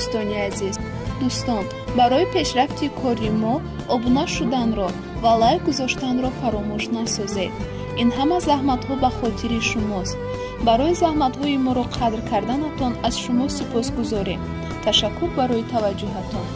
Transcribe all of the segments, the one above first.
Дӯстони азиз, дӯстон, барои пешрафти кори мо обуна шуданро ва лайк гузоштанро фаромӯш насозед. Ин ҳама заҳматҳо ба хотири шумост. Барои заҳматҳои моро қадр карданатон аз шумо сипосгузорем. Ташаккур барои таваҷҷӯҳатон.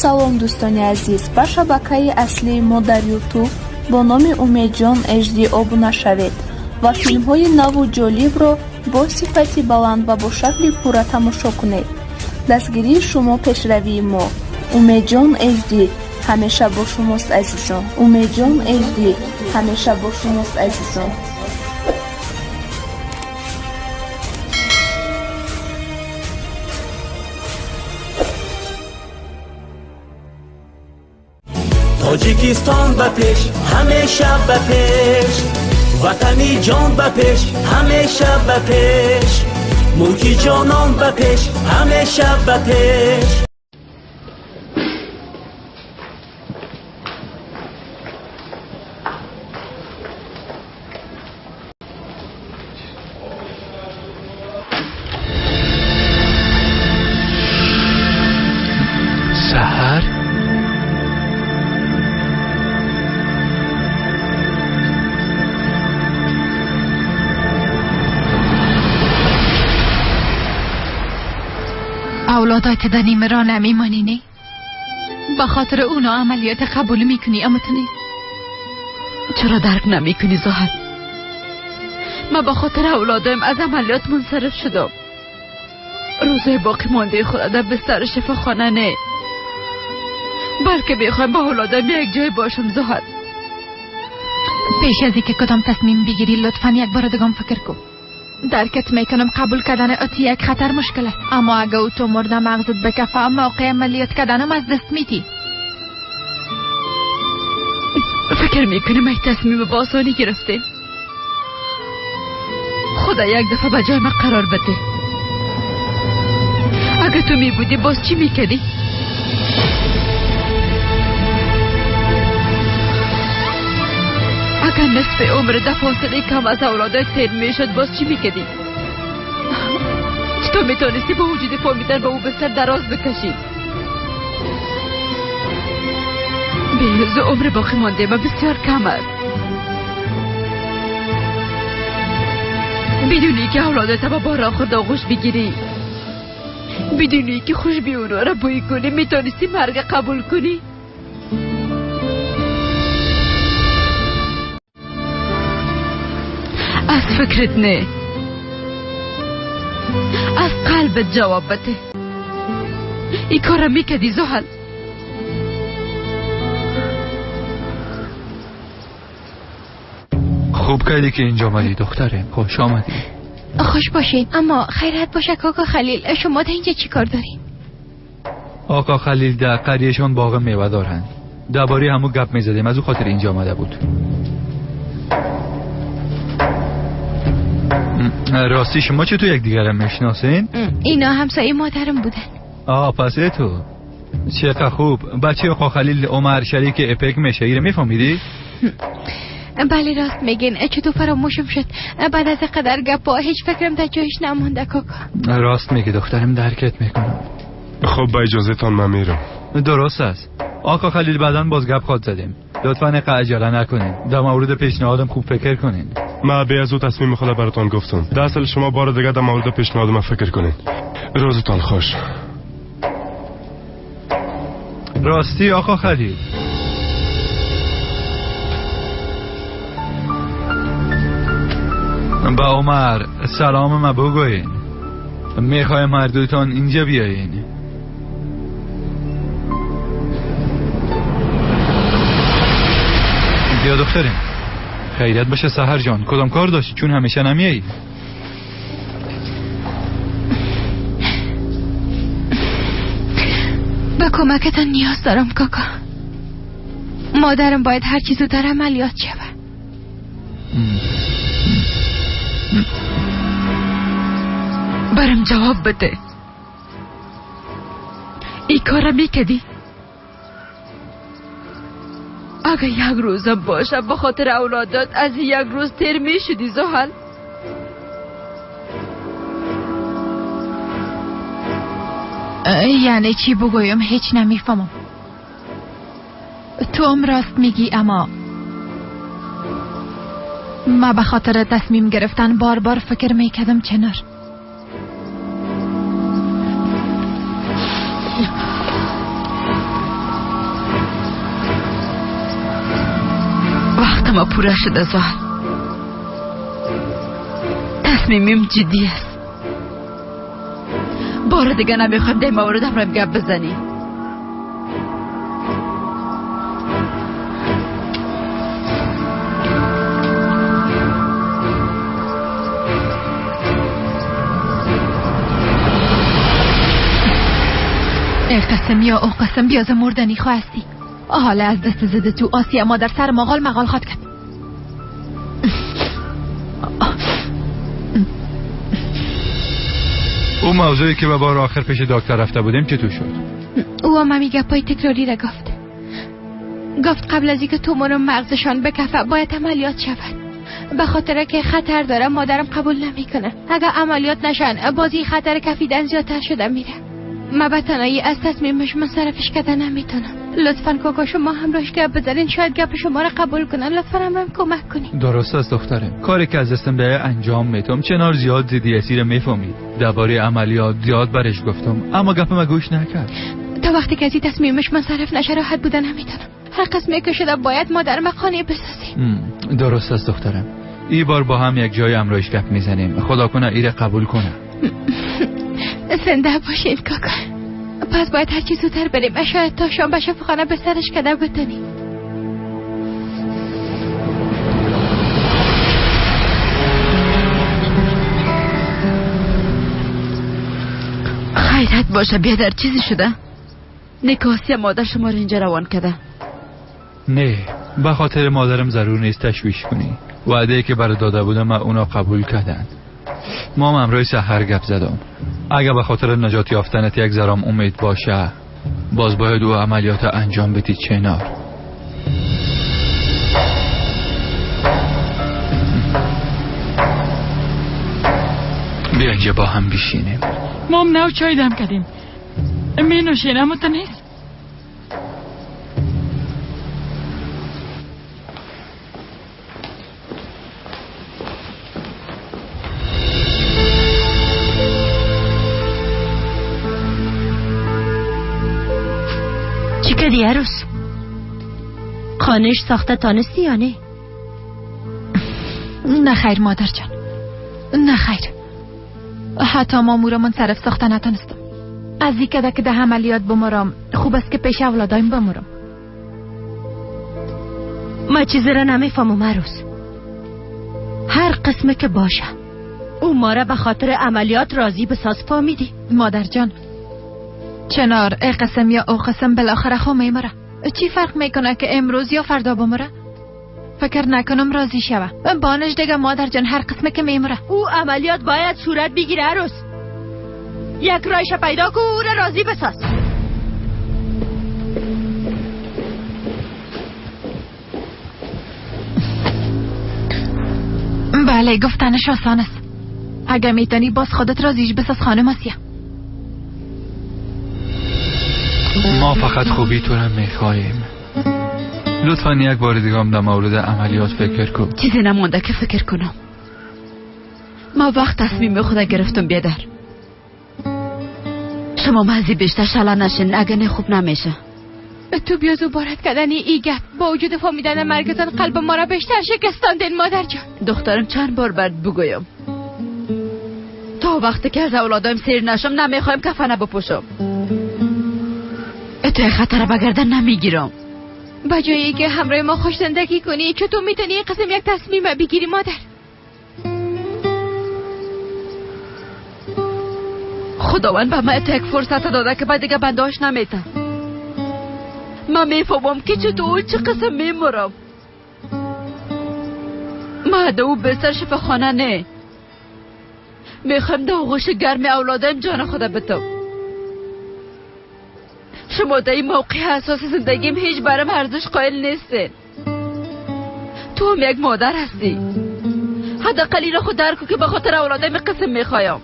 Салом, дӯстони азиз, ба шабакаи аслии мо дар Ютуб бо номи Умедҷон HD обуна шавед ва филмҳои наву ҷолибро бо сифати баланд ва бо шакли пурра тамошо кунед. Дастгирии шумо пешравии мо. Умедҷон HD ҳамеша бо шумост, азизон. Умедҷон HD ҳамеша бо шумост, азизон. Тоҷикистон ба пеш, ҳамеша ба пеш, ватани ҷон ба пеш, ҳамеша ба пеш, мулки ҷонон ба пеш, ҳамеша ба пеш. Саҳар. اولادات در نیمه را نمیمانی، نه؟ به خاطر اونا عملیات قبول میکنی، اما تو نیست. چرا درک نمیکنی زاهد؟ من به خاطر اولادم از عملیات منصرف شدم. روزای باقی مانده خود در بستر شفاخانه نه، بلکه بخوایم با اولادم یک جای باشم. زاهد، پیش از اینکه کدام تصمیم بگیری لطفا یک بار دیگه فکر کن. درکت میکنم قبول کردن اتی یک خطر مشکل است، اما اگه او تو مرده مغزت بکفه موقع عملیات کردنم از دست میدی. فکر میکنم یک تصمیم با آسانی گرفته. خدا یک دفعه به جای من قرار بده. اگه تو میبودی باز چی میکردی؟ اگر نصف عمر در فاصله کم از اولادت تیر میشد باز چی میکردی؟ چطور میتونستی با وجود فهمیدن با او بستر دراز بکشی؟ بهروز عمر باقی مانده ما بسیار کم است. بدونی که اولادت با باران خورد آغوش بگیری، بدونی که خوش بی اونا را بوی کنی، میتونستی مرگ قبول کنی؟ از فکرت نه، از قلبت جواب بده. این کار میکردی زحل؟ خوب کردی که اینجا آمدی دختره، خوش آمدی. خوش باشین، اما خیرت باشه کاکا خلیل، شما در اینجا چی کار دارین؟ آقا خلیل در قریهشان باغ میوه دارند. درباره همو گپ میزدیم، از او خاطر اینجا آمده بود. راستی شما چطور یکدیگر را میشناسین؟ اینا همسایه مادرم بودن. آه پس تو چقدر خوب. بچه آقا خلیل عمر شریک اپک میشه، ایره میفهمیدی؟ بله راست میگین، چطور فراموشم شد بعد از قدر گپا هیچ فکرم در جایش نمانده کاکا. راست میگی دخترم، درکت میکنم. خب با اجازه تان من میرم. درست است آقا خلیل، بعدا باز گپ خواد زدیم. لطفا عجله نکنین، در مورد پیشنهادم خوب فکر کنین. من به از او تصمیم خود براتان گفتم. در اصل شما بار دیگه در مورد پیشنهاد من فکر کنین. روزتان خوش. راستی آقا خلیل، با عمر سلام ما بگوین. میخوایم هر دوتان اینجا بیاین. بیا دخترم. خیریت باشه سحر جان، کدام کار داشتی چون همیشه نمیایی؟ به کمکتان نیاز دارم کاکا. مادرم باید هر چیز زودتر عملیات شود. برم جواب بده. ای کارم میکدی؟ اگه یک روزم باشه به خاطر اولادات از یک روز تیر میشدی زحل. یعنی چی بگویم؟ هیچ نمیفهمم. تو هم راست میگی، اما ما به خاطر تصمیم گرفتن بار بار فکر میکردم چنار. وقت ما پوره شده زحل. تصمیمیم جدی است. بار دیگه نمیخوایم در مورد هم گپ بزنی. ای قسم یا او قسم بیاز مردنی خواستی. حالا از دست زده تو آسیا مادر سر مغال مغال خواد کرد. او موضوعی که به بار آخر پیش دکتر رفته بودیم چطور شد؟ او هم همی گپای تکراری را گفت. گفت قبل از اینکه تومور مغزشان بکفه باید عملیات شود. به خاطر که خطر داره مادرم قبول نمیکنه. اگر عملیات نشن بازی خطر کفیدن زیادتر شده میره. ما به تنهایی از تصمیمش منصرفش کردن نمیتونم. لطفاً کاکا شما همراهش گپ بزنین، شاید گپ شما را قبول کنن. لطفاً همراهم کمک کنین. درست است دخترم، کاری که از دستم به انجام میتم. چنار زیاد زیدی اسیر میفهمید. درباره عملیات زیاد برش گفتم، اما گپ ما گوش نکرد. تا وقتی که از تصمیمش منصرف نشه راحت بودن نمیتونم. هر قسمی که شده باید مادرم قانع بسازیم. درست است دخترم، ای بار با هم یک جای همراهش گپ میزنیم. خدا کنه ایره قبول کنه. زنده باشین کاکا. پس باید هرچی زودتر بریم. شاید تا شام به شفاخانه به سرش کده بتونیم. خیرت باشه بیادر، چیزی شده؟ نکاسی مادر شما رو اینجا روان کده. نه، به خاطر مادرم ضرور نیست تشویش کنی. وعده که برای داده بودم من اونا قبول کردن. ما هم همراه سحر گپ زدم. اگه به خاطر نجات یافتنت یک ذرام امید باشه، باز باید او عملیات انجام بدی چنار. بیا اینجا با هم بشینیم. ما هم نو چای دم کردیم. می نوشین اما تو نیست. چی کردی عروس؟ خانهش ساخته تانستی یا نه؟ نه خیر مادر جان، نه خیر. حتی مامورا منصرف ساخته نتانستم. از این کده که ده عملیات بمرم خوب است که پیش اولادایم بمرم. ما چیزی را نمیفهمم عروس. هر قسمه که باشه او ما را به خاطر عملیات راضی بساز، فهمیدی؟ مادر جان، چنار ای قسم یا او قسم بالاخره خو میمره. چی فرق میکنه که امروز یا فردا بمره؟ فکر نکنم راضی شوه. بانش دیگه مادر جان، هر قسمه که میمره. او عملیات باید صورت بگیره عروس. یک رایش پیدا کو او را راضی بساز. بله گفتنش آسان است. اگه میتونی باز خودت راضیش بساز خانم آسیا. ما فقط خوبی تو را میخواهیم. لطفا یک بار دیگه هم در مورد عملیات فکر کن. چیزی نمانده که فکر کنم. ما وقت تصمیم خود گرفتم بیادر. شما مزی بیشتر شلا نشین، اگه نه خوب نمیشه. تو بیا زوبارت کردن ای گپ با وجود فهمیدن مرگتان قلب ما را بیشتر شکستاندین مادر جان. دخترم چند بار برد بگویم تا وقتی که از اولادایم سیر نشم نمیخوایم کفنه بپوشم. تو خطر بگردن نمیگیرم. با جایی که همراه ما خوش زندگی کنی چطور میتونی این قسم یک تصمیم بگیری مادر؟ خداوند به من یک فرصت داده که بعد دیگه بنداش نمیتم. من میفهمم که چطور چه قسم میمرم. من ده او بستر شفاخانه نه، میخوایم در آغوش گرم اولادم جان خدا بتم. شما در این موقع حساس زندگیم هیچ برم ارزش قائل نیستین. تو هم یک مادر هستی، حداقل این خود درک که به خاطر اولادم قسم میخوایم.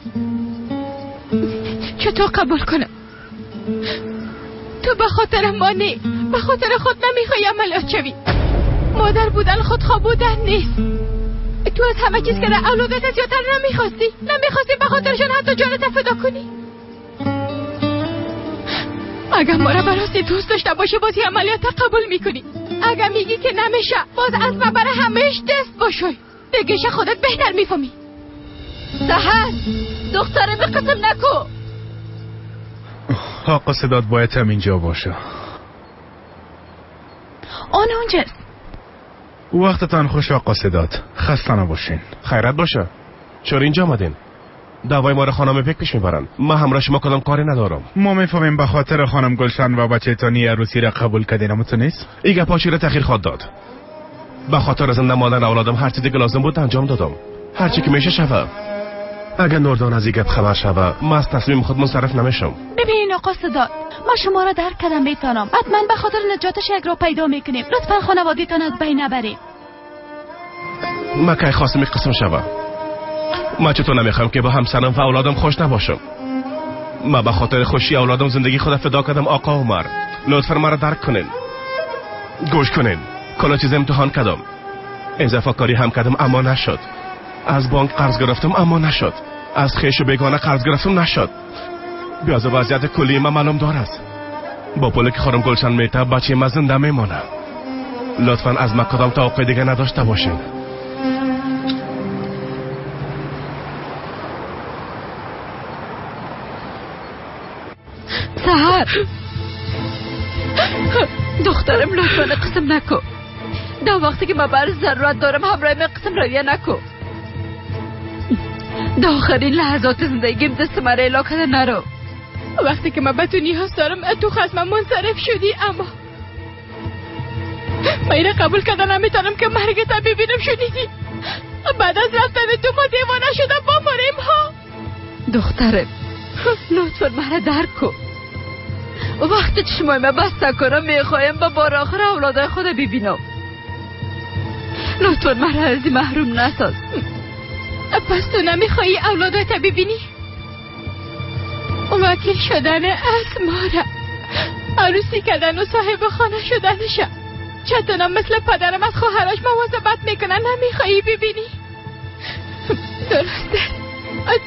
چطور قبول کنم؟ تو به خاطر ما نه، به خاطر خود نمیخوای عملیات شوی. مادر بودن خودخواه بودن نیست. تو از همه چیز که در اولادت زیادتر نمیخواستی، نمیخواستی به خاطرشان حتی جانت فدا کنی. اگر ما را براستی دوست داشته باشه باز عملیات قبول میکنی. اگر میگی که نمیشه باز از ما برای همهش دست باشوی. دیگه خودت بهتر میفهمی. سحر دختره به قسم نکو. آقا صدات باید هم اینجا باشه. آن اونجاست. وقتتان خوش آقا صدات، خسته نباشین. خیرت باشه. چرا اینجا آمدین؟ دعوای ما را خانم پک پیش میبرن. ما همراه شما کدام کاری ندارم. ما میفهمیم به خاطر خانم گلشن و بچه تانی عروسی را قبول کردین، اما تو نیست؟ این گپا را تأخیر خواد داد. به خاطر زنده ماندن اولادم هر چیزی که لازم بود انجام دادم. هر چی که میشه شوه. اگر نوردان از این گپ خبر شوه، ما از تصمیم خود منصرف نمیشم. ببینین آقا صدات، ما شما را درک کردم میتونم. حتما به خاطر نجاتش یک را پیدا میکنیم. لطفا خانواده‌تان از بین نبرید. ما کی خواستم یک قسم شوه. ما چطور نمیخوام که با همسرم و اولادم خوش نباشم. ما به خاطر خوشی اولادم زندگی خود فدا کردم آقا عمر. لطفا مرا درک کنین. گوش کنین. کلا چیز امتحان کردم. اضافه کاری هم کردم اما نشد. از بانک قرض گرفتم اما نشد. از خویش و بیگانه قرض گرفتم نشد. بیاز وضعیت کلی ما معلوم دار است. با پولی که خانم گلشن میته بچه ما زنده میمانه. لطفا از ما کدام توقع دیگه نداشته باشین. سحر دخترم لطفا قسم نکن. در وقتی که من بر ضرورت دارم همراه من قسم رویه نکن. در آخرین لحظات زندگیم دست مرا اعلا کرده نرو. وقتی که من به تو نیاز دارم تو خصمم منصرف شدی، اما من اینو قبول کردن نمیتونم که مرگت ببینم. شنیدی؟ بعد از رفتن تو ما دیوانه شدم با مریم ها. دخترم لطفا مرا درک کن. وقتی چشمای من بسته کنم میخوایم با بار آخر اولادای خود ببینم. لطفا مرا از این محروم نساز. پس تو نمیخوایی اولادایت ببینی؟ وکیل شدن از مارا، عروسی کردن و صاحب خانه شدنشه، چطورم مثل پدرم از خواهرش مواظبت میکنن، نمیخوایی ببینی؟ درسته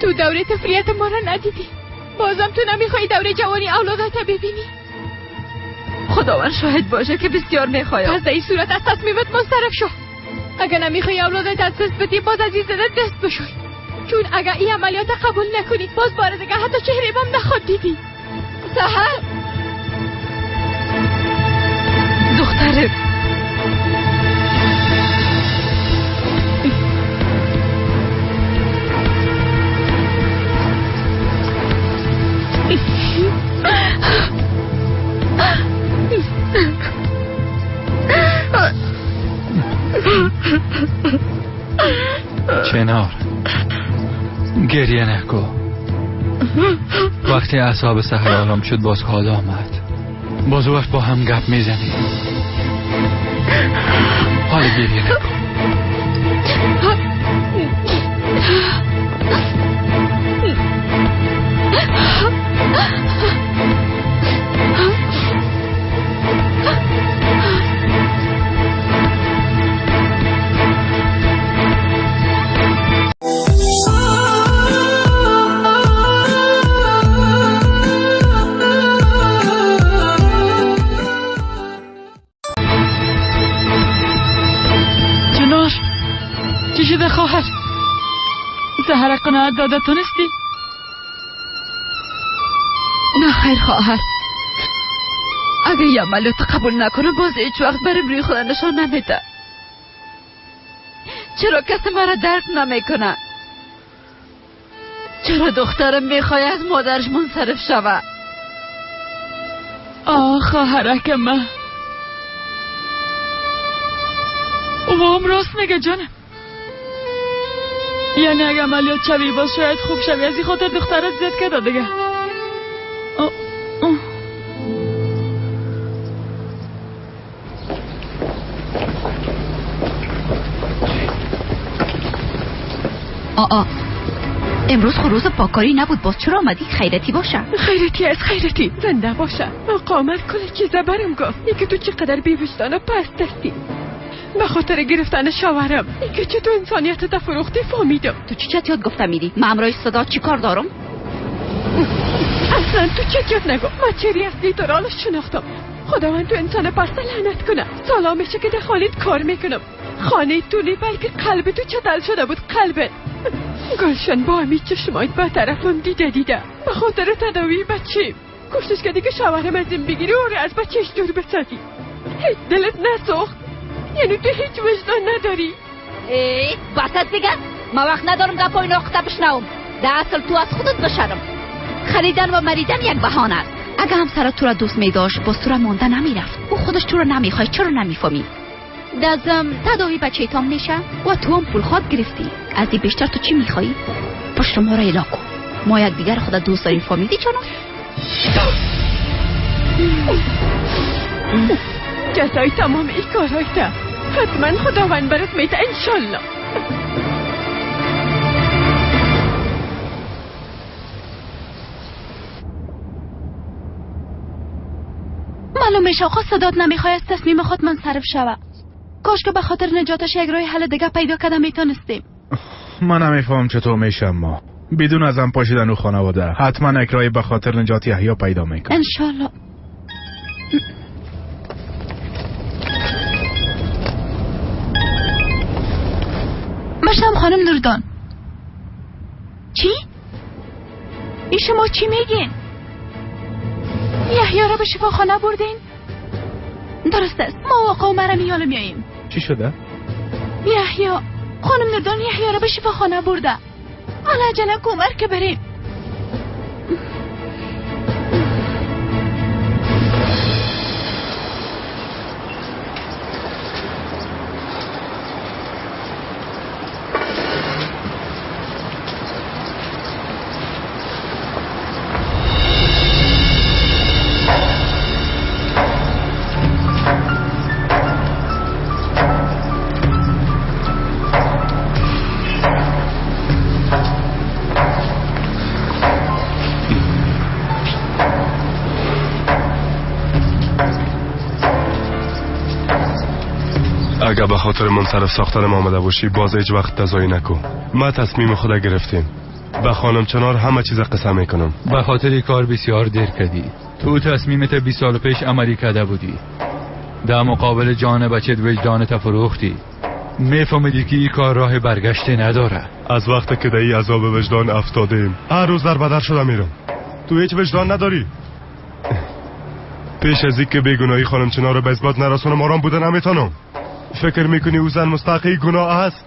تو دوره تفریت ما را ندیدی، بازم تو نمیخوایی دوره جوانی اولادایت ببینی؟ خداوند شاهد باشه که بسیار میخوایم. پس در این صورت از تصمیمت منصرف شو. اگر نمیخوای اولادت از دست بدی باز از این زده دست بشوی، چون اگر این عملیات قبول نکنی باز بار دیگه حتی چهره بام نخواد دیدی. سحر دخترم چنار گریه نکن. وقتی اعصاب سحر آرام شد باز حال آمد. باز وقت با هم گپ میزنیم. حال گریه نکن. چی شده خواهر؟ سحر قناعت داده تونستی؟ نه خیر خواهر، اگه یه عملیات قبول نکنه باز هیچ وقت برم روی خدا نشان نمیده. چرا کسی مرا درک نمیکنه؟ چرا دخترم میخوای از مادرش منصرف شوه؟ آه خواهرک من، او هم راست میگه جانم. یعنی اگه عملیات شوی باز شاید خوب شوی، از این خاطر دخترت زد کرده دیگه. آ امروز خروز پاکاری نبود، باز چرا آمدی؟ خیرتی باشه. خیرتی از خیرتی زنده باشه. آقا کل چیزا برم گفت اینکه تو چقدر بی وجدان و پست هستی. به خاطر گرفتن شوهرم اینکه چطور انسانیت تفروختی فهمیدم. تو چی چت یاد گفتم میدی؟ من امرای صدا چی کار دارم؟ اصلا تو چت یاد نگو. من چری اصلی تو را شناختم. خداوند تو انسان پست لعنت کنه. سالا میشه که در خانه‌ت کار میکنم. خانه تو نی بلکه قلب تو چتل شده بود. قلبت گلشن با همین چشمایت به طرفم دیده به خاطر تداوی بچه کوشش کردی که شوهرم از این بگیری و از بچهش دور بسازی. هیچ دلت نسوخت؟ یعنی تو هیچ وجدان نداری؟ ای بسد دیگه، ما وقت ندارم گپای ناقصه بشنوم. در اصل تو از خودت بشرم. خریدن و مریدن یک بهانه است. اگه همسرت تو را دوست می داشت باز تو را مانده نمیرفت. او خودش تو را نمیخوای، چرا نمیفهمی؟ دازم تداوی بچه تام میشه و تو هم پول خواد گرفتی. از این بیشتر تو چی میخوایی؟ پشت ما را الا کن. ما یک دیگر خود دوست داریم، فهمیدی جانم؟ جزای تمام ای کارهای تا حتما خداوند برات میده انشالله. معلوم میشه آقا صدات نمیخوای از تصمیم خود منصرف شوه. کاش که به خاطر نجاتش یک راه حل دیگه پیدا کرده میتونستیم. من نمیفهم چطور میشم ما بدون ازم پاشیدن و خانواده حتما یک راه به خاطر نجات یحیی پیدا میکنم انشالله. باشم خانم نوردان. چی؟ ای شما چی میگین؟ یحیی را به شفاخانه بردین؟ درست است، ما آقا عمر میالو میاییم. چی شده؟ یحیی، خانم نوردان یحیی را به شفاخانه برده. حالا عجله عمر که بریم. اگه به خاطر منصرف ساختنم آمده باشی باز هیچ وقت تضایی نکن. ما تصمیم خود گرفتیم. به خانم چنار همه چیز قسم میکنم. به خاطر کار بسیار دیر کردی. تو تصمیمت 20 سال پیش عملی کرده بودی. در مقابل جان بچت وجدانت فروختی. میفهمیدی که این کار راه برگشتی نداره. از وقتی که در این عذاب وجدان افتادیم هر روز در بدر شده میرم. تو هیچ وجدان نداری. پیش از اینکه بیگناهی خانم چنار رو به اثبات نرسونم آرام بوده نمیتونم. فکر میکنی او زن مستحقی گناه است؟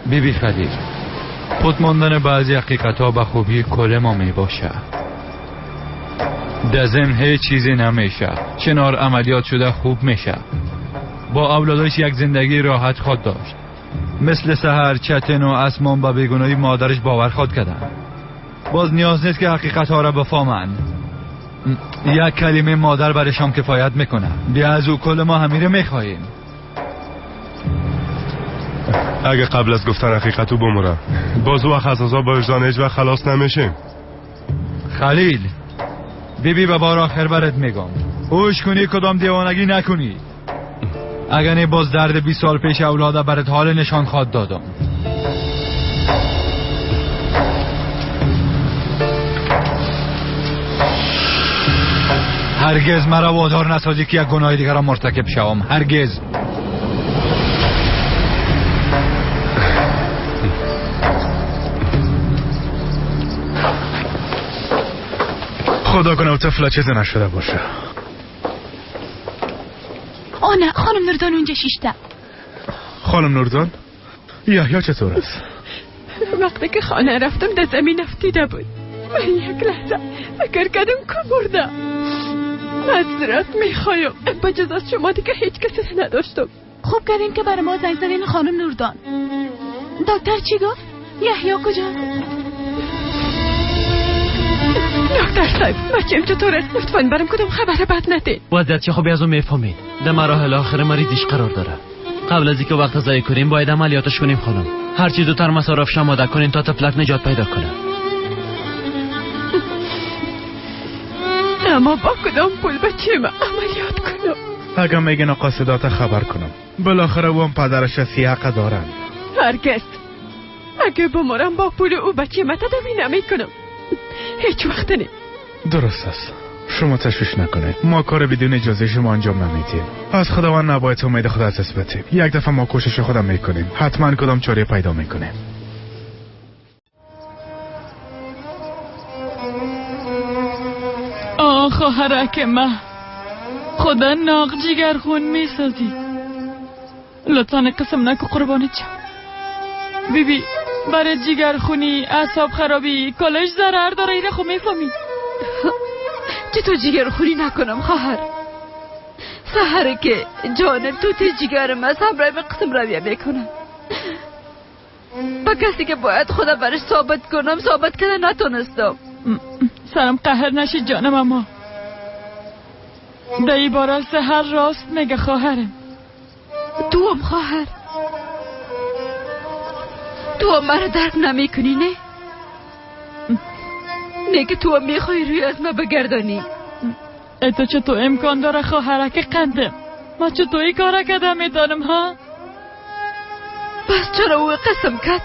بی بی خلیل، خود ماندن بعضی حقیقت ها به خوبی کل ما میباشه. در ضمن هیچ چیزی نمیشه. چنار عملیات شده خوب میشه. با اولادش یک زندگی راحت خواد داشت. مثل سحر، چتن و اسمان به بیگناهی مادرش باور خواد کردن. باز نیاز نیست که حقیقت ها را بفهمند. یک کلمه مادر برشان کفایت میکنه. بیا از او کل ما همیره میخواهیم. اگه قبل از گفتن حقیقت او بمره باز او وقت از عذاب وجدان هیچ وقت خلاص نمیشیم. خلیل، بیبی به بار آخر برات میگم هوش کنی، کدام دیوانگی نکنی. اگه نه باز درد 20 سال پیش اولاده برات حال نشان خواد دادم. هرگز مرا وادار نسازی که یک گناه دیگر را مرتکب شوم. هرگز. خدا کنه و طفل چیزی نشده باشه. آه نه، خانم نوردان اونجا شیشته. خانم نوردان، یحیی چطور است؟ وقتی که خانه رفتم در زمین افتیده بود. من یک لحظه فکر کردم که مرده. معذرت میخوایم، با جز از شما دیگه هیچ کسی نداشتم. خوب کردین که برای ما زنگ زدین خانم نوردان. دکتر چی گفت؟ یحیی کجاست؟ دکتر صاحب بچه‌م چطور است؟ لطفاً برام کدام خبر بد نده. وضعیت خوبی از اون میفهمید. در مراحل آخر مریضیش قرار داره. قبل از اینکه وقت ضایع کنیم باید عملیاتش کنیم خانم. هر چیز زودتر مصارفش آماده کنین تا طفلک نجات پیدا کنه. اما با کدام پول بچه‌م عملیات کنم؟ اگه میگن آقا صدات خبر کنم. بالاخره او هم پدرش حق دارن. هرگز. اگه بمرم با پول او بچه‌م تداوی نمیکنم. هیچ وقت نه. درست است. شما تشویش نکنید. ما کار بدون اجازه شما انجام نمیدیم. از خداوند نباید امید خود از دست بدیم. یک دفعه ما کوشش خودم میکنیم. حتما کدام چاره پیدا میکنیم. آه خواهرک من، خدا ناق جیگر خون میسازی. لطفا قسم نکو قربانت شم. بیبی برای جیگر خونی، اعصاب خرابی، کالش ضرر داره. ایره خو میفهمی. چطور جیگر خونی نکنم خواهر؟ سحره که جانم توتی جیگرم از همراه به قسم رویه میکنم. با کسی که باید خدا برش ثابت کنم ثابت کنه نتونستم. سرم قهر نشی جانم، اما در ای باره سحر راست میگه خواهرم. تو هم خواهر، تو هم مرا درک نمی کنی؟ نه نه که تو هم میخوای روی از ما بگردانی. ای تو چطور امکان داره خواهرک قندم؟ ما چطور ای کاره کردم میدانم ها؟ پس چرا او قسم کرد؟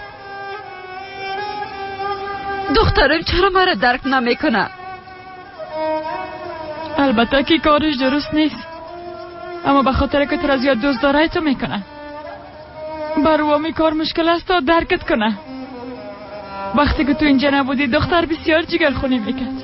دخترم چرا مرا درک نمیکنه؟ البته که کارش درست نیست، اما به خاطر که تو را زیاد دوست داره تو میکنه. بر کار مشکل است تا درکت کنه. وقتی که تو اینجا نبودی دختر بسیار جگرخونی میکرد.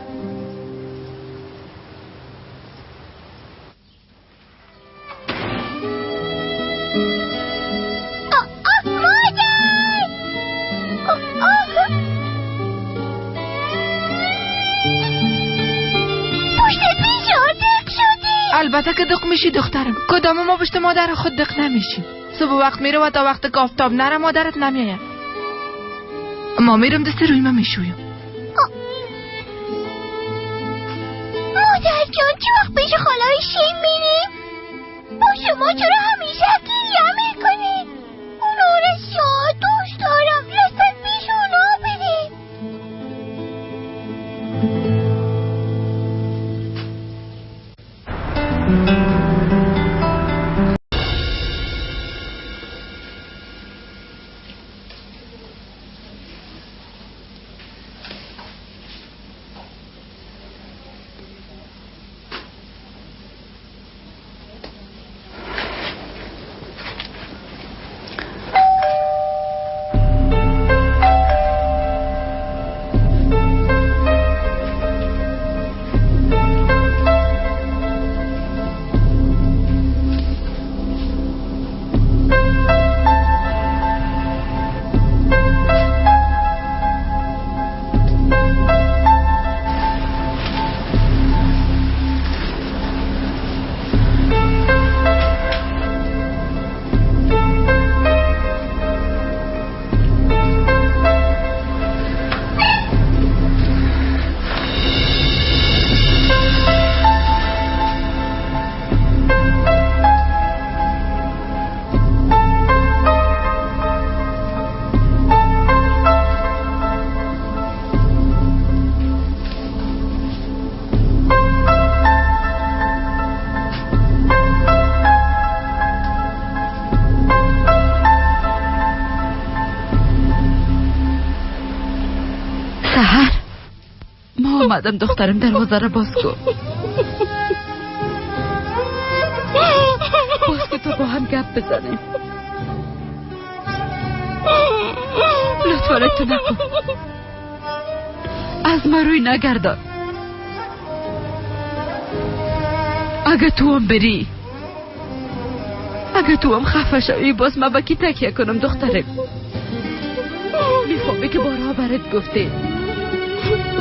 البته که دق میشی دخترم. کدام ما پشت مادر خود دق نمیشیم. صبح وقت میره و تا وقت که آفتاب نره مادرت نمیاید. ما میرم دست روی ما میشویم. مادر جان چه وقت پیش خالای شیم میریم؟ با شما چرا همیشه گریه میکنید؟ اونا رو زیاد دوست دارم. لطفا پیش اونا بریم. آمدم دخترم دروازه را باز کن. باز کن تا با هم گپ بزنیم. لطفا تو نکن، از ما روی نگردان. اگه تو هم بری، اگه تو هم خفه شوی، باز من با کی تکیه کنم دخترم؟ میفهمی که بارها برات گفته،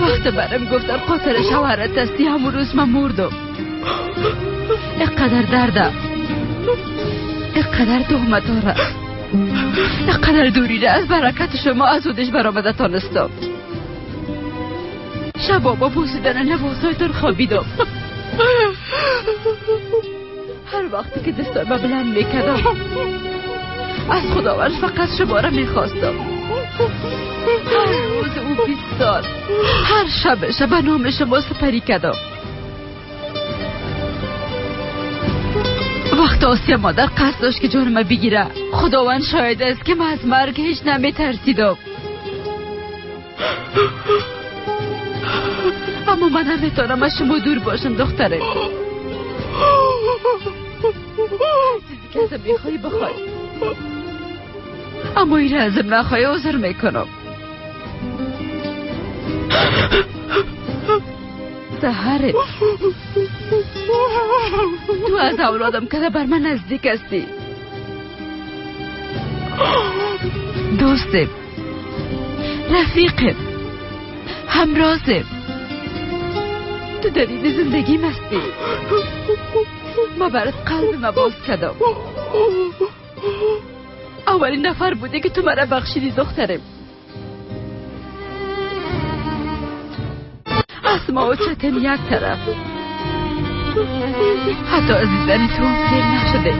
وقت برم گفتن قاتل شوهرت هستی، همون روز من مردم. اینقدر درده، اینقدر تهمت داره، اینقدر دوری را از برکت شما از خودش برآمده تانستم. شبا با بوسیدن لباسایتان خوابیدم. هر وقتی که دستای من بلند میکردم از خداوند فقط شما را میخواستم. هر روز او 20 سال، هر شب شب نام شما سپری کردم. وقت آسیا مادر قصد داشت که جان من بگیره، خداوند شاهد است که من از مرگ هیچ نمیترسیدم. اما من نمیتونم از شما دور باشم دختره. چیزی که ازم میخوایی بخوای، اما این را ازم نخوای عذر میکنم. سحرت، تو از اولادم که بر من نزدیک هستی، دوستم، رفیقم، همرازم، تو دلیل زندگیم هستی. ما برات قلب ما باز کردم. اولین نفر بودی که تو مرا بخشیدی دخترم. اسما و چتن یک طرف، حتی از دیدن تو هم سیر نشده.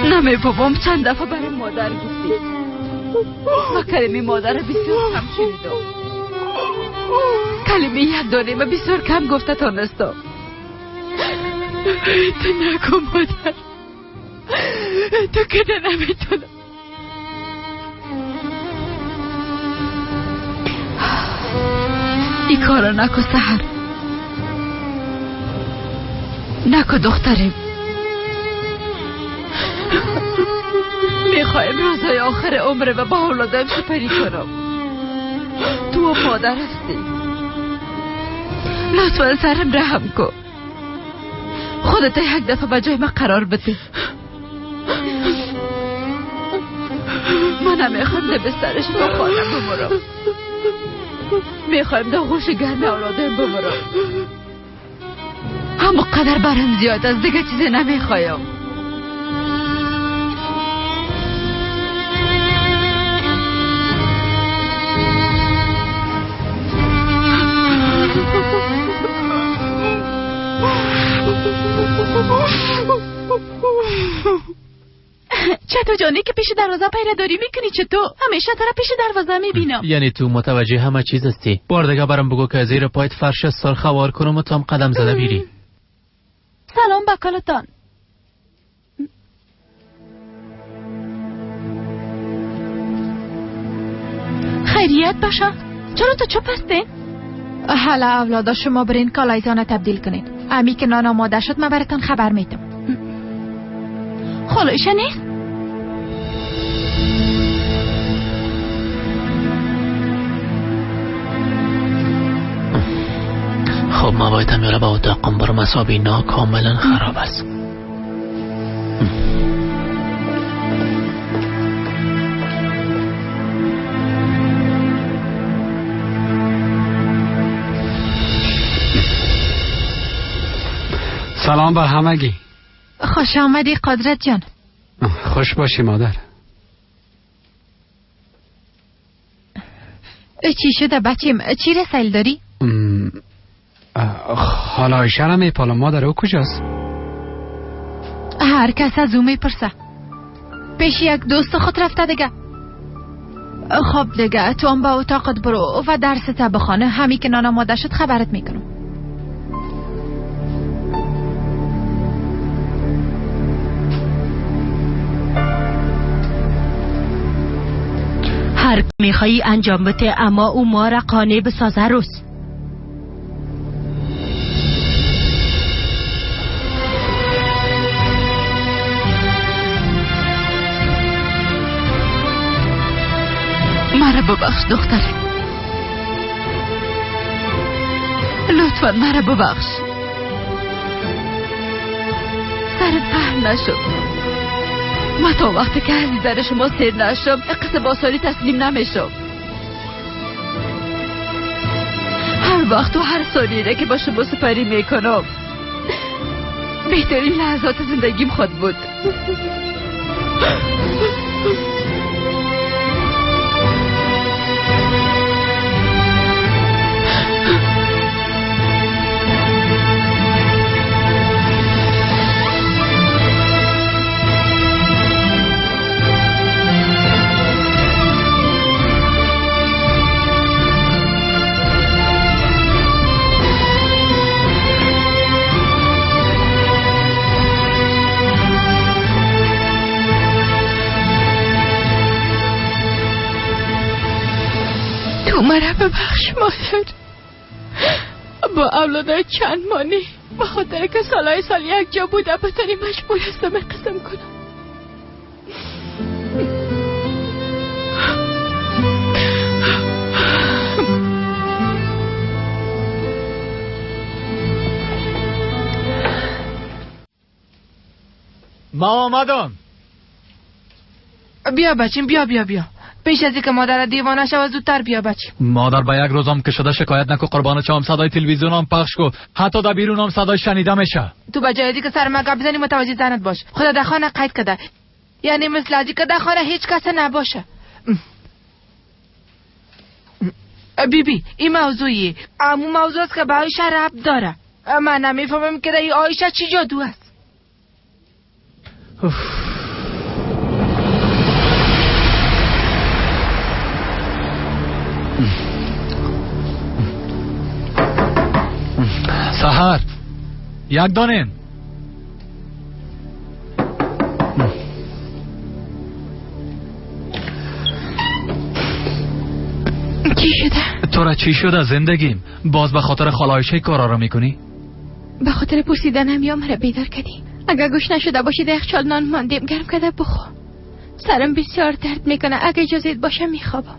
نمی بابام چند دفعه برای مادر گفتی. ما کلمه مادر را بسیار کم شنیدم. کلمه یک دانه ما بسیار کم گفته تانستم. تو نگو مادر، تو که نمیتونم. این کارا نکو سحر، نکو دخترم. میخوایم روزهای آخر عمره و با اولادم سپری کنم. تو مادر هستی، لطفا سرم رحم کن. خودت یک دفعه به جای من قرار بده. من نمیخوام در بستر شفاخانه بمرم. میخوایم در آغوش گرم اولادم بمرم. همون قدر برم زیاد از دیگه چیزی نمیخوایم. چطور جانی که پیش دروازه پیرداری میکنی؟ چطور همیشه تو را پیش دروازه میبینم. یعنی تو متوجه همه چیز هستی. بار دیگه برام بگو که زیر پایت فرش سرخ وار کنم و تام قدم زده بیری. سلام بکالتان. خیریت باشه. چرا تو چوب هستی؟ حالا اولادا شما برین کالایتان تبدیل کنید. امی که نان آماده شد من براتان خبر میدم. خالایشه نیست؟ خب ما باید همیاره به اتاقم برم. اعصاب اینا کاملا خراب است. سلام به همگی. خوش آمدی قدرت جان. خوش باشی مادر. چی شده بچیم؟ چی رسایل داری؟ خاله عایشه را میپالم. مادر او کجاست؟ هر کس از او میپرسه. پیش یک دوست خود رفته دیگه. خب دیگه تو هم به اتاقت برو و درست بخوانه. همی که نان آماده شد خبرت میکنم. هر میخوایی انجام بده، اما او ما را قانع بسازه. روز مرا ببخش دختره، لطفا مرا ببخش. سرت پهن نشد. ما تا وقتی که از دیدن شما سیر نشم قصه باسانی تسلیم نمیشم. هر وقت و هر ثانیه که با شما سپری میکنم بهترین لحظات زندگیم خود بود. مرا ببخش مادر، با اولادای چند مانی به خاطر که سالهای سال یک جا بوده بتانی مجبور هستم قسم کنم. ما آمدم. بیا بچیم، بیا بیا بیا، پیش از اینکه مادر دیوانه شود زودتر بیا بچیم. مادر با یک روزم که شده شکایت نکو قربان چام، صدای تلویزیون هم پخش کو، حتی در بیرون هم صدای شنیده میشه. تو به جای که سر ما گپ بزنی متوجه زنت باش. خدا در خانه قید کرده، یعنی مثل از که در خانه هیچ کس نباشه. بی بی این موضوعی امو موضوع است که به عایشه ربط داره. من نمیفهمم که در این عایشه چی جادو است. سحر یک دانین. چی شده؟ تو را چی شده زندگیم؟ باز به خاطر خاله عایشه کارا را میکنی؟ به خاطر پرسیدنم یا مرا بیدار کردی؟ اگه گوش نشده باشی در یخچال نان ماندیم گرم کرده بخور. سرم بسیار درد میکنه، اگه اجازه باشه میخوابم.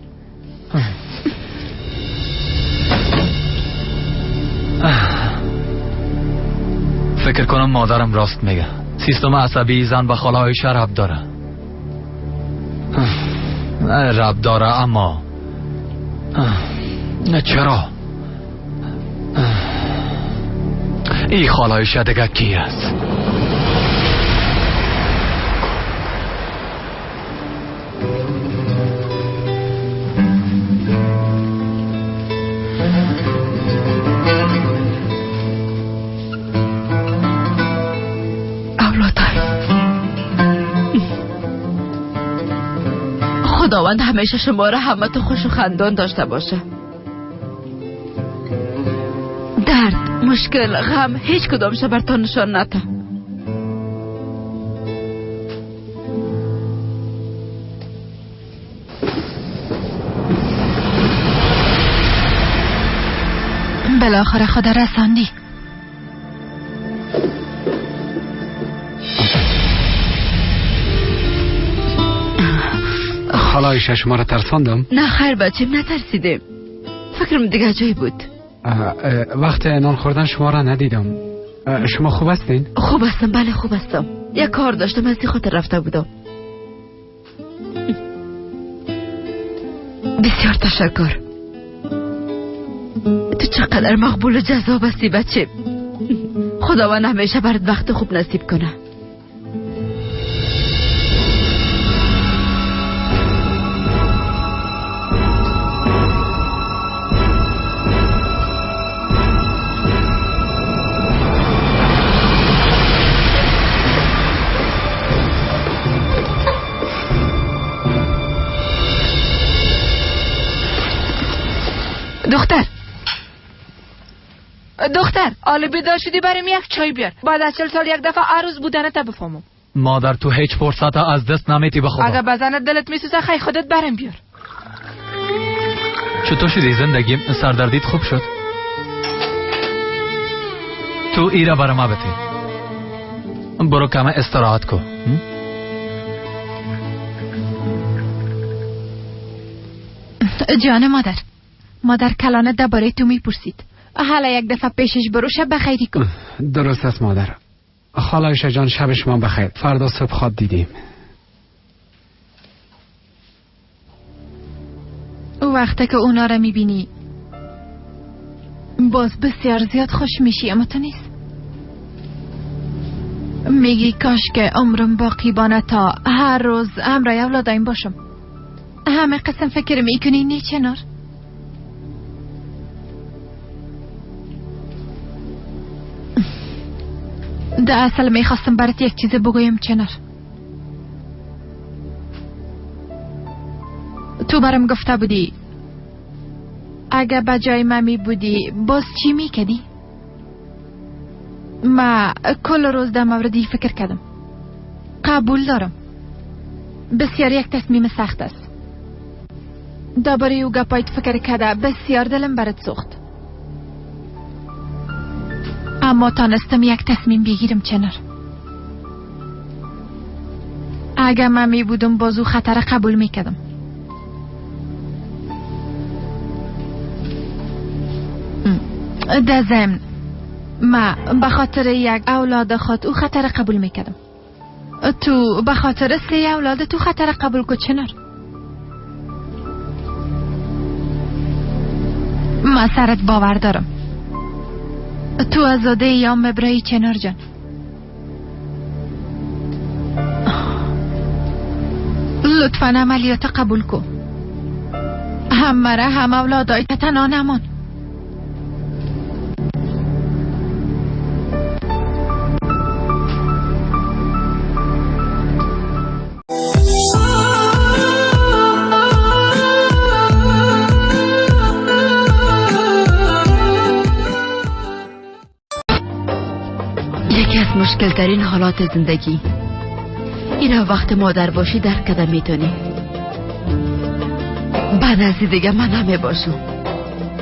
فکر کنم مادرم راست میگه. سیستم عصبی زن به خاله عایشه ربط داره. ربط داره اما نه چرا؟ ای خاله عایشه دیگه کی است؟ خداوند همیشه شما را همه خوش و خندان داشته باشه. درد، مشکل، غم هیچ کدامش برتان نشان نده. بالاخره خدا رساندی. خاله عایشه شما را ترساندم؟ نه خیر بچیم، نترسیدیم. فکرم دیگه جایی بود. وقت نان خوردن شما را ندیدم. شما خوب هستین؟ خوب هستم، بله خوب هستم. یک کار داشتم از این خاطر رفته بودم. بسیار تشکر. تو چقدر مقبول و جذاب هستی بچه. خداوند همیشه برات وقت خوب نصیب کنه. دختر دختر، حالا بیدار شدی بریم یک چای بیار. بعد از 40 سال یک دفعه عروس بودنت بفهمم. مادر تو هیچ فرصت از دست نمیتی به خدا. اگه بزنت دلت میسوزه خی خودت برم بیار. چطور شدی زندگیم؟ سردردیت خوب شد؟ تو ایره برا ما بده. برو کمه استراحت کو. جان مادر، مادر کلانه درباره تو میپرسید. حالا یک دفعه پیشش برو، شب بخیری کن. درست است مادر. خاله عایشه جان شب شما بخیر. فردا صبح خواب دیدیم. او وقته که اونا را میبینی باز بسیار زیاد خوش میشی، اما تو نیست. میگی کاش که عمرم باقی بانه تا هر روز همراه اولادایم باشم. همه قسم فکر میکنی نی چنار؟ در اصل میخواستم برات یک چیز بگویم چنار. تو برام گفته بودی اگه به جای من می بودی باز چی میکردی؟ ما کل روز در موردی فکر کردم. قبول دارم بسیار یک تصمیم سخت است. درباره او گپایت فکر کرده بسیار دلم برات سوخت، اما تانستم یک تصمیم بگیرم چنار. اگه من می بودم باز او خطر قبول میکردم. در ضمن ما به خاطر یک اولاد خود او خطر قبول میکردم. تو به خاطر 3 اولاد تو خطر قبول کن چنار. ما سرت باور دارم. تو ازاده یا مبرایی چنار جان. لطفا عملیات قبول کن. هم مرا هم اولادای تنها نمان. یکی از مشکل ترین حالات زندگی این وقت مادر باشی درک کرده میتونی. بعد از دیگه من همه باشم.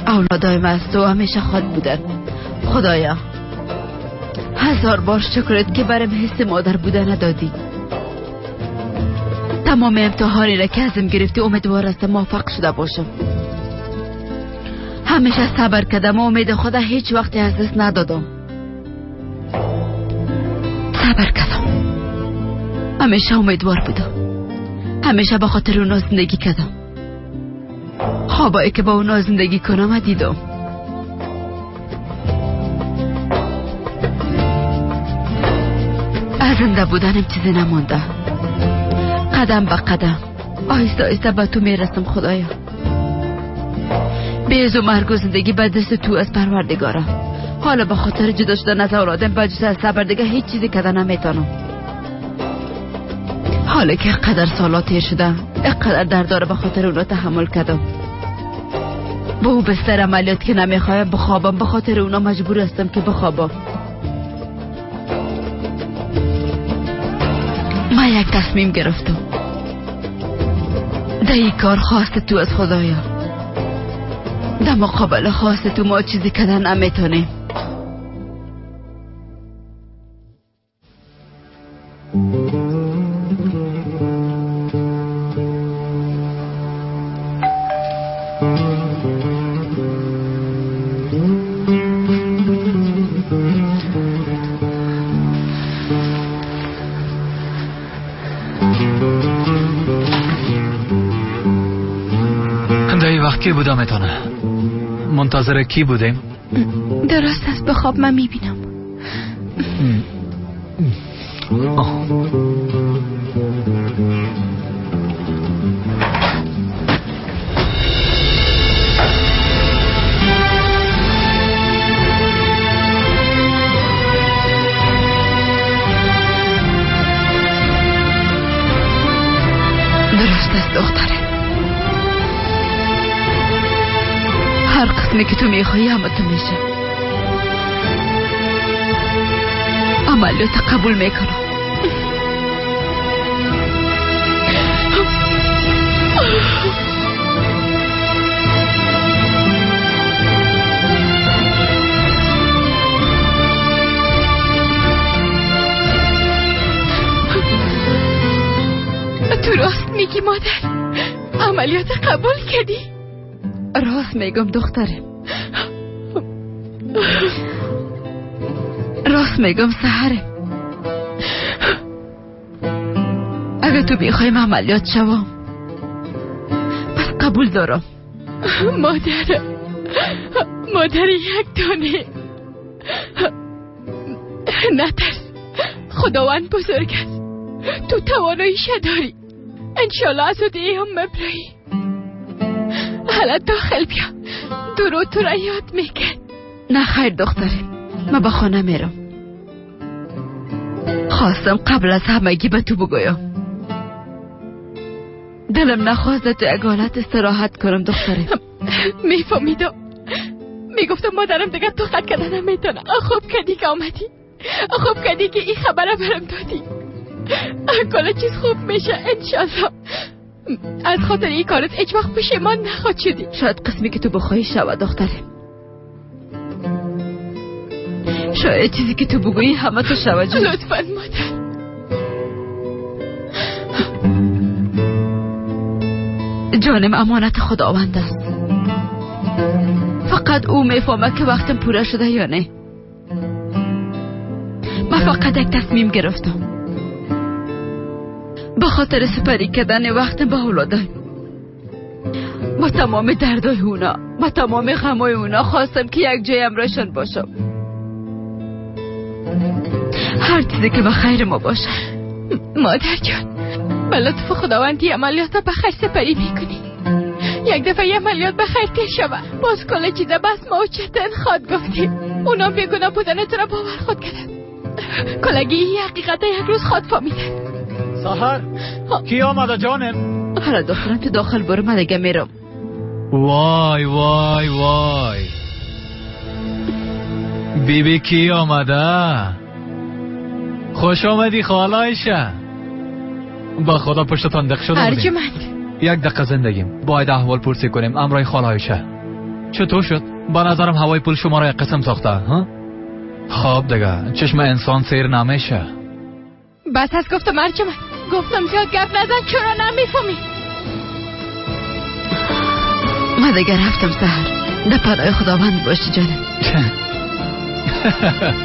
اولادایم از تو همیشه خود بودن. خدایا هزار بار شکرت که برم حس مادر بودن ندادی. تمام امتحانی را که ازم گرفتی امیدوار هستم موفق شده باشم. همیشه صبر کردم و امید خدا هیچ وقتی از دست ندادم. صبر کردم، همیشه امیدوار بودم، همیشه به خاطر اونا زندگی کردم. خوابایی که با اونا زندگی کنم دیدم. از زنده بودنم چیزی نمانده. قدم به قدم آهسته آهسته به تو میرسم خدایا. بیز و مرگ و زندگی به دست تو از پروردگارا. حالا به خاطر جدا شدن از اولادم به جز از صبر دیگه هیچ چیزی کده نمیتونم. حالا که قدر سالا تیر شده، اقدر درد داره به خاطر اونا تحمل کردم. با او بستر عملیات که نمیخوایم بخوابم، به خاطر اونا مجبور هستم که بخوابم. من یک تصمیم گرفتم. در این کار خواست تو از خدایا. در مقابل خواست تو ما چیزی کردن نمیتونیم. کی بودم اتانه؟ منتظر کی بودیم؟ درست است، به خواب من میبینم. درست است دختره، هر قسمی که تو میخوایی همه تو میشه. عملیات قبول میکنم. تو راست میگی مادر، عملیات قبول کردی؟ راست میگم دخترم، راست میگم سحرم. اگه تو میخوای عملیات شوم پس قبول دارم. مادر، مادر یک دانه، نترس، خداوند بزرگ است، تو تواناییش داری، انشالله از عهده هم مبرایی. حالا داخل بیا، درود تو را یاد میکن. نه خیر دخترم، من به خانه میرم. خواستم قبل از همگی به تو بگویم. دلم نخواست تو یک حالت استراحت کنم دخترم. میفهمیدم، میگفتم مادرم دیگه تو خط کردن نمیتونه. خوب کردی که آمدی، خوب کردی که این خبر برم دادی. کل چیز خوب میشه انشالله. از خاطر این کارت هیچ وقت پشیمان نخواهد شدی. شاید قسمی که تو بخواهی شود دخترم. شاید چیزی که تو بگویی همه تو شود. لطفا مادر. جانم امانت خداوند است. فقط او میفهمه که وقتم پوره شده یا نه. من فقط یک تصمیم گرفتم، به خاطر سپری کردن وقتم به اولادم، با تمام دردای اونا، با تمام غمای اونا، خواستم که یک جای امرایشان باشم. هر چیزی که به خیر ما باشه. مادر جان، به لطف خداوند یه عملیات به خیر سپری میکنی. یک دفعه یه عملیات به خیر تیر شوه، باز کل چیزه بس ما و چتن خواد گفتیم. اونا بیگناه بودن تو را باور خود کردن. کلگی این حقیقت یک روز خواد فهمیدن. سحر کی آمده جانم؟ حالا دخترم تو داخل برو، من دیگه میرم. وای وای وای، بیبی کی آمده؟ خوش آمدی خاله عایشه. با خدا پشتتان دق شده بودیم. ارجمند یک دقیقه زندگیم باید احوال پرسی کنیم امرای خاله عایشه. چطور شد؟ با نظرم هوای پول شما را یک قسم ساخته. ها؟ خب دیگه چشم انسان سیر نمیشه. بس از گفتم ارجمند، گفتم زیاد گپ نزن، چرا نمیفهمی؟ من دیگه رفتم سحر، در پناه خداوند باشی جانم.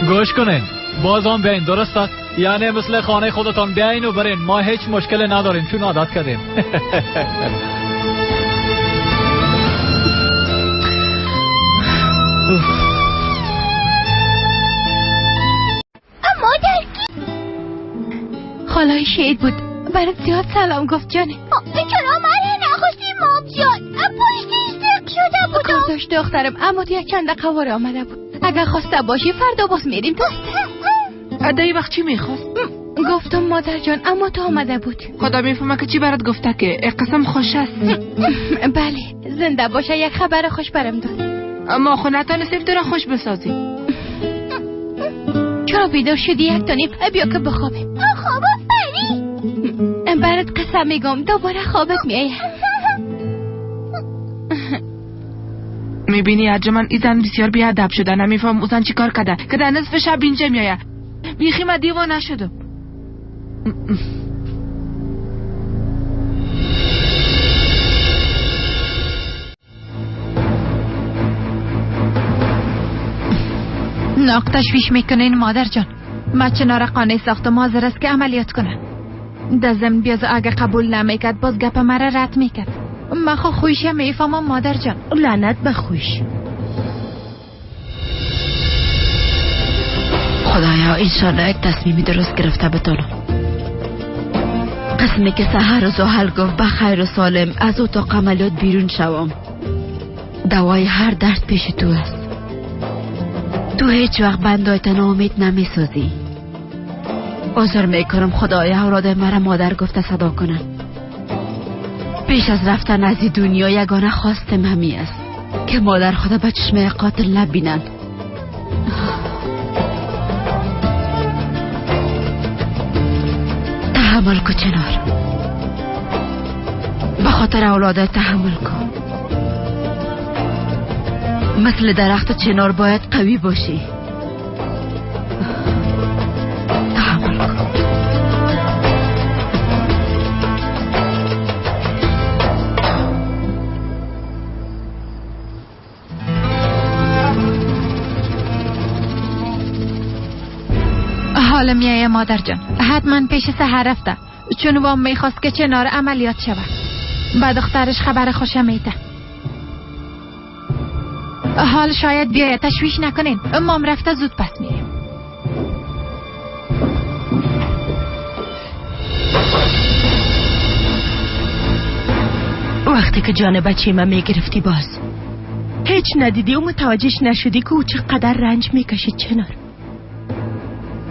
گوش کنین، بازم بیاین، درست است؟ یعنی مثل خانه خودتان بیاین و برین، ما هیچ مشکل نداریم چون عادت کردیم. مادر کی؟ خالای شهید بود، برات زیاد سلام گفت جانه. چرا من نخواستی مام جان؟ پشتش دق شده بودم. کار داشت دخترم، اما تو یک چند دقیقه واره آمده بود. اگر خواسته باشی فردا باز میریم. ادای وقت چی میخواست؟ گفتم مادر جان، اما تو آمده بود. خدا میفهمه که چی برات گفته که قسم خوش است. بله زنده باشه، یک خبر خوش برم داد. اما خو نتانستیم تو را خوش بسازیم. چرا بیدار شدی یک تانیم؟ بیا که بخوابیم. خوابم پری. برات قسم میگم دوباره خوابت میآید. میبینی ارجمند، این زن بسیار بیادب شده. نمیفهم او زن چی کار کرده که در نصف شب اینجا میآید. بیخی من دیوانه شدم. ناق تشویش میکنین مادر جان. ما چنار قانع ساختم حاضر است که عملیات کنه. در ضمن بیاز اگه قبول نمیکرد باز گپ مرا رد میکرد. من خو خویشه میفهمم مادر جان. لعنت به خویش. خدایا انشالله یک تصمیمی درست گرفته بتانم. قسمی که سحر و زحل گفت به خیر و سالم از اتاق عملیات بیرون شوم. دوای هر درد پیش تو است. تو هیچ وقت بندایت ناامید نمیسازی. عذر میکنم خدایا، اولاد مرا مادر گفته صدا کنن. پیش از رفتن از این دنیا یگانه خواستم همی است که مادر خدا به چشم قاتل نبینن. تحمل کن چنار، به خاطر اولادت تحمل کن. مثل درخت چنار باید قوی باشی. تحمل کن. حالا میایه مادر جان. حتما پیش سحر رفته، چون وام میخواست که چنار عملیات شود. به دخترش خبر خوش میده. حال شاید بیایه، تشویش نکنین. مام رفته زود پس میریم. وقتی که جان بچه من میگرفتی باز هیچ ندیدی و متوجهش نشدی که او چقدر رنج میکشید. چنار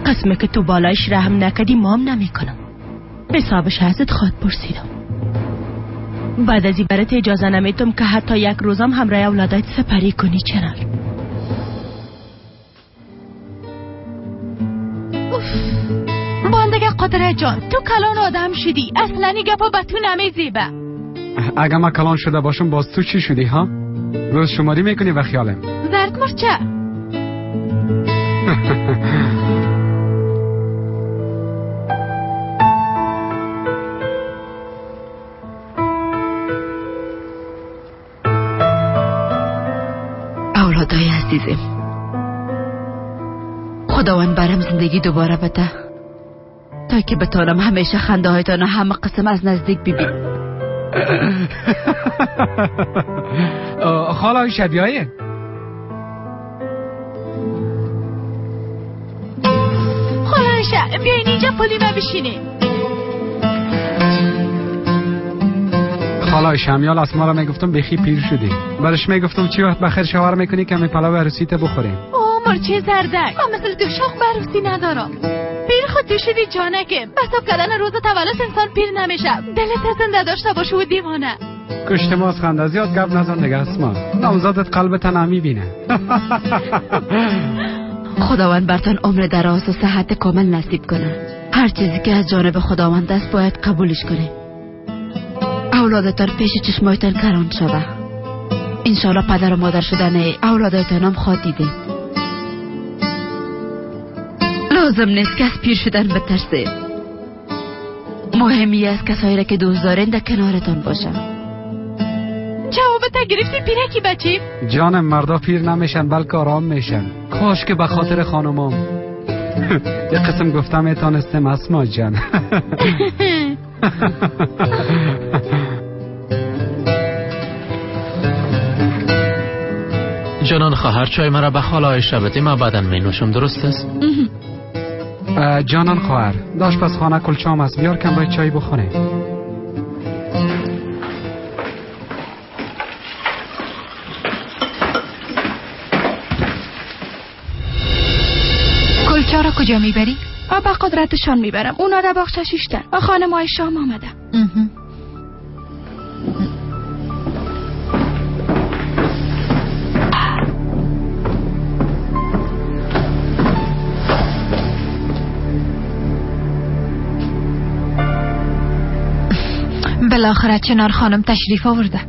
قسمه که تو بالایش رحم نکدی مام نمیکنم. حسابش ازت خواد پرسیدم. بعد از این برات اجازه نمیدم که حتی یک روزم همراه اولادت سپری کنی. چنار باندگه قدره جان، تو کلان آدم شدی، اصلا این گپا به تو نمیزیبه. اگه ما کلان شده باشم باز تو چی شدی ها؟ روز شماری میکنی به خیالم. زرد مرچه. اولادای عزیزم، خداوند برم زندگی دوباره بده تا که بتانم همیشه خنده هایتان همه قسم از نزدیک ببینم. خاله عایشه بیایه. خاله عایشه بیاین اینجا پلی ما بشینین. خاله عایشه همیال از ما را میگفتم بیخی پیر شدی. برش میگفتم چی وقت بخیر شوهر میکنی که می پلاو عروسیت بخوریم. او مرچه زردک، من مثل تو شوق به عروسی ندارم. پیر خود تو شدی جانکه. حساب کردن روز تولد انسان پیر نمیشه. دلت زنده داشته باشه و دیوانه. کشت ما از خنده زیاد گپ نزن دیگه اسما. نامزادت قلبت نمیبینه. خداوند برتان عمر دراز و صحت کامل نصیب کنه. هر چیزی که از جانب خداوند است باید قبولش کنیم. اولادتان پیش چشمایتان کلان شوه. انشالله پدر و مادر شدن اولادتان هم خواد دیدیم. لازم نیست که از پیر شدن بترسید. مهمی از کسایی را که دوست دارین در کنارتان باشن. جواب تا گرفتی پیرکی بچیم؟ جانم مردا پیر نمیشن بلکه آرام میشن. کاش که به خاطر خانمام یه قسم گفتم میتونستم اسما جان. جانان خواهر چای مرا به خاله عایشه بده، من بعدا می نوشم، درست است؟ جانان خواهر داشت پس خانه کلچام است، بیار کم باید چای بخوریم. کلچا را کجا میبری؟ به قدرتشان میبرم، اونا در باغچه شیشتن. خانم های شام آمده. بالاخره چنار خانم تشریف آورده.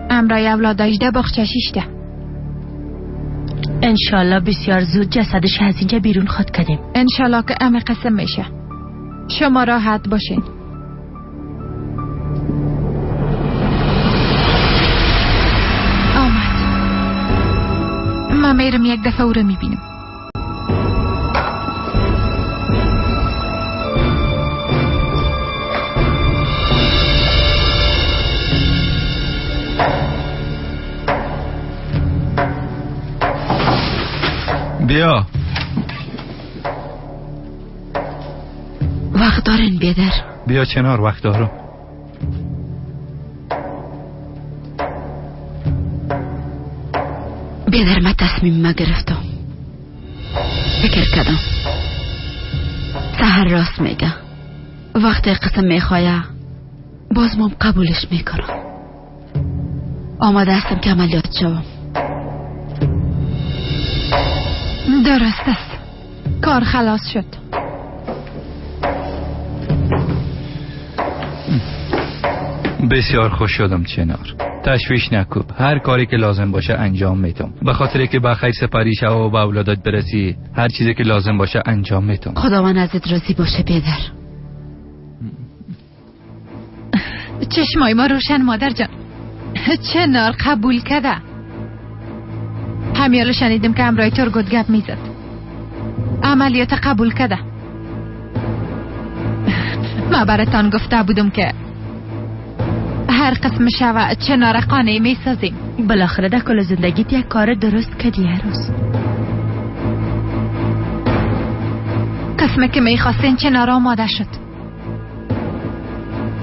امرای اولادایش ده باغچه شیشته. انشالله بسیار زود جسدش از اینجا بیرون خواد کردیم. انشالله که امر قسم میشه. شما راحت باشین. آمد. من میرم یک دفعه او رو میبینم. بیا. وقت دارین بیادر. بیا چنار وقت دارم. بیادر من تصمیم ما گرفتم. فکر کردم سحر راست میگه. وقتی قسم میخوایه باز مام قبولش میکنم. آماده هستم که عملیات شوم. درست است، کار خلاص شد. بسیار خوش شدم چنار. تشویش نکوب، هر کاری که لازم باشه انجام میدم. به خاطر که به خیر سپری شو و به اولادت برسی، هر چیزی که لازم باشه انجام میدم. خداوند ازت راضی باشه پدر. چشمای ما روشن مادر جان. چنار قبول کرده. همیالا شنیدم که همراه ترگوت گپ میزد. عملیات قبول کرده. ما براتان گفته بودم که هر قسم شوه چنار قانع می سازیم. بالاخره در کل زندگیت یک کار درست کردی عروس. قسمه که میخواستین چنار آماده شد.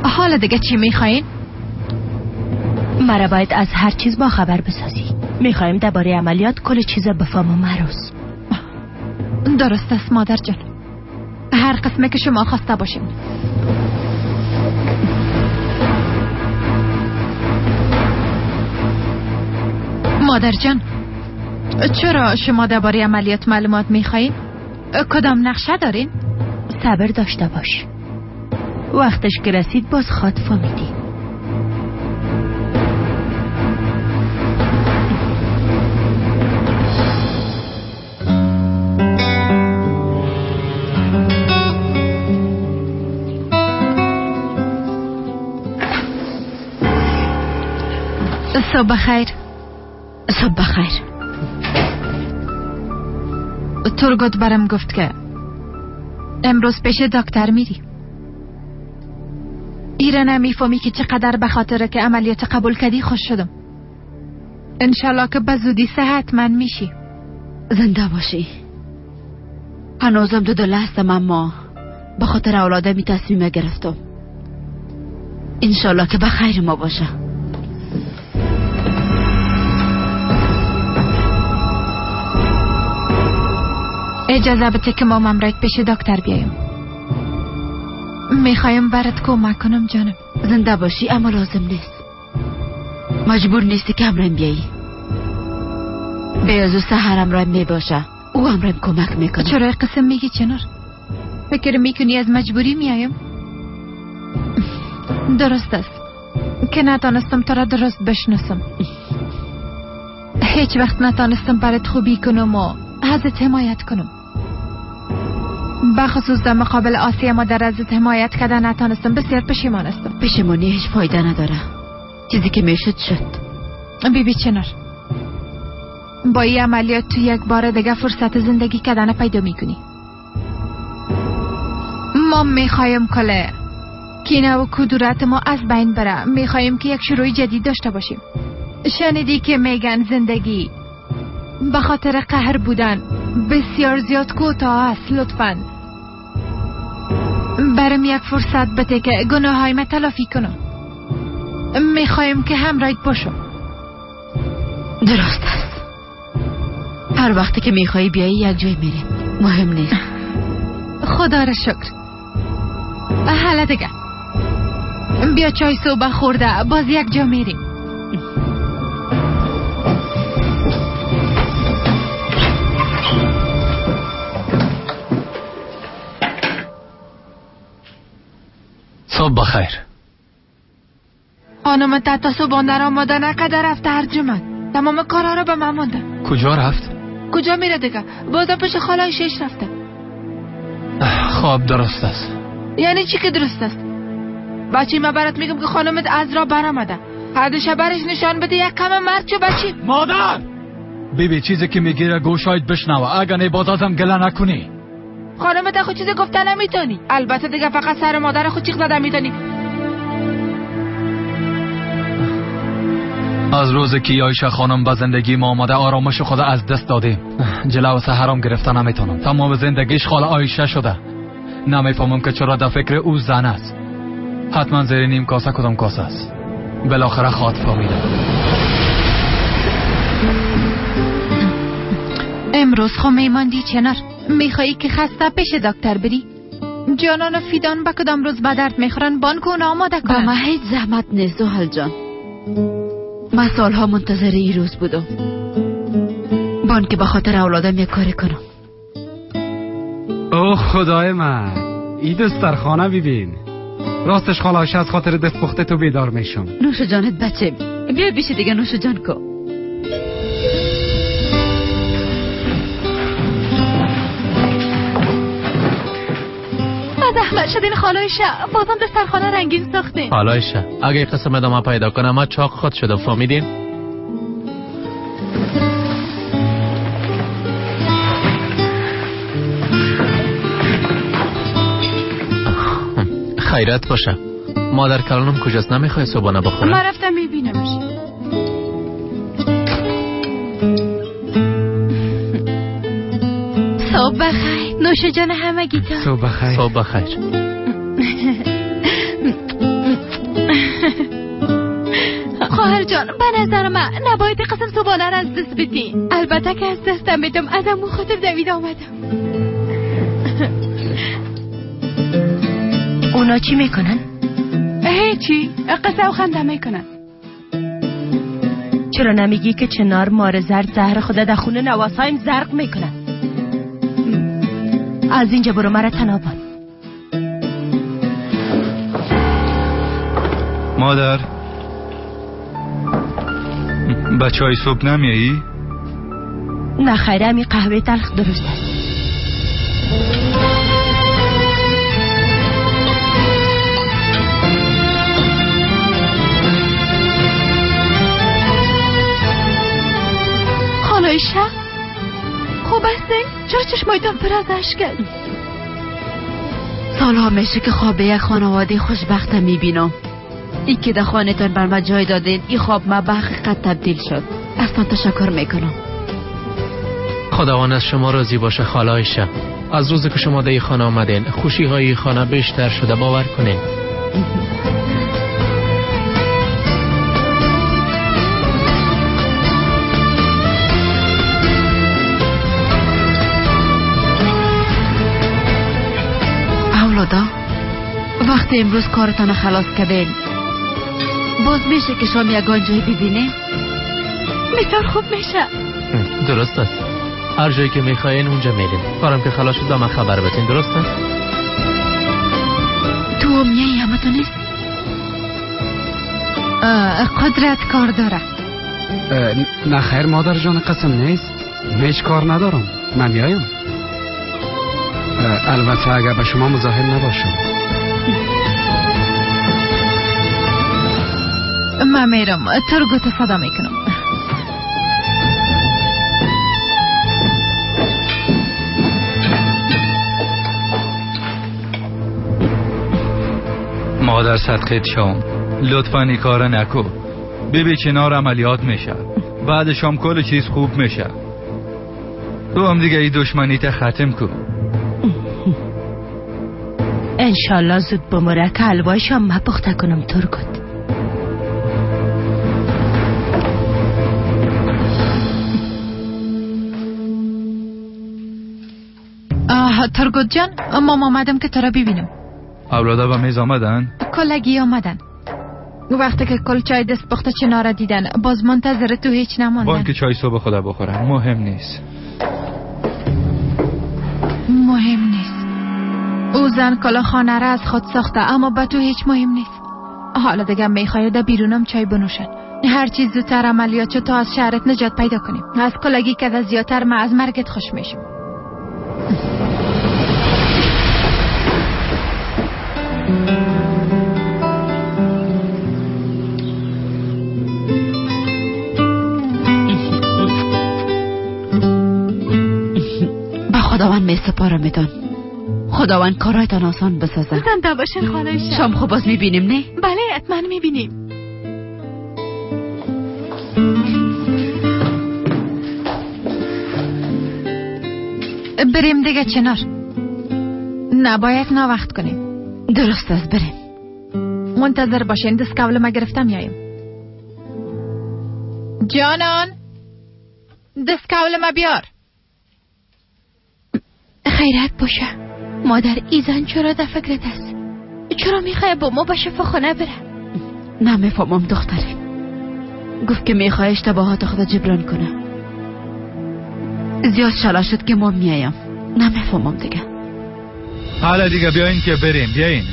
حالا دیگه چی میخواین؟ مرا باید از هر چیز با خبر بسازی. میخوایم درباره عملیات کل چیز بفهمم عروس. درست است مادر جان، هر قسمه که شما خواسته باشیم. مادر جان، چرا شما درباره عملیات معلومات میخواین؟ کدام نقشه دارین؟ صبر داشته باش، وقتش که رسید باز خواد فهمیدی. صبح بخیر. صبح بخیر. تورگوت برم گفت که امروز پیش دکتر میری. ایره نمیفهمی که چقدر به خاطر که عملیات قبول کردی خوش شدم. انشالله که به زودی صحت من میشی. زنده باشی. هنوزم دو دل هستم، اما به خاطر اولادم تصمیم گرفتم. انشالله که به خیر ما باشه. اجازه بده که ما ممرک پیش دکتر بیایم. میخوایم برات کمک کنم جانم. زنده باشی، اما لازم نیست. مجبور نیستی که همراهم بیایی. بیازو سحر همراهم میباشه، او همراهم کمک میکنه. چرا قسم میگی چنار؟ فکر میکنی از مجبوری میایم؟ درست است که نتانستم تو را درست بشناسم. هیچ وقت نتانستم برات خوبی کنم و ازت حمایت کنم. بخصوص در مقابل آسیه مادر ازت حمایت کردن نتانستم. بسیار پشیمان هستم. پشیمانی هیچ فایده نداره. چیزی که میشد شد. بی بی چنار، با این عملیات تو یک بار دیگه فرصت زندگی کردن پیدا میکنی. ما میخوایم کله کینه و کدورت ما از بین بره. میخوایم که یک شروع جدید داشته باشیم. شنیدی که میگن زندگی به خاطر قهر بودن بسیار زیاد کوتاه است. لطفاً برم یک فرصت بده که گناه های تلافی کنم. میخوایم که همراهت باشم. درست است. هر وقتی که میخوایی بیایی یک جای میریم، مهم نیست. خدا را شکر. حالا دیگه بیا چای صبح خورده باز یک جا میریم. صبح بخیر. خانم تتا صبحانه را آماده نکرده رفته ارجمند. تمام کارها را به من مانده. کجا رفت؟ کجا میره دیگه؟ بازم پیش خاله شش رفته. خب درست است. یعنی چی که درست است؟ بچه من برات میگم که خانمت از را برآمده. هر شب برش نشان بده یک کم مرد چه بچی. مادر! بیبی بی چیزی که میگیره گوشایت بشنوه، اگه نه باز ازم گله نکنی. خانمت خود چیزی گفته نمیتونی. البته دیگه فقط سر مادر خود چیخ زده میتونی. از روزی که عایشه خانم به زندگی ما آمده آرامش خود از دست دادیم. جلو سحرام گرفته نمیتونم. تمام زندگیش خاله عایشه شده. نمیفهمم که چرا در فکر او زن است. حتما زیر نیم کاسه کدام کاسه است. بالاخره خواد فهمیدم. امروز خو میماندی چنار. میخوایی که خسته پیش دکتر بری؟ جانان و فیدان به کدام روز به درد میخورن بانک اون آماده کنن. با ما هیچ زحمت نیست زحل جان. من سالها منتظر این روز بودم. بانک به خاطر اولادم یک کاری کنم. او خدای من، این دسترخانه ببین. راستش خاله عایشه از خاطر دست پخته تو بیدار میشم. نوش جانت بچه، بیا بیش دیگه نوش جان کو. زحمت شدین خاله عایشه، بازم دسترخانه رنگین ساختین. خاله عایشه اگه قسم ادامه پیدا کنم ما چاق خود شدم، فهمیدین؟ خیرت باشه. مادر کلانم کجاست؟ نمیخوای صبحانه بخوره؟ من رفتم میبینمش. صبح بخیر نوش جان همگیتان. صبح بخیر. صبح بخیر. خواهر جان به نظر من نباید قسم صبحانه را از دست بدی. البته که از دستم بدم، از امو خاطر دوید آمدم. اونا چی میکنن؟ هیچی، قصه و خنده میکنن. چرا نمیگی که چنار مار زرد زهر خدا در خونه نواسایم زرق میکنن؟ از اینجا برو مرا تنابان. مادر بچه های صبح نمیایی؟ نه خیره، همی قهوه تلخ درست است. خاله عایشه خوب هستین؟ چرا چشمایتان پر از اشک است؟ سالها میشه که خواب یک خانواده خوشبخت میبینم. ای که در خانهتان بر من جای دادین، ای خواب ما به حقیقت تبدیل شد. از تان تشکر میکنم. خداوند از شما راضی باشه خاله عایشه. از روزی که شما در این خانه آمدین، خوشی های خانه بیشتر شده، باور کنین. اولادا، وقتی امروز کارتان خلاص کردین، باز میشه که شام یگان جای ببینیم؟ بسیار خوب میشه. درست است. هر جایی که میخواین اونجا میریم. کارم که خلاص شد به من خبر بدین، درست است؟ تو هم میایی همه تو نیست؟ قدرت کار داره. نه خیر مادر جان، قسم نیست، هیچ کار ندارم، من میایم. البته اگر به شما مزاحم نباشم. من میرم ترگوت صدا میکنم. مادر صدقه شام، لطفا این کار نکو. ببین چنار عملیات میشه، بعد شام کل چیز خوب میشه. تو هم دیگه ای دشمنی تا ختم کن. انشالله زود بمره که حلوای شام ما پخته کنم ترگوت. ترگوت جان، ما آمدم که تو را ببینم. اولادا به میز آمدن؟ کلگی آمدن. وقتی که کل چای دست پخته چناره دیدن، باز منتظر تو هیچ نماندن. بانک چای صبح خدا بخورن، مهم نیست. مهم نیست. او زن کلا خانه را از خود ساخته، اما به تو هیچ مهم نیست. حالا دیگه میخواد در بیرونم چای بنوشن. هر چیز زودتر عملیات شد تا از شهرت نجات پیدا کنیم. از کلگی که زیادتر من از مرگت خوش میشم. به خداوند می سپارمتان. خداوند کارایتان آسان بسازه. زنده باشین خاله عایشه. شام خوب باز میبینیم نه؟ بله حتما میبینیم. بریم دیگه چنار، نباید ناوقت کنیم. درست است، بریم. منتظر باشین، دست قبل ما گرفتم میایم. جانان دست قبل ما بیار. خیرت باشه مادر، ایزن چرا در فکرت است؟ چرا میخوای با ما به شفاخانه بره؟ نمیفهمم دختره. گفت که میخوای اشتباهات خود جبران کنه. زیاد شلا شد که ما میایم. نمیفهمم دیگه. حالا دیگه بیاین که بریم، بیاین.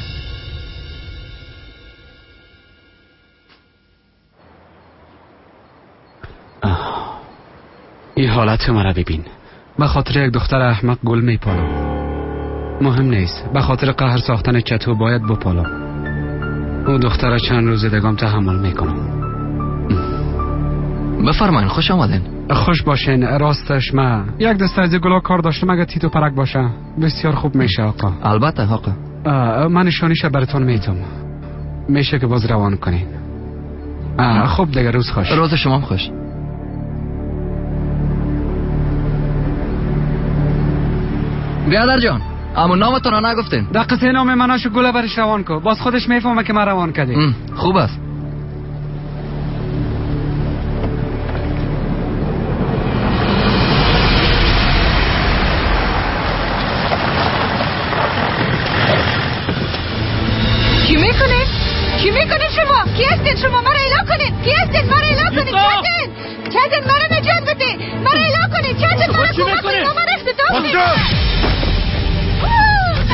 این حالت مرا ببین. به خاطر یک دختر احمق گل میپالم. مهم نیست، به خاطر قهر ساختن چتو باید بپالم. او دختر چند روز دیگم تحمل میکنم. بفرمایین، خوش آمدین. خوش باشین. راستش من یک دسته از گلا کار داشتم، اگه تیتو پرک باشه بسیار خوب میشه آقا. البته آقا. من نشانیش براتون میتم. میشه که باز روان کنین. خب دیگه روز خوش. روز شما هم خوش. بیادر جان، اما نامتون را نگفتین. در قصه نام مناشو گله برش روان کو. باز خودش میفهمه که من روان کردیم. خوب است. چی میکنید؟ چی میکنید شما؟ کی هستین شما؟ مرا اعلام کنید. کی هستین؟ مرا اعلام کنید. چتن مرا نجات بده. مرا اعلام کنید. چتن مرا کمک کنید. مرا اختطاف کنید.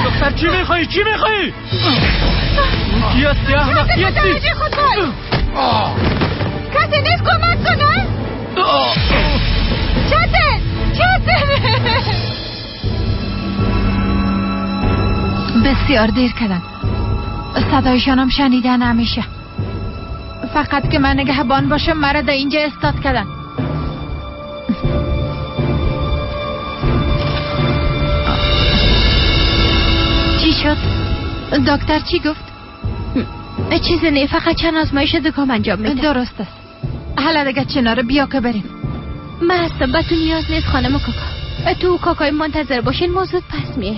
دختر چی میخوایی؟ چی میخوایی؟ کی هستی احمق؟ کی هستی؟ کسی نیست کمک کنه؟ چتن! چتن! بسیار دیر کردن. صدایشان هم شنیده نمیشه. فقط که من نگهبان باشم مرا در اینجا استاد کردن. چی شد؟ دکتر چی گفت؟ چیزی نه، فقط چند آزمایش دیگه انجام میده. درست است. حالا دیگه چناره بیا که بریم. من هستم، به تو نیاز نیست خانم کاکا. تو کاکای منتظر باشین، ما زود پس میه.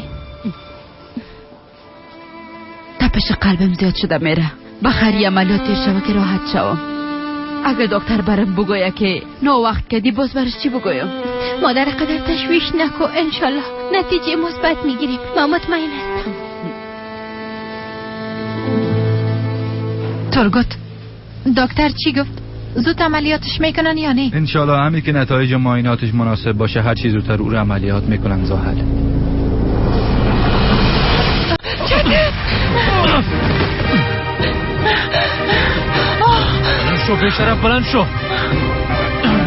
تپش قلبم زیاد شده میره. بخری عملیات تیر شوه که راحت شوم. اگر دکتر برم بگویه که نو وقت کردی، باز برش چی بگویم؟ مادر قدر تشویش نکو، انشالله نتیجه مثبت میگیریم. من مطمئن هستم. ترگوت، دکتر چی گفت؟ زود عملیاتش میکنن یا نه؟ انشالله همین که نتایج معایناتش مناسب باشه هر چیز زودتر او رو عملیات میکنن. زاهد بلند شو بیشرف، بلند شو،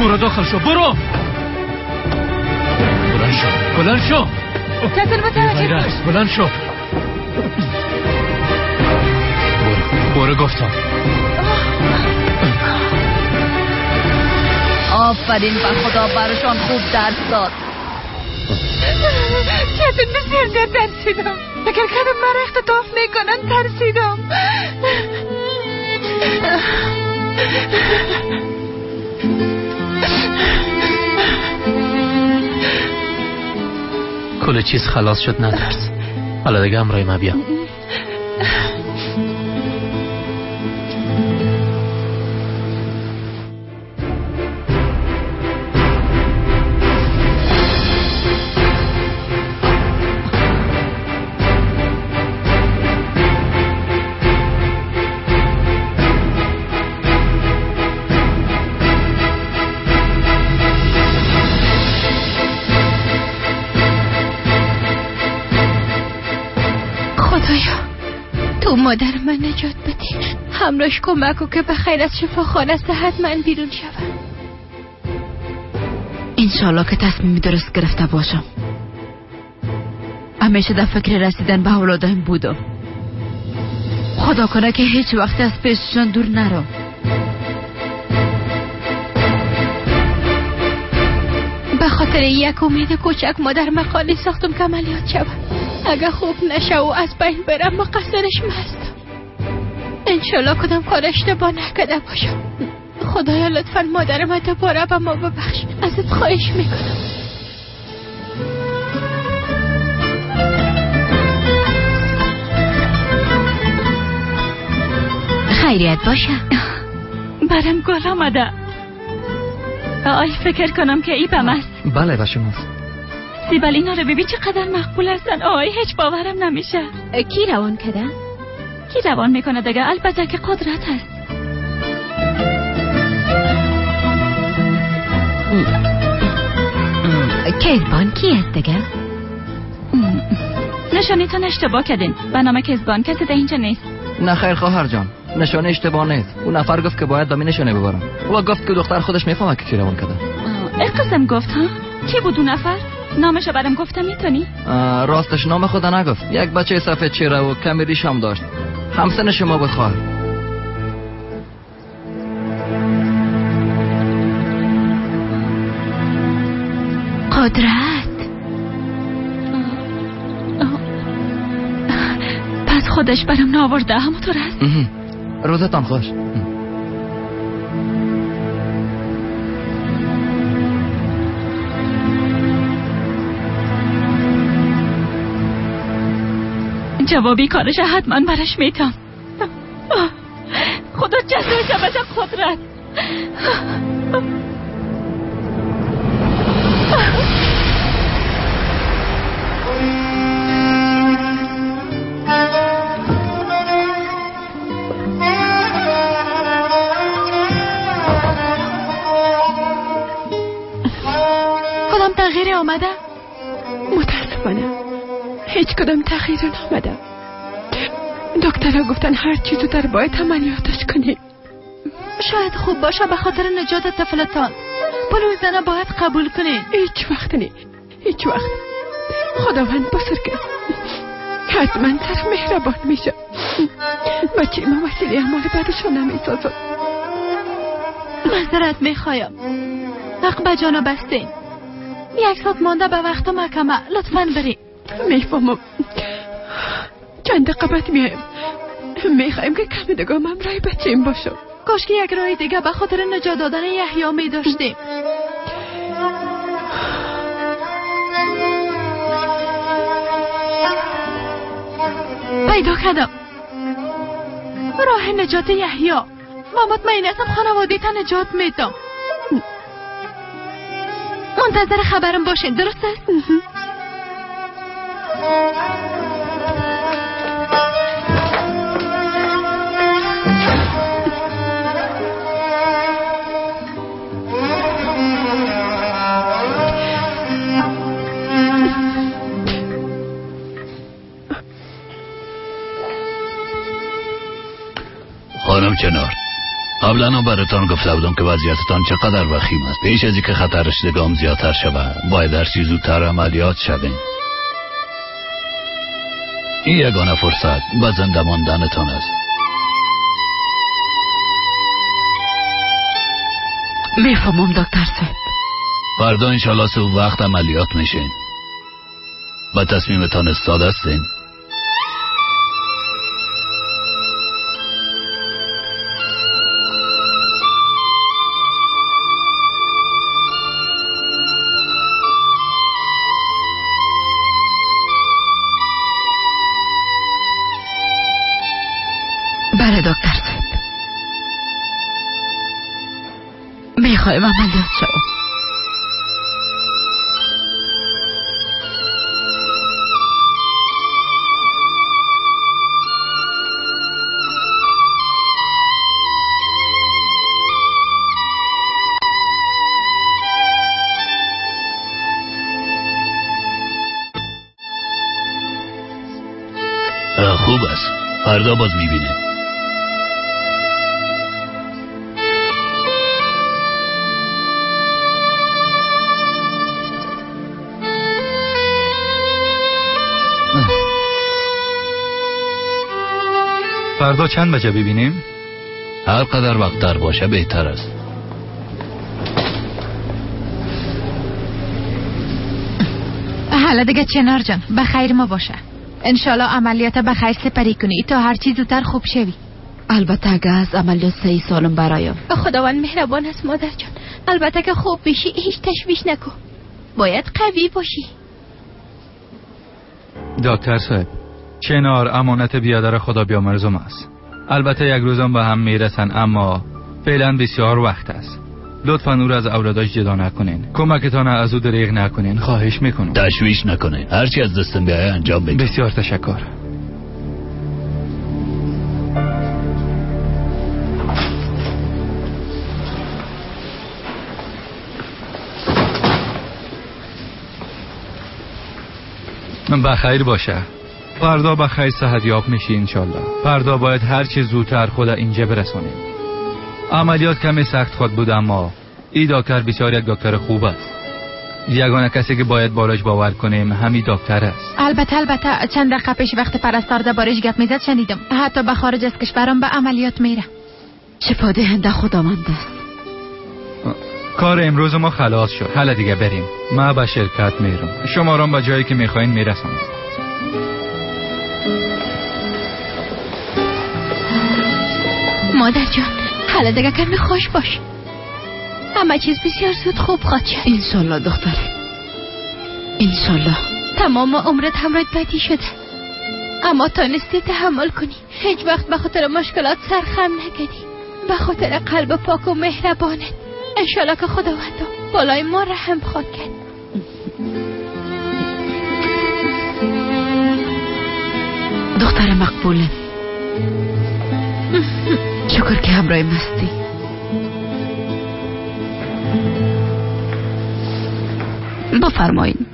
برو داخل شو، برو، بلند شو، بلند شو، بلند شو، برو، برو گفتم. آفرین بر خدا، برشان خوب درس داد. چطور بسیار زیاد ترسیدم. فکر کردم مرا اختطاف میکنن، ترسیدم. کل چیز خلاص شد، نترس. حالا دیگه همراه ما بیا. مادر من نجات بده، همراهش کمک کن که به خیر از شفاخانه صحت من بیرون شوم. انشالله که تصمیم درست گرفته باشم. همیشه در فکر رسیدن به اولادم بودم. خدا کنه که هیچ وقت از پیششان دور نرم. به خاطر یک امید کوچک مادر مقاله ساختم که عملیات شود. اگه خوب نشه و از بین برم مقصرش مستم. انشالله کدام کار اشتباه نکرده باشم. خدایا لطفا مادر من دوباره به ما ببخش. ازت خواهش میکنم. خیریت باشه. برم گل آمده. آی فکر کنم که ای بم است. بله به شماست. سیبل اینا رو ببین چقدر مقبول هستن. آی هیچ باورم نمیشه. کی روان کده؟ کی روان میکنه دیگه؟ البته که قدرت هست. کیزبان کی هست دیگه؟ نشانیتون اشتباه کردین. به نام کیزبان کسی در اینجا نیست. نه خیر خواهر جان، نشانه اشتباه نیست. اون نفر گفت که باید به نشانه ببرم. او گفت که دختر خودش میفهمه که کی روان کرده. ای قسم گفت ها؟ کی بود اون نفر؟ نامش برام گفته میتونی؟ راستش نام خدا نگفت. یک بچه سفید چهره و کمی ریش هم داشت. همسن شما بود خواهر. قدرت. خودش برام نآورده، همونطور است. روزتان خوش. جوابی کارش حتما برش میتم. خدا جزایش بده قدرت. کدام تغییری آمده؟ متاسفانه هیچ کدام تغییر نامده. دکترها گفتن هر چیز زودتر باید عملیاتش کنیم. شاید خوب باشه به خاطر نجات طفلتان. پول زنه باید قبول کنین. هیچ وقت نه، هیچ وقت. خداوند بزرگه، حتما سر مهربان میشه. بچه ما وسیله اعمال بدشان نمیسازد. معذرت میخوایم، حق به جانا بستین. 1 ساعت مانده به وقت محکمه، لطفاً بریم. میفهمم. چند دقیقه بعد میایم. میخوایم که کمی دیگه هم رای بچیم باشم. کاش که یک راه دیگه به خاطر نجات دادن یحیی می داشتیم. پیدا کردم راه نجات یحیی. ما مطمئن هستم خانواده تا نجات میدم. منتظر خبرم باشین، درست است؟ خانم چنار، قبلا هم براتان گفته بودم که وضعیتتان چقدر وخیم است. پیش از اینکه خطرش دگام زیادتر شود باید هر چیز زودتر عملیات شویم. این یگانه فرصت به زنده ماندنتان است. میفهمم دکتر صاحب. فردا انشالله صبح وقت عملیات میشین. با تصمیمتان استاد هستین؟ بله دکتر صاحب، میخوایم عملیات شوم. خوب است، فردا باز میبینیم. فردا چند بجه ببینیم؟ هر قدر وقت در باشه بهتر است. حالا دیگه چنار جان، به خیر ما باشه. انشالله عملیات به خیر سپری کنی تا هر چیز زودتر خوب شوی. البته اگه از عملیات صحیح سالم برایم. خداوند مهربان است مادر جان. البته که خوب بشی، هیچ تشویش نکن. باید قوی باشی. دکتر صاحب، چنار امانت بیادر خدا بیامرزم است. البته یک روزم به هم میرسن، اما فعلا بسیار وقت است. لطفا او را از اولاداش جدا نکنین. کمکتان از او دریغ نکنین، خواهش میکنم. تشویش نکنین، هرچی از دستم بیایه انجام بدین. بسیار تشکر. بخیر باشه. فردا بخیر صحت یاب میشی انشالله. فردا باید هر چه زودتر خود اینجا برسانیم. عملیات کمی سخت خود بود، اما ای دکتر بسیار یک دکتر خوب است. یگانه کسی که باید بالاش باور کنیم همین دکتر است. البته چند دقیقه پیش وقت پرستار دربارش گپ میزد شنیدم. حتی به خارج از کشورم به عملیات میره. شفا دهنده خداوند است. کار امروز ما خلاص شد. حالا دیگه بریم. ما به شرکت میرم. شما را به جایی که میخواین میرسم. مادر جان، حالا دیگه کمی خوش باش. همه چیز بسیار زود خوب خواهد شد. انشالله دختر، انشالله. تمام عمرت همراه بدی شده، اما تانستی تحمل کنی. هیچ وقت به خاطر مشکلات سرخم نکردی، به خاطر قلب پاک و مهربانت. انشالله که خداوند بالای ما رحم خواهد کرد. دختر مقبوله، شکر که همراه مستی. بفرمایید.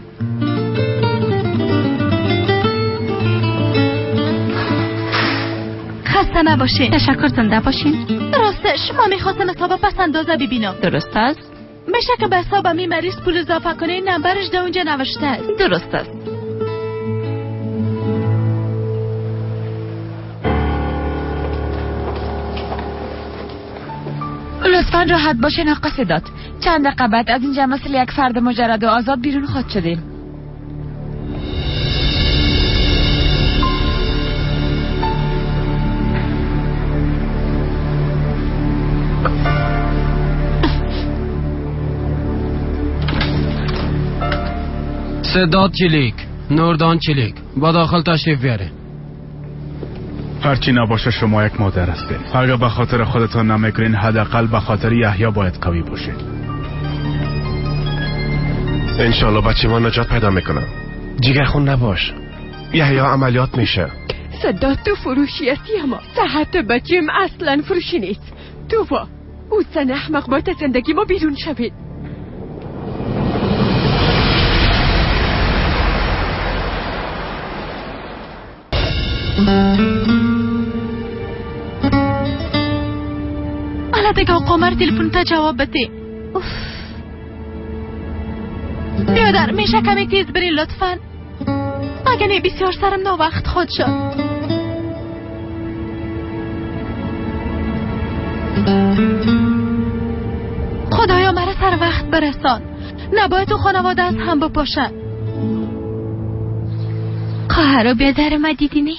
خسته نباشین. تشکر، زنده باشین. راستش ما میخواستم حساب پس اندازه ببینم. درست است. میشه که به حساب می مریض پول اضافه کنه؟ نمبرش در اونجا نوشته است. درست است. لطفا راحت باشین آقا سداد. چند دقیقه بعد از اینجا مثل یک فرد مجرد و آزاد بیرون خواهد شدیم. سداد چلیک، نوردان چلیک، با داخل تشریف بیاره. هرچی نباشه شما یک مادر هستید. اگر به خاطر خودتان نمیکنین، حداقل به خاطر یحیی باید قوی باشید. انشالله بچه ما نجات پیدا میکنم. جگر خون نباش، یحیی عملیات میشه. سداد تو فروشی هستی، اما صحت بچیم اصلا فروشی نیست. تو با او زن احمق باید زندگی ما بیرون شوید. حالا دیگه قمر تلفن تا جواب بده. بیادر میشه کمی تیز بری لطفا؟ اگه نه بسیار سرم ناوقت خود شد. خدایا مرا سر وقت برسان. نباید تو خانواده از هم بپاشن. خواهر و بیادر ما دیدی نی؟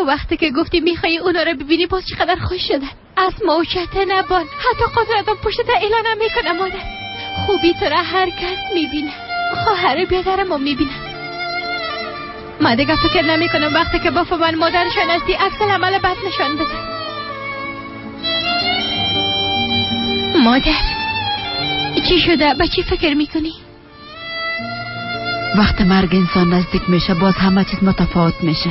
وقتی که گفتی میخوای اونا رو ببینی باز چقدر خوش شدن. از موشت نبان، حتی قدرتم پشت تا اعلانم میکنم. مادر خوبی تو را هر کس میبینه، خواهر بیادر ما میبینه. من دیگه فکر نمیکنم وقتی که با من مادرشان هستی عکس العمل بد نشان بده. مادر چی شده؟ به چی فکر میکنی؟ وقت مرگ انسان نزدیک میشه باز همه چیز متفاوت میشه.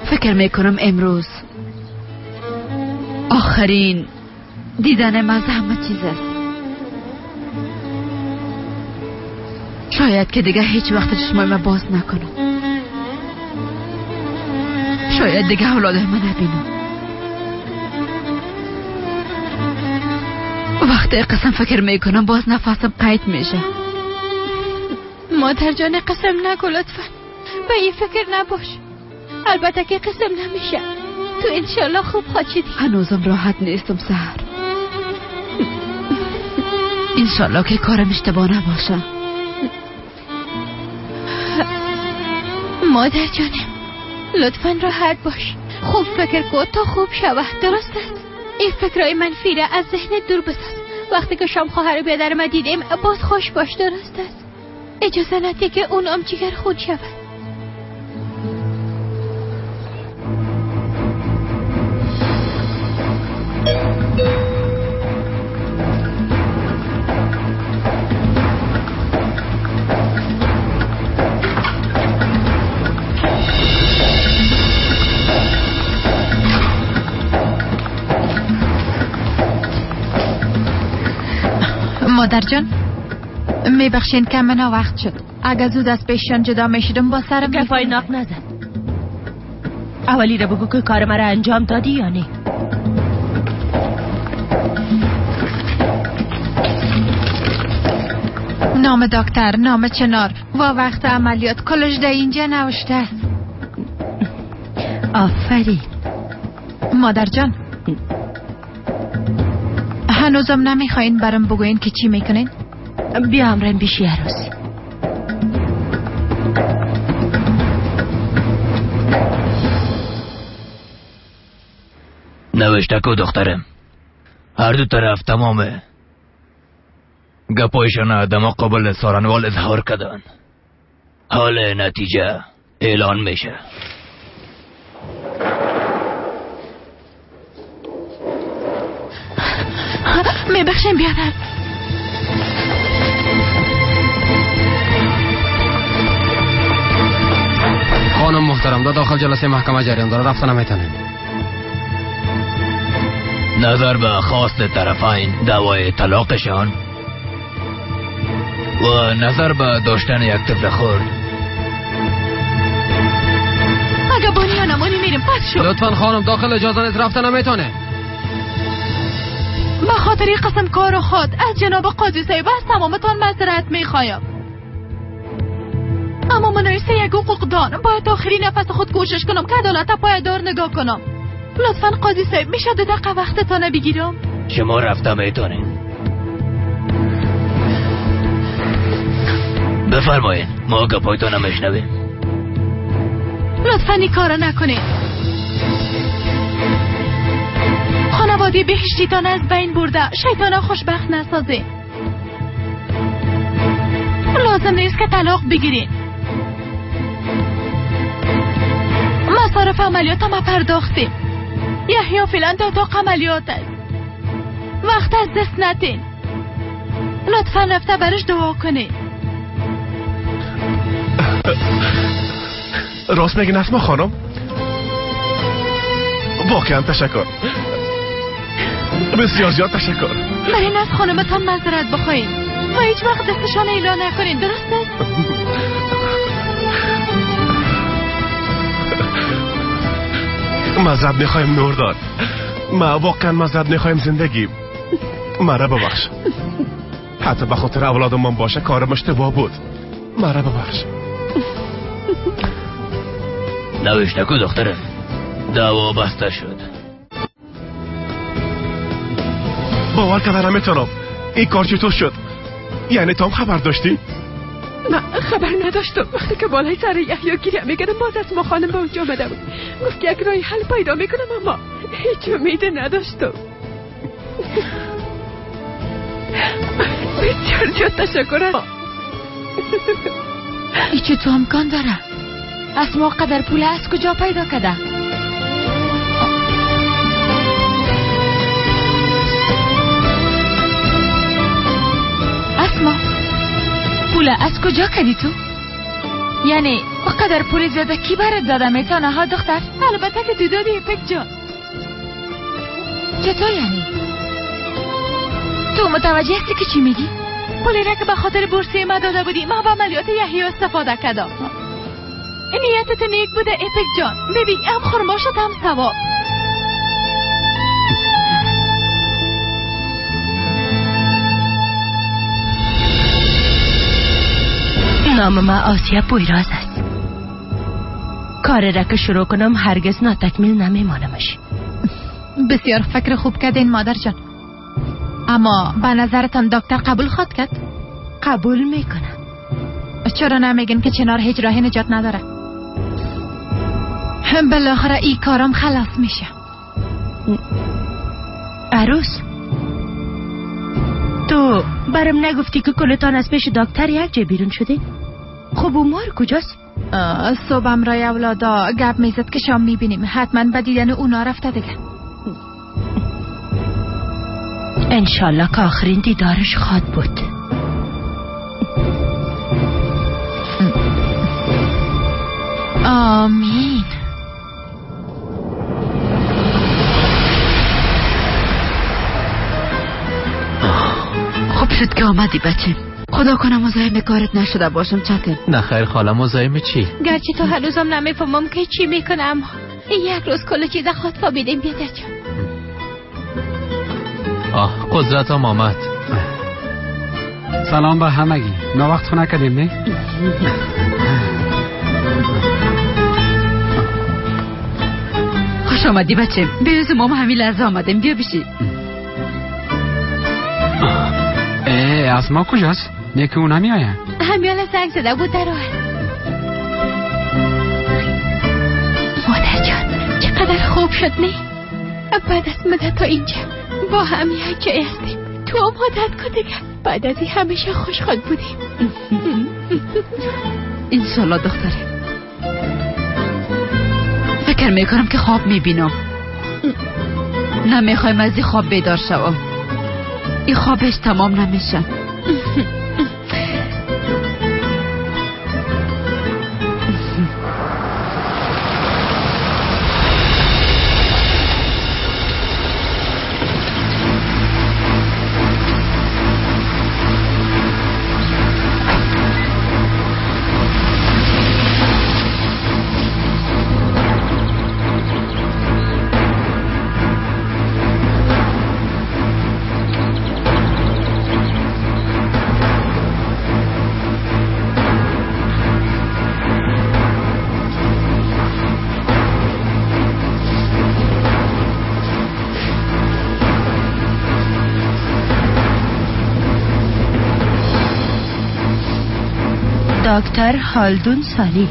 فکر میکنم امروز آخرین دیدن من از همه چیز است. شاید که دیگه هیچ وقت چشمای من باز نکنم. شاید دیگه اولادای من نبینم. وقتی قسم فکر میکنم باز نفسم قید میشه. مادر جان قسم نگو لطفا، به این فکر نباش. البته که قسم نمیشه. تو انشالله خوب خواهد شدی. هنوزم راحت نیستم سحر. انشالله که کارم اشتباه نباشه. مادر جانم لطفا راحت باش. خوب فکر کن تا خوب شوه. درست است؟ این فکرهای منفی را از ذهن دور بساز. وقتی که شام خواهر بیادر ما دیدیم باز خوش باش. درست است؟ اجازه نده که اونام جگر خود شود. مادر جان میبخشین که من وقت شد. اگه زود از پیششان جدا میشدم با سرم گپای ناق نزن. اولی را بگو که کار مرا انجام دادی یا نه؟ نام دکتر، نام چنار و وقت عملیات کلش در اینجا نوشته است. آفرین مادر جان. هنوزم نمیخواین برام بگوین که چی میکنین؟ بیا همرایم بیشی عروسی. نوشته کو دخترم، هر دو طرف تمامه گپایشان در مقابل سارنوال اظهار کردن. حال نتیجه اعلان میشه. میبخشیم بیادر. خانم محترم، در داخل جلسه محکمه جریان داره، رفتن نمیتونیم. نظر به خواست طرفین دعوای طلاقشان و نظر به داشتن یک طفل خرد. اگه بانی نمانی میریم پس شو. لطفا خانم داخل اجازه نیست، رفتن نمیتونه. به خاطر قسم کار خود از جناب قاضی صاحب از تمامتان معذرت میخوایم، اما من رئیس یک حقوقدان باید آخرین نفس خود کوشش کنم که عدالت پایدار نگاه کنم. لطفا قاضی صاحب میشه 2 دقیقه وقتتان بگیرم؟ شما رفته میتونین. بفرمایین، ما گپایتان میشنویم. لطفا این کارو نکنید. خانواده بهشتیتان از بین برده، شیطان خوشبخت نسازه. لازم نیست که طلاق بگیرین. مصارف عملیات ما پرداختیم. یحیی فعلا در اتاق عملیات است. وقت از دست ندین. لطفا رفته برش دعا کنید. راست میگی نسما خانم؟ واقعا تشکر، بسیار زیاد تشکر. برای از خانمتان معذرت بخواین و هیچ وقت دستشان اعلان نکنین، درست است؟ معذرت میخوایم نورداد، ما واقعا معذرت میخوایم زندگی مرا ببخش. حتی به خاطر اولادمان باشه کارم اشتباه بود، مرا ببخش. نوشته کو دختره، دعوا بسته شد. باور کردن نمیتونم این کار چطور شد. یعنی تو هم خبر داشتی؟ من خبر نداشتم. وقتی که بالای سر یحیی گریه میکردم باز از ما خانم به اونجا آمده بود، گفت که یک راه حل پیدا میکنم، اما هیچ امید نداشتم. بسیار زیاد تشکر. ای چطور امکان داره؟ از ما قدر پول از کجا پیدا کرده؟ اسما پول از کجا کردی تو؟ یعنی قدر پول زیاده کی برات داده میتونه ها دختر؟ البته که تو دادی ایپک جان. چطور یعنی؟ تو متوجه هستی که چی میگی؟ پولی را که به خاطر بورسیه ما داده بودی ما به عملیات یحیی استفاده کردم. نیتت نیک بوده ایپک جان. ببین هم خرما شد هم ثواب. نام ما آسیا پویراز است. کار را که شروع کنم هرگز ناتکمیل نمیمانمش. بسیار فکر خوب کردین مادر جان. اما به نظرتان دکتر قبول خواد کرد؟ قبول میکنم. چرا نمیگن که چنار هیچ راه نجات نداره؟ بالاخره ای کارم خلاص میشه. عروس تو برم نگفتی که کلتان از پیش دکتر یک جای بیرون شده؟ خب عمر کجاست؟ صبحم رای اولادا گپ میزد که شام میبینیم. حتما به دیدن اونا رفته دیگه. انشالله که آخرین دیدارش خواد بود. آمین. خوب شد که آمدی بچه. خدا کنم مزاحم کارت نشده باشم چتن. نه خیر خاله، مزاحم چی؟ گرچه تو هنوزم نمیفهمم که چی میکنم. یک روز کل چیز خود فهمیدیم بیادر جان. آه قدرتم آمد. سلام به همگی. ناوقت خو نکردیم نه؟ خوش آمدی بچه. بیروز ما همین لحظه آمدیم. بیا بشی. از ما کجاست؟ نیکه او نمی آید. همیالا زنگ زده بود در راه. مادر جان چقدر خوب شد نه؟ بعد از مدت تا اینجا با هم یک جای هستیم. تو هم عادت کن دیگه. بعد از این همیشه خوشحال بودیم. انشالله دختره. فکر میکنم که خواب میبینم. نمیخوایم از این خواب بیدار شوم. این خوابش تمام نمیشه. دکتر هالدون سالی.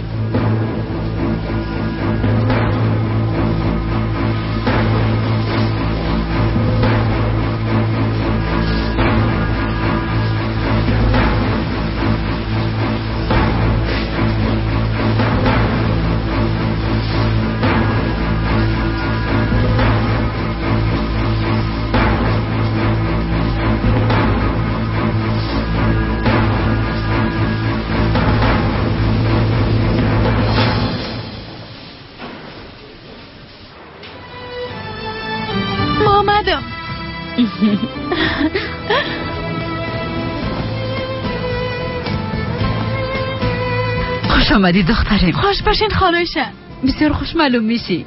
خوش آمدی دخترم. خوش باشین خالوشه. بسیار خوش معلوم میشی.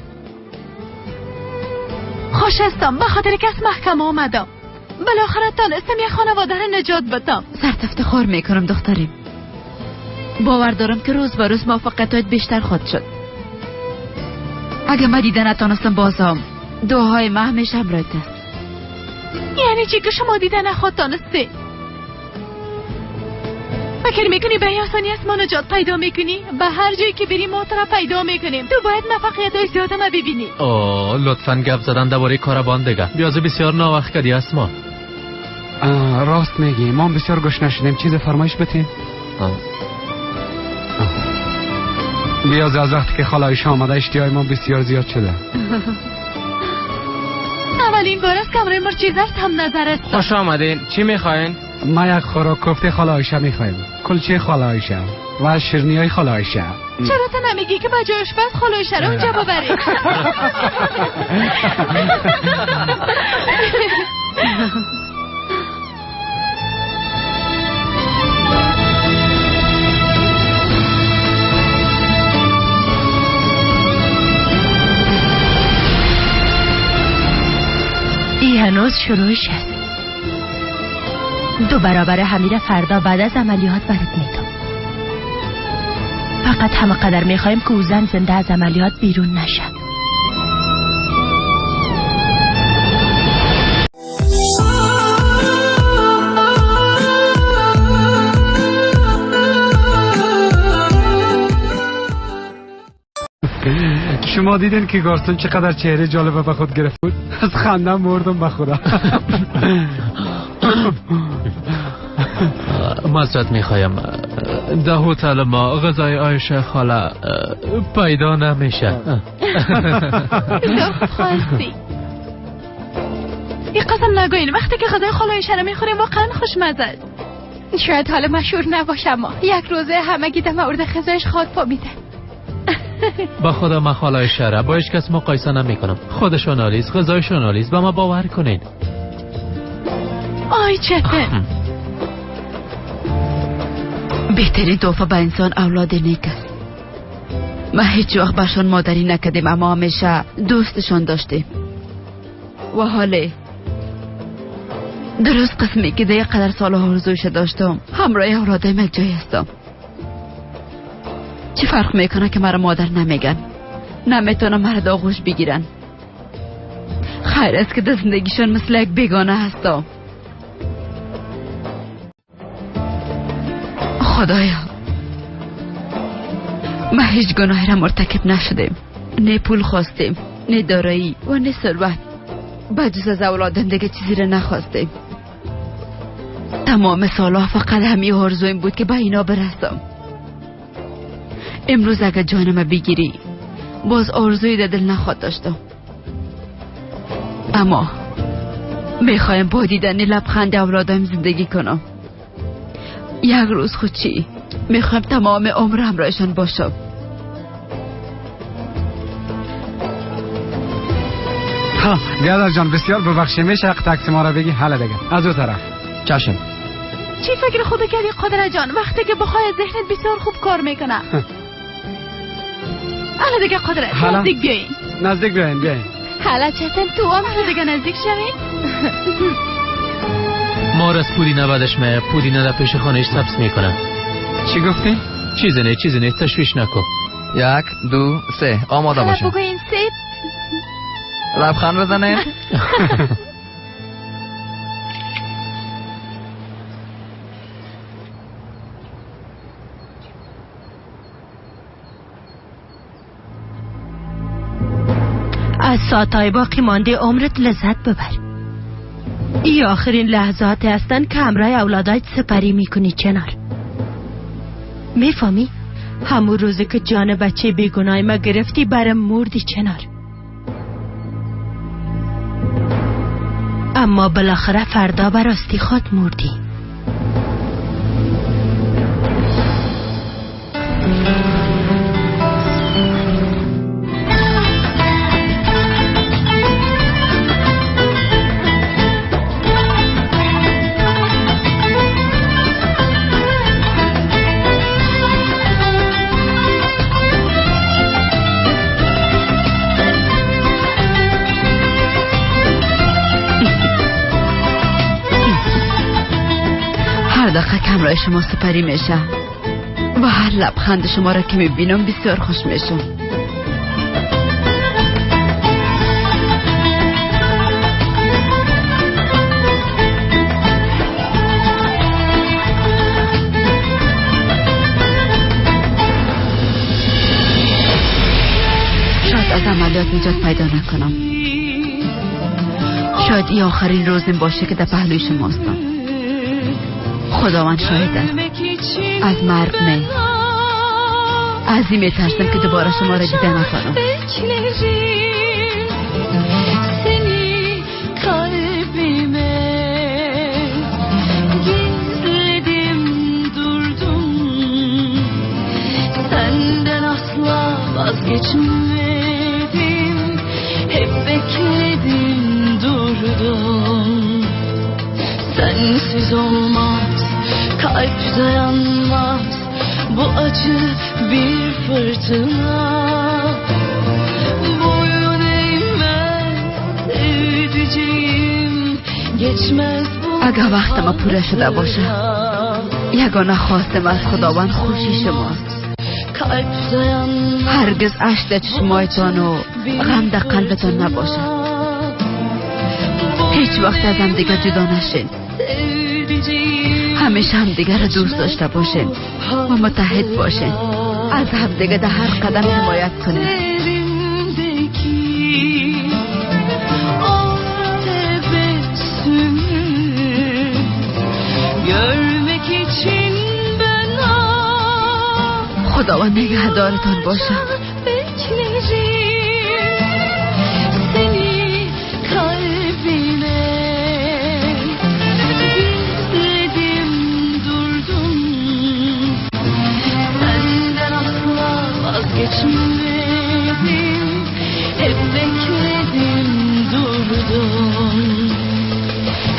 خوش هستم به خاطر که از محکمه آمدم. بالاخره تانستم یک خانواده را نجات بدم. سرت افتخار میکنم دخترم. باور دارم که روز به روز موفقیت‌هایت بیشتر خواهد شد. اگه من دیده نتانستم بازم دعاهای من همیشه همراهت است. یعنی چی که شما دیده نخواد تانستی؟ فکر میکنی به این آسانی از ما نجات پیدا میکنی؟ به هر جایی که بری ما تو را پیدا میکنیم. تو باید موفقیت های زیاد ما ببینی. اوه لطفا گپ زدن درباره کاروان دیگه. بیازه بسیار ناوقت کردی اسما. راست میگی، ما بسیار گوش نشدیم. چیز فرمایش بتین؟ بیازه از وقتی که خاله عایشه آمده اشتیای ما بسیار زیاد شده. اولین بار است که امروز مرچیزرت هم نظر است. خوش آمدین. چی میخواین؟ ما یک خوراک کوفته خاله عایشه میخوایم. کلچه خاله عایشه و شیرینی های خاله عایشه. چرا تو نمیگی که به جای آشپز خاله عایشه رو اونجا ببری؟ ای هنوز شروعش است. 2 برابر همیر فردا بعد از عملیات برات میدم. فقط همه قدر میخوایم که او زن زنده از عملیات بیرون نشه. شما دیدین که گارسون چقدر چهره جالب به خود گرفت بود؟ از خنده مردم به خدا. معذرت میخوایم، در هتل ما غذای عایشه خاله پیدا نمیشه. بسیار خوب خواستی. این قسم نگوین وقتی که غذای خاله عایشه رو میخوریم واقعا خوشمزه است. شاید حال مشهور نباشم، اما یک روزه همگی در مورد غذایش خاک پا میدن. با خدا من خاله عایشه را با هیچ کس مقایسه نمیکنم. خودشان عالی است، غذایشان عالی است، به ما باور کنین. آی چته. بهترین تحفه به انسان اولاد نیک است. ما هیچ وقت بهشان مادری نکردیم، اما همیشه دوستشان داشتیم. و حاله درست قسمی که در قدر سال آرزویش داشتم، همراه اولادم یک جای هستم. چه فرق میکنه که مرا مادر نمیگن، نمیتونم مرا در آغوش بگیرن. خیر است که در زندگیشان مثل یک بیگانه هستم. خدایا، ما هیچ گناهی را مرتکب نشدیم. نه پول خواستیم، نه دارایی و نه ثروت. بجز از اولادم دیگه چیزی را نخواستیم. تمام سالها فقط همین آرزویم بود که به اینا برسم. امروز اگه جانم بگیری باز آرزوی در دل نخواد داشتم، اما میخوایم با دیدن لبخند اولادم زندگی کنم. یک روز خود چی میخوایم تمام عمر همراهشان باشم. ها گدر جان بسیار ببخشید، میشه حق تاکسی ما را بگی؟ حالا دیگه از او طرف. چشم. چی فکر خود کردی قدر جان؟ وقتی که بخوای ذهنت بسیار خوب کار میکنه. حالا دیگه قدر نزدیک بیاین. نزدیک بیاین بیاین. حالا چتن تو هم دیگه نزدیک شوین. مار از پودینه بدش میه، پودینه در پیش خانهش سبز میکنه. چی گفتی؟ چیزی نه چیزی نه، تشویش نکن. 1 2 3 آماده باشین. بگوین 3. لبخند بزنه. از ساعتهای باقی مانده عمرت لذت ببر. ای آخرین لحظات هستن که همراه اولادایت سپری میکنی چنار. میفهمی؟ همون روزی که جان بچه بیگناه ما گرفتی برم مردی چنار. اما بالاخره فردا براستی خود مردی. هر دقیقه که همراه شما سپری میشه و هر لبخند شما را که میبینم بسیار خوش میشم. شاید از عملیات نجات پیدا نکنم. شاید این آخرین روزم باشه که در پهلوی شما هستم. خداوند شاهد است. از مرگ نه، از این میترسم که دوباره شما را دیده نکنم. Sensiz olmaz, kalp dayanmaz, bu acı bir fırtına. Boyun eğmez sevdiceğim, geçmez bu. اگر وقت ما پوره شده باشه، یگانه خواستم از خداوند خوشی شماست. هرگز اشک در چشمایتان و غم در قلبتان نباشه. هیچ وقت از هم دیگر جدا نشین. همیشه هم دیگر را دوست داشته باشین و متحد باشین. از هم دیگر در هر قدم حمایت کنین. خداوند نگهدارتان باشه. Vazgeçmedim, hep bekledim durdum.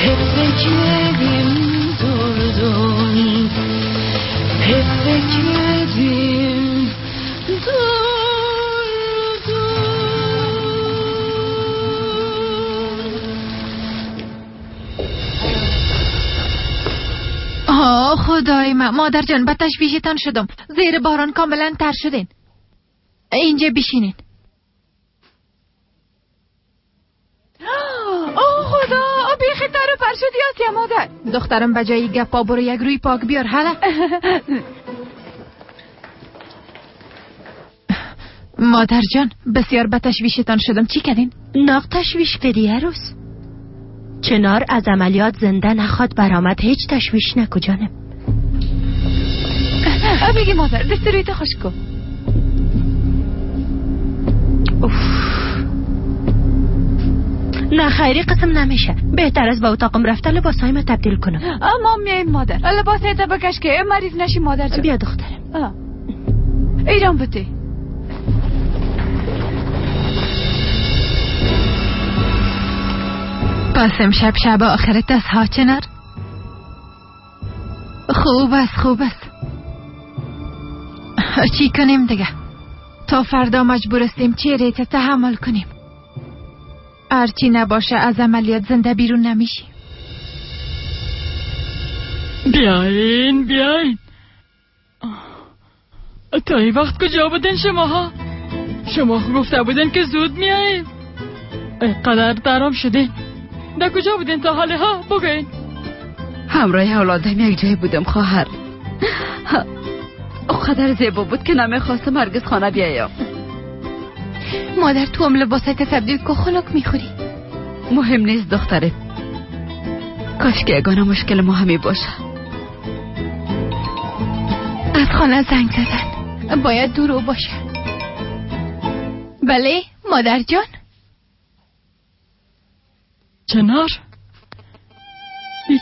Hep bekledim durdum. Hep bekledim durdum. آه خدای من، مادر جان به تشویشتان شدم. زیر باران کاملا تر شدین. اینجا بشینین. اوه خدا، بیخی تر و پر شدی آسیا مادر. دخترم به جای گپا برو یک روی پاک بیار. حالا مادر جان بسیار به تشویشتان شدم. چی کردین؟ ناق تشویش کردی عروس. چنار از عملیات زنده نخواد برآمد، هیچ تشویش نکو جانم. بگی مادر دست روی تا خوش کن. نه خیری قسم نمیشه، بهتر از با اتاقم رفته لباسهایم تبدیل کنم. اما میایم مادر، لباسایت بکش که مریض نشی مادر جان. بیا دخترم. ایران بده. پس امشب شب آخرت است ها چنار؟ خوب است خوب است. چی کنیم دیگه؟ تا فردا مجبور هستیم چهره تحمل کنیم. هرچی نباشه از عملیات زنده بیرون نمیشی. بیاین بیاین. تا این وقت کجا بودین شماها؟ شما گفته بودین که زود میاییم. اینقدر درام شده. در کجا بودین تا حاله ها؟ بگوین. همراه اولادم یک جای بودم خواهر. قدر زیبا بود که نمیخواستم هرگز خانه بیایم. مادر تو هم لباسایت تبدیل که خنک میخوری. مهم نیست دختره، کاش که یگانه مشکل ما همی باشه. از خانه زنگ زدن، باید دور باشه. بله مادر جان. چنار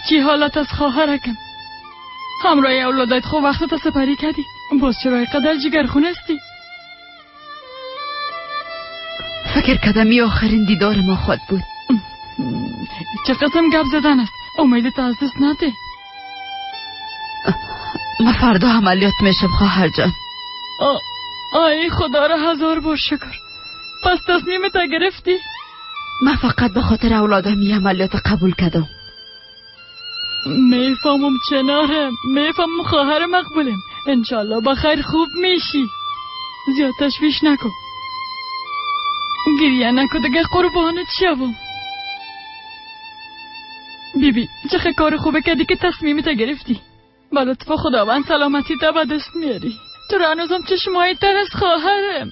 چی حالت از خواهرکم؟ همراه اولادت خو وقت تا سپری کردی، باز چرا قدر جگرخون هستی؟ فکر کردم ای آخرین دیدار ما خود بود. چه قسم گپ زدن است؟ امیدت از دست نده. ما فردا عملیات میشم خواهر جان. آی خدا را هزار بار شکر. پس تصمیم تا گرفتی؟ من فقط به خاطر اولادم یه عملیات قبول کردم. میفهمم چنارم، میفهمم خواهر مقبولم. انشالله با خیر خوب میشی. زیاد تشویش نکن، گریه نکن دیگه، قربانت شوم. بیبی چه کار خوبه کردی که تصمیمت گرفتی. با لطف خداوند سلامتی تا به دست میاری. تو را هنوزم چشمای تر از خواهرم.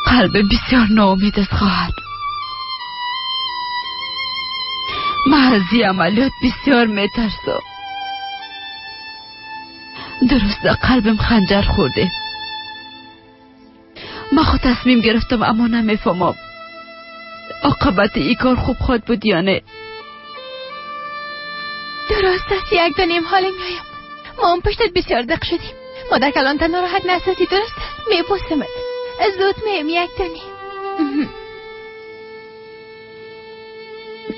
قلب بسیار ناامید از خواهر. من از این عملیات بسیار میترسم. درست در قلبم خنجر خورده. من خود تصمیم گرفتم اما نمیفهمم عاقبت این کار خوب خود بود یا نه. درست است، یک دانیم حال میایم. ما هم پشتت بسیار دق شدیم. مادر کلان تا ناراحت نسازی. درست است، میبوسمت. زود میم یک دانیم.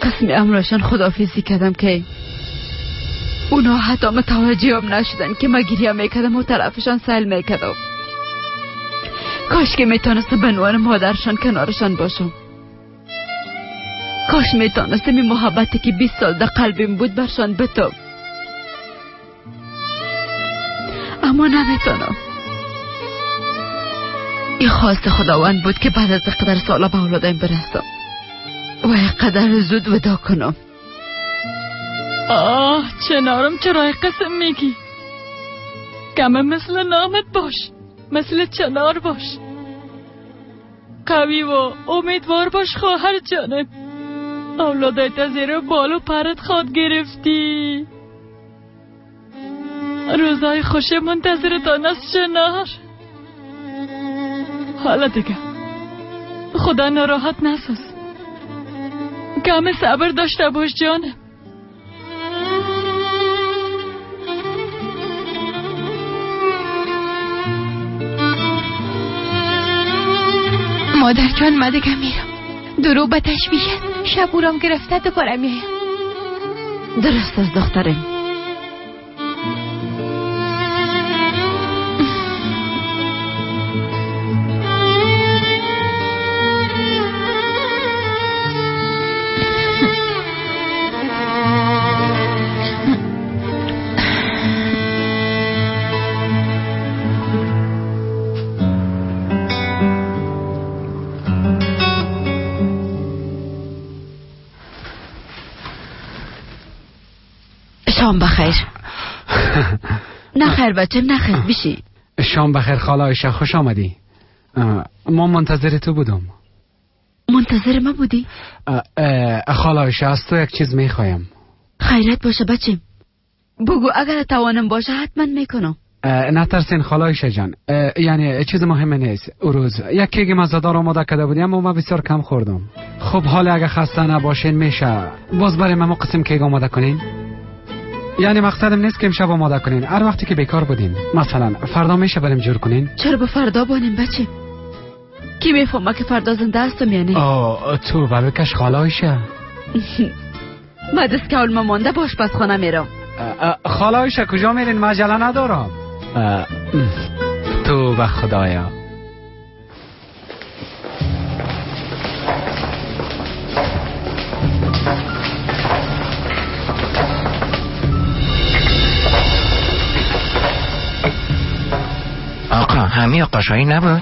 قسمی امراشان خدافیزی کردم که اونا حتی متوجه هم نشدن که من گریه میکردم و طرفشان سیل میکردم. کاش که میتونستم به عنوان مادرشان کنارشان باشم. کاش میتونستم این محبتی که 20 سال در قلبم بود برشان بتم، اما نمیتونم. این خواست خداوند بود که بعد از قدر سالا به اولادم برسم و قدر زود ودا کنم. آه چنارم چرا قسم میگی؟ کمه مثل نامت باش، مثل چنار باش، قوی و امیدوار باش خواهر جانم. اولادایت زیر بال و پرت خواد گرفتی. روزای خوش منتظرتان است چنار. حالا دیگه خدا ناراحت نساز، کم صبر داشته باش جانم. مادر جان من دیگه میرم. درو به تشویش است، شب اورام گرفته دوباره میایم. درست است دخترم. شام بخیر. نه خیر بچه، نه خیر بشی. شام بخیر خاله عایشه، خوش آمدی. ما منتظر تو بودم. منتظر ما بودی؟ خاله عایشه از تو یک چیز میخوایم. خیرت باشه بچیم، بگو اگر توانم باشه حتما میکنم. نترسین خاله عایشه جان، یعنی چیز مهم نیست. او روز یک کیک مزه‌دار آماده کرده بودیم اما من بسیار کم خوردم. خب حالا اگه خسته نباشین میشه باز برای من قسم کیک آماده کنین؟ یعنی مقصدم نیست که امشب آماده کنین، هر وقتی که بیکار بودین، مثلا فردا میشه بریم جور کنین؟ چرا به فردا بانیم بچه؟ کی میفهمه که فردا زنده هستم یعنی؟ آه تو بکش خاله عایشه. من دست که ما مانده با آشپزخانه میرم. خاله عایشه کجا میرین؟ من عجله ندارم. تو به خدایا. آقا همی آقا شاهین نبود؟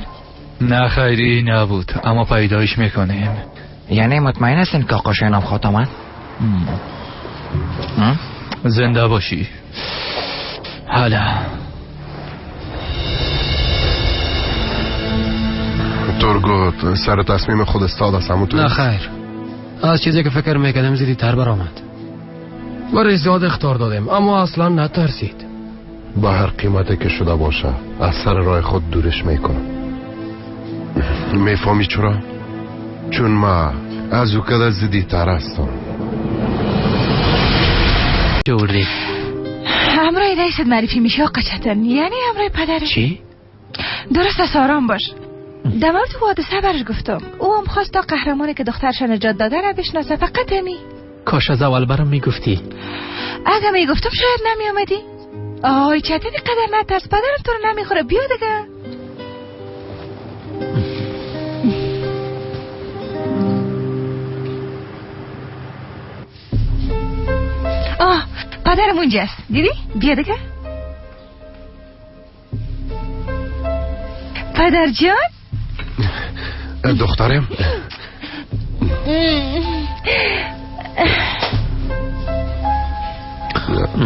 نه خیری نبود، اما پیدایش میکنیم. یعنی مطمئن هستین که آقا شاهین هم خواهد آمد؟ زنده باشی. حالا تورگوت سر تصمیم خود استاد است. همون نه خیر، از چیزی که فکر میکردم زیادتر برآمد. برای زیاد اخطار دادیم اما اصلا نترسید. با هر قیمتی که شده باشه از سر راه خود دورش میکنم. میفهمی چرا؟ چون ما از او کده زدیتر هستم. جوری همراه رئیست معرفی میشه آقا چتن، یعنی همراه پدرش. چی؟ درست است، آرام باش. در مورد حادثه برش گفتم، او هم خواست تا قهرمانی که دخترش نجات داده را بشناسه، فقط همی. کاش از اول برام میگفتی. اگه میگفتم شاید نمیآمدی. آی چتن قدر نترس، پدرم تو رو نمیخوره، بیا دیگه. آه پدرم اونجاست، دیدی؟ بیا دیگه. پدر جان. دخترم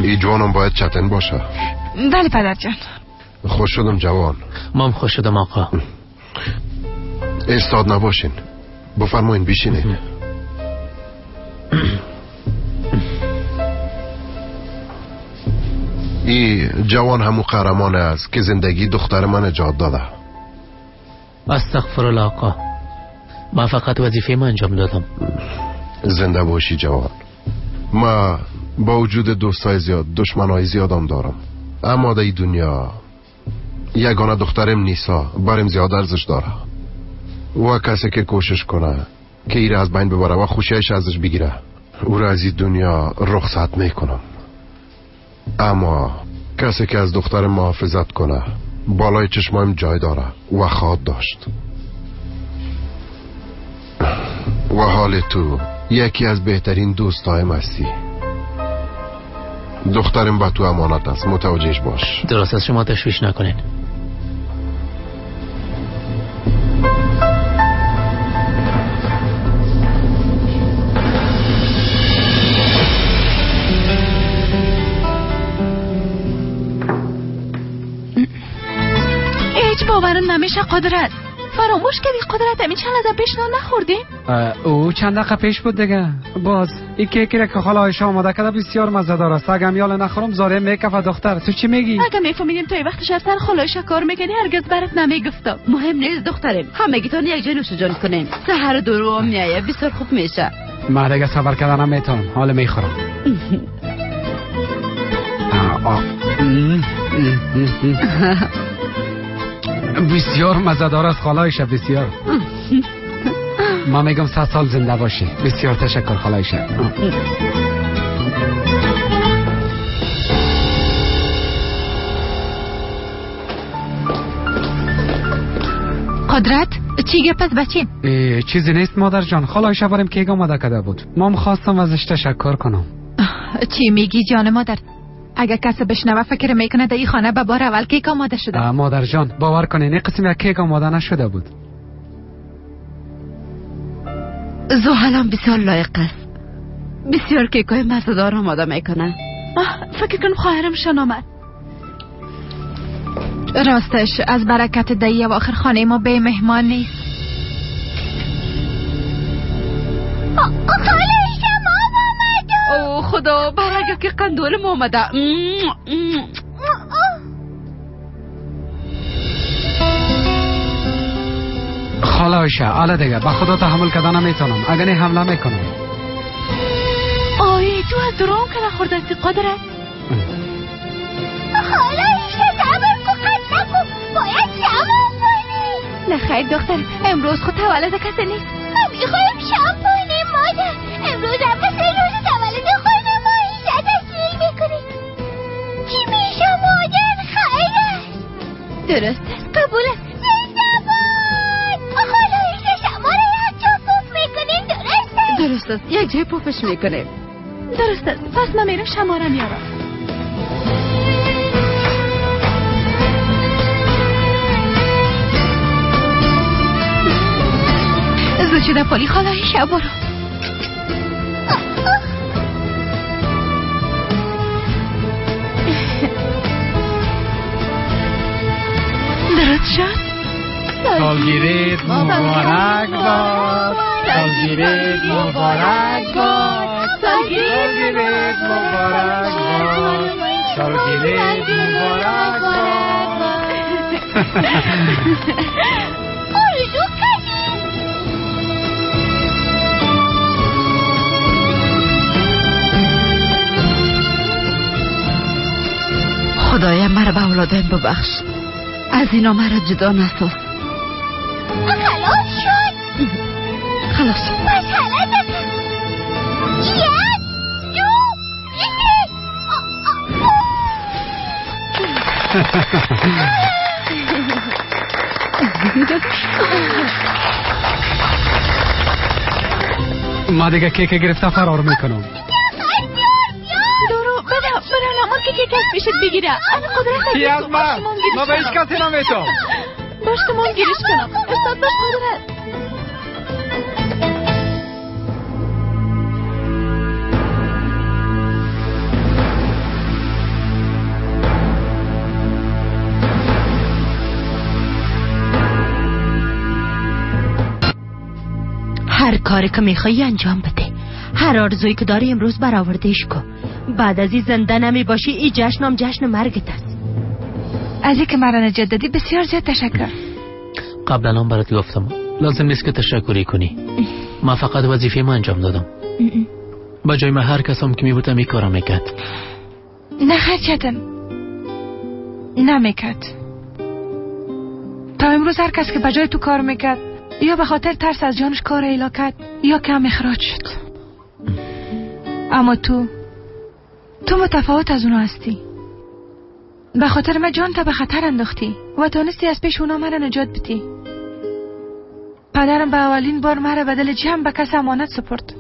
ای جوانم باید چتن باشه. بله پدر جان. خوش شدم جوان. مام خوش شدم آقا. استاد نباشین، بفرمایین بیشینین. ای جوان همو قهرمان است که زندگی دختر من نجات داده. استغفر الله آقا، من فقط وظیفه من انجام دادم. زنده باشی جوان. ما با وجود دوستای زیاد دشمنای زیادم دارم، اما در دنیا یگانه دخترم نیسا برم زیاد ارزش داره و کسی که کوشش کنه که ایره از بین ببره و خوشیش ازش بگیره او را از این دنیا رخصت میکنم. اما کسی که از دختر محافظت کنه بالای چشمایم جای داره و خواهد داشت. و حال تو یکی از بهترین دوستایم هستی. دخترم با تو امانت است، متوجهش باش. درست است، شما تشویش نکنین. هیچ باورم نمیشه قدرت، فراموش کردی قدرت همین چند لحظه پیش نان نخوردیم؟ او چند دقیقه پیش بود دیگه. باز این کیکی را که خاله عایشه آماده کرده بسیار مزه دار است. اگه میال نخورم زاره میکفه. دختر تو چی میگی؟ اگه میفهمیدیم تو وقت شب خاله عایشه کار میکنی هرگز برات نمیگفتم. مهم نیست دخترم، همگیتون یک جا نوش جان کنین. سحر دورو میایه بسیار خوب میشه. من دیگه صبر کردن نمیتونم، حالا میخورم. بسیار مزه‌دار است خاله عایشه، بسیار. ما میگم 100 سال زنده باشی. بسیار تشکر خاله عایشه. قدرت چی گپ است بچیم؟ چیزی نیست مادر جان، خاله عایشه برام کیک آماده کرده بود، مام خواستم ازش تشکر کنم. چی میگی جان مادر؟ اگه کسی بشنوه فکر میکنه در این خانه به بار اول کیک آماده شده. مادر جان باور کنین این قسم یک کیک آماده نشده بود. زحلم بسیار لایق است، بسیار کیک های مزه‌دار آماده میکنه. فکر کنم خواهرم شان آمد. راستش از برکت دایی و آخر خانه ما به مهمان نیست. خاله شما آمده. او خدا برگه که قندولم آمده. خاله عایشه حالا دیگه به خدا تحمل کردن نمیتونم، اگر نه حمله میکنم. آی تو از درام که نخورده استی قدرت. خاله عایشه صبر کن، قد نکن، باید شمام کنی. نه خیر دختر، امروز خود تولد کسی نیست. ما میخوایم شام کنیم مادر. امروز هم مثل روز تولد خود ما عایشه تشکیل میکنیم. چی میشه مادر؟ خیر است. درست است، قبول است. درست است، یک جای پفش میکنیم. درست است، پس من میرم شماره میارم. زود شده پالی خاله عایشه برو. درست شد. سالگیریت مبارک باد، سالگیریت مبارک باد، سالگیریت مبارک باد، سالگیریت مبارک باد. آرزو کردیم. خدایا مرا به اولادم ببخش، از اینا مرا جدا نساز. خلاص شد. خلاص. بس خلاص. 1 2 3. ما دیگه کیک گرفته فرار میکنم. دورو بده بده نمان که کیک از پیشت بگیره. انا قدرت از من ما به هیچ کسی نمیتونم. باش تو من گیرش کنم. استاد باش قدرت. هر کاری که میخوایی انجام بده، هر آرزویی که داری امروز برآوردهش کن. بعد از این زنده نمی باشی، این جشنم جشن مرگت است. از اینکه مرا نجات دادی بسیار زیاد تشکر. قبلا هم برات گفتم لازم نیست که تشکری کنی. من فقط وظیفه ما انجام دادم. با جای من هر کسام که میبودم این کارا میکرد. نه خیر نمیکرد. تا امروز هر کس که به جای تو کار میکرد یا به خاطر ترس از جانش کار ایلا کرد یا کم اخراج شد. اما تو متفاوت از اونا هستی. به خاطر من جان تا به خطر انداختی و تانستی از پیش اونا مرا نجات بدی. پدرم به اولین بار مرا به دل جمع به کس امانت سپرد.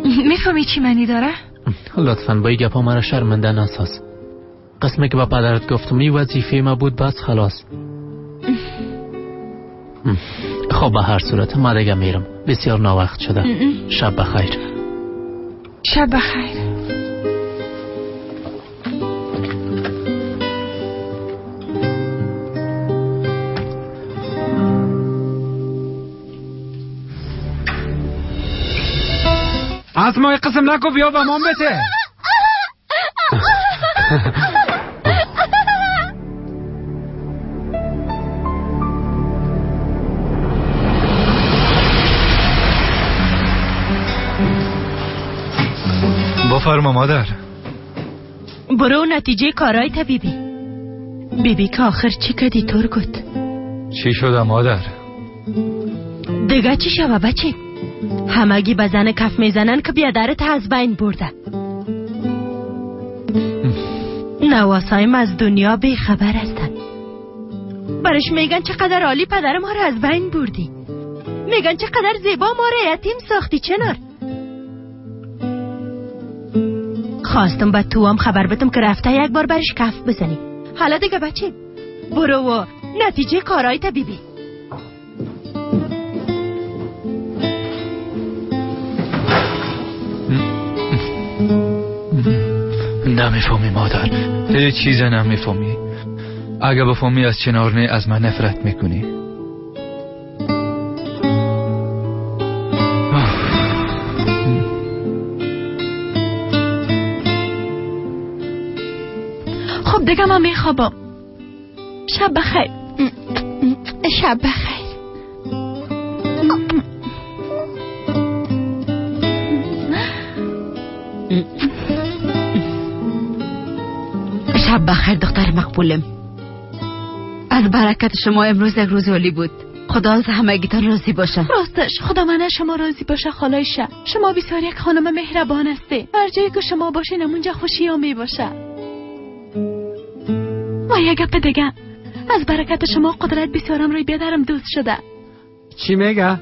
میفهمی چی معنی داره؟ لطفاً با این گپا مرا شرمنده نساز. قسمی که به پدرت گفتم این وظیفه ما بود، بس خلاص. خب به هر صورت ما دیگه میرم، بسیار ناوقت شده. شب بخیر. شب بخیر. از ما قسم نکو بیا به من بده. بفرما مادر. برو نتیجه کارای تا بیبی. بیبی که آخر چی کدی ترگوت؟ چی شده مادر؟ دیگه چی شوه بچه؟ همگی به زن کف میزنن که بیادرت از بین برده. نواسایم از دنیا بی خبر هستن. برش میگن چقدر عالی پدر ما را از بین بردی. میگن چقدر زیبا ما را یتیم ساختی چنار. خواستم به تو هم خبر بدم که رفته یک بار برش کف بزنی. حالا دیگه بچه برو و نتیجه کارای تا بیبی. نمیفهمی مادر، هیچ چیز نمیفهمی. اگه بفهمی از چنار نه از من نفرت میکنی. دیگه من میخوابم. شب بخیر. شب بخیر. شب بخیر دختر مقبولم. از برکت شما امروز یک روز عالی بود. خدا از همگیتان راضی باشه. راستش خدا من شما راضی باشه خاله شه. شما بسیار یک خانم مهربان هستی. هر جایی که شما باشین همونجا خوشی ها می باشه. و یک گپ دیگه، از برکت شما قدرت بسیارم روی بیادرم دوست شده. چی میگه؟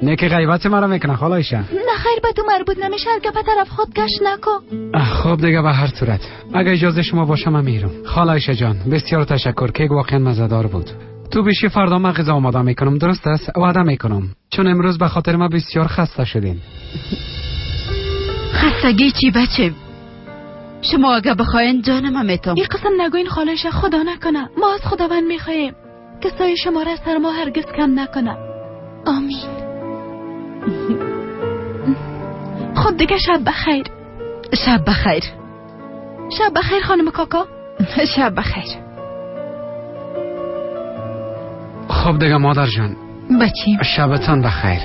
نه که غیبت مرا میکنه خاله شه. نه خیر، به تو مربوط نمیشه. هر گپ طرف خود گش نکن. خب دیگه به هر صورت اگه اجازه شما باشه من میرم. خاله جان بسیار تشکر، کیک واقعا مزه‌دار بود. تو بیشی فردا من غذا آماده میکنم، درست است؟ وعده میکنم، چون امروز به خاطر ما بسیار خسته شدیم. خستگی چی بچه؟ شما اگه بخواین جان من میتم. این قسم نگوین خاله، خدا نکنه. ما از خداوند میخواهیم که سایه شما را از سر ما هرگز کم نکنه. آمین. خب دیگه شب بخیر. شب بخیر. شب بخیر خانم کاکا. شب بخیر. خب دیگه مادر جان. بچیم. شبتان بخیر.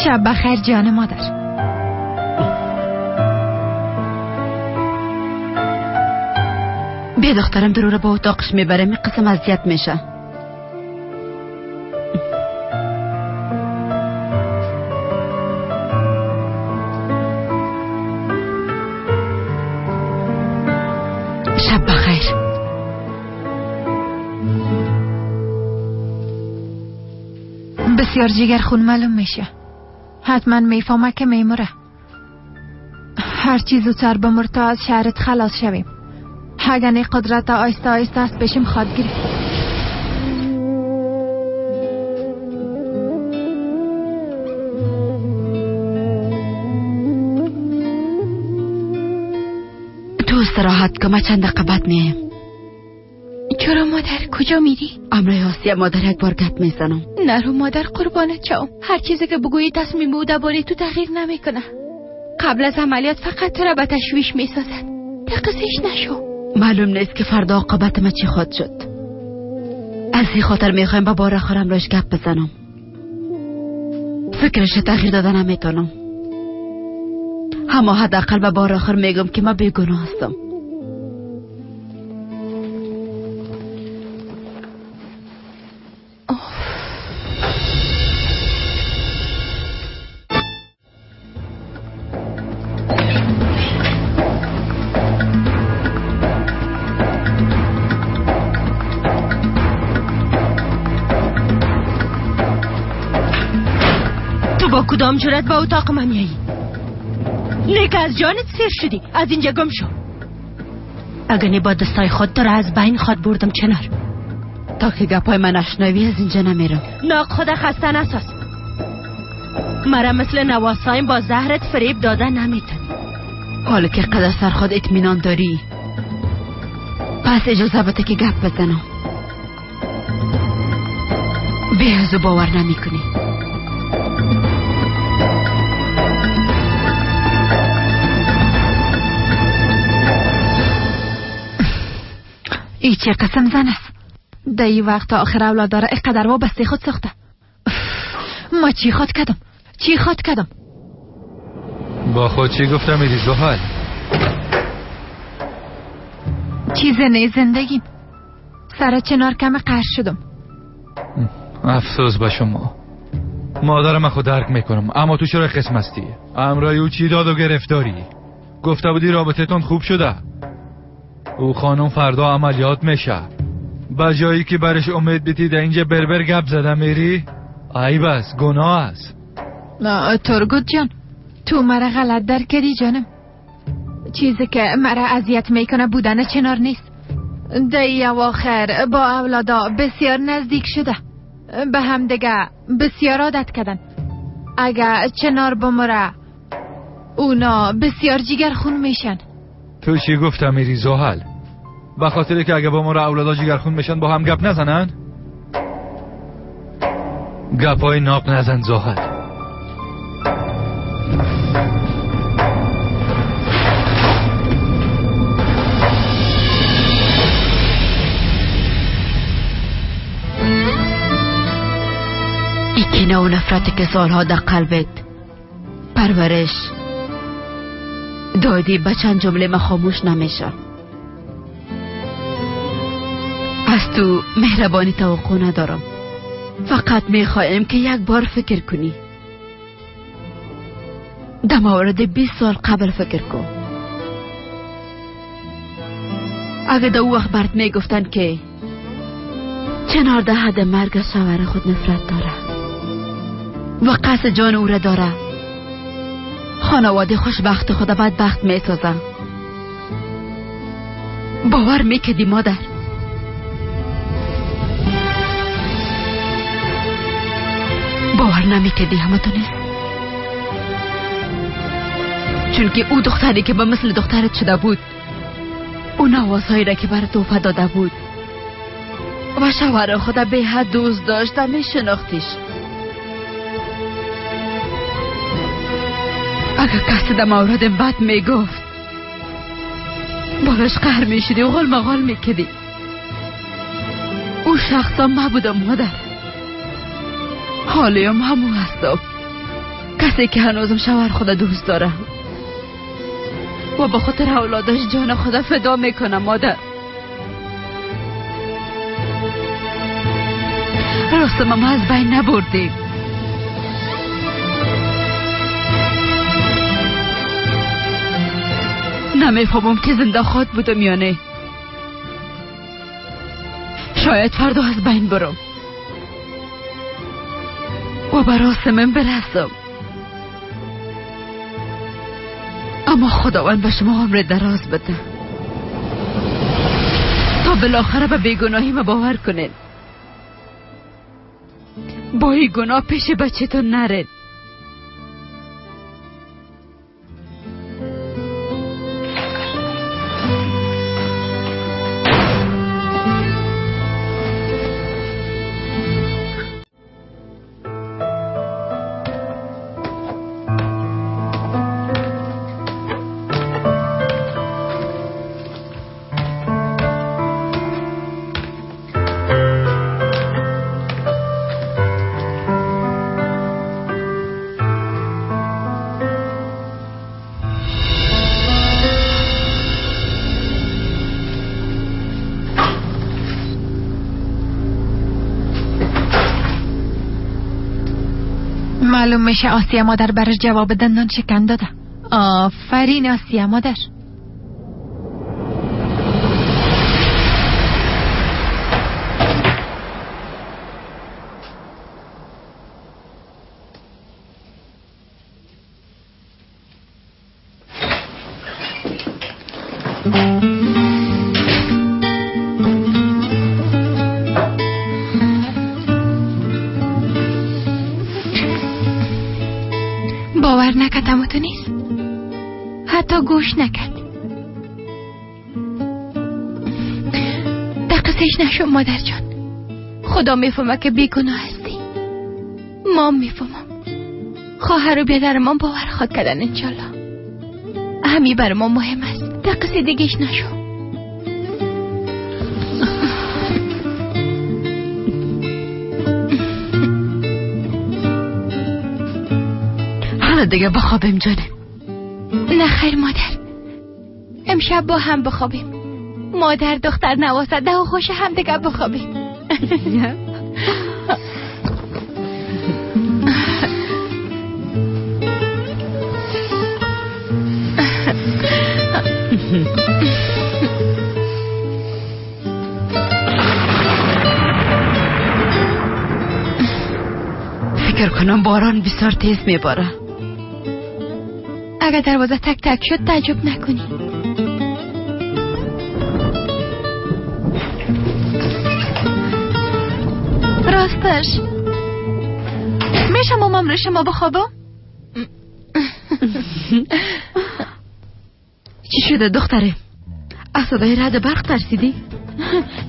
شب بخیر جان مادر. بیا دخترم درو رو با اتاقش میبرم، این قسم اذیت میشه. شب بخیر. بسیار جگر خون معلوم میشه. حتما میفهمه که میمره. هر چیز زودتر بمر تا از شهرت خلاص شویم. اگر نه قدرت آیسته آیسته از پیشم خواد گرفت. تو استراحت که ما چند دقیقه بعد میم. چرا مادر کجا میری؟ امرای آسیه مادر یک بار گپ میزنم. نرو مادر قربانت شوم. هر چیزی که بگویی تصمیم او درباره تو تغییر نمیکنه. قبل از عملیات فقط تو را به تشویش میسازد. تقصیش نشو. معلوم نیست که فردا عاقبت ما چی خواهد شد. از این خاطر میخوایم به بار آخرم راش گپ بزنم. فکرش تغییر دادن نمیتونم. اما حداقل به بار آخر میگم که من بیگناه هستم. تو با کدام جرأت به اتاق من میایی؟ نیک از جانت سیر شدی، از اینجا گم شو. اگه نه با دستای خود تو را از بین خود بردم چنار. تا که گپای من اشنوی از اینجا نمیرم. ناق خود خسته نساز. مرا مثل نواسایم با زهرت فریب داده نمیتونی. حالا که قدر سر خود اطمینان داری، پس اجازه بده که گپ بزنم. به از باور نمیکنی. ای چه قسم زن است. در این وقت تا آخر اولاد داره اینقدر وابسته خود ساخته. ما چی خود کردم؟ چی خود کردم؟ با خود چی گفتم میری زحل؟ چیز نه زندگیم. سر چنار کم قهر شدم. افسوس به شما. مادرم من خود درک میکنم، اما تو چرا قسم هستی؟ امرای او چی داد و گرفتاری؟ گفته بودی رابطه تون خوب شده. او خانم فردا عملیات میشه. به جایی که برش امید بیتی در اینجا بربر گپ زده میری؟ عیب است، گناه است. نه ترگوت جان، تو مرا غلط در کردی جانم. چیزی که مرا اذیت میکنه بودن چنار نیست. در اواخر با اولادا بسیار نزدیک شده، به هم دیگه بسیار عادت کردن. اگه چنار بمره اونا بسیار جیگر خون میشن. تو چی گفتم میری زحل؟ به خاطر که اگه بمره اولادا جیگر خون میشن با هم گپ نزنن؟ گپای ناق نزن زحل. و نفرتی که سالها در قلبت پرورش دادی به چند جمله ما خاموش نمیشه. از تو مهربانی توقع ندارم، فقط میخوایم که یک بار فکر کنی. در مورد 20 سال قبل فکر کن. اگه در او وقت برات میگفتن که چنار در حد مرگ از شوهر خود نفرت داره و قصد جان او را داره، خانواده خوشبخت خود بدبخت میسازه، باور میکردی مادر؟ باور نمیکردی همه تو نیست، چون که او دختری که به مثل دخترت شده بود، او نوازهایی را که برات تحفه داده بود و شوهر خود به حد دوست داشت و میشناختیش. اگر کسی در مورد بد میگفت بالاش قهر میشدی و غل مغال میکردی. او شخصا ما بودم مادر، حالیم همو هستم، کسی که هنوزم شوهر خود دوست داره و به خاطر اولادش جان خود فدا میکنه. مادر راست ما از بین نبردیم. نمیفهمم که زنده خواد بودم یا نه. شاید فردا از بین برم و به راست من برسم، اما خداوند به شما عمر دراز بده تا بالاخره به بیگناهی ما باور کنید. با این گناه پیش بچه تو نرید. معلوم میشه آسیه مادر برش جواب دندان شکن داده. آفرین آسیه مادر. باور نکردم و تو نیست، حتی گوش نکرد. دقیقش نشو مادر جان. خدا میفهمه که بیگناه هستی، ما میفهمم. خواهر و بیادر ما باور خواد کردن انشالله. همی بر ما مهم است. دقیقه دیگهش نشو. حالا دیگه بخوابیم جانم. نه خیر مادر، امشب با هم بخوابیم. مادر دختر نوازنده و خوش هم دیگه بخوابیم. فکر کنم باران بسیار تیز میباره. اگر دروازه تک تک شد تعجب نکنی. راستش میشه مامام رو شما بخوابم؟ چی شده دختره؟ از صدای رعد برق ترسیدی؟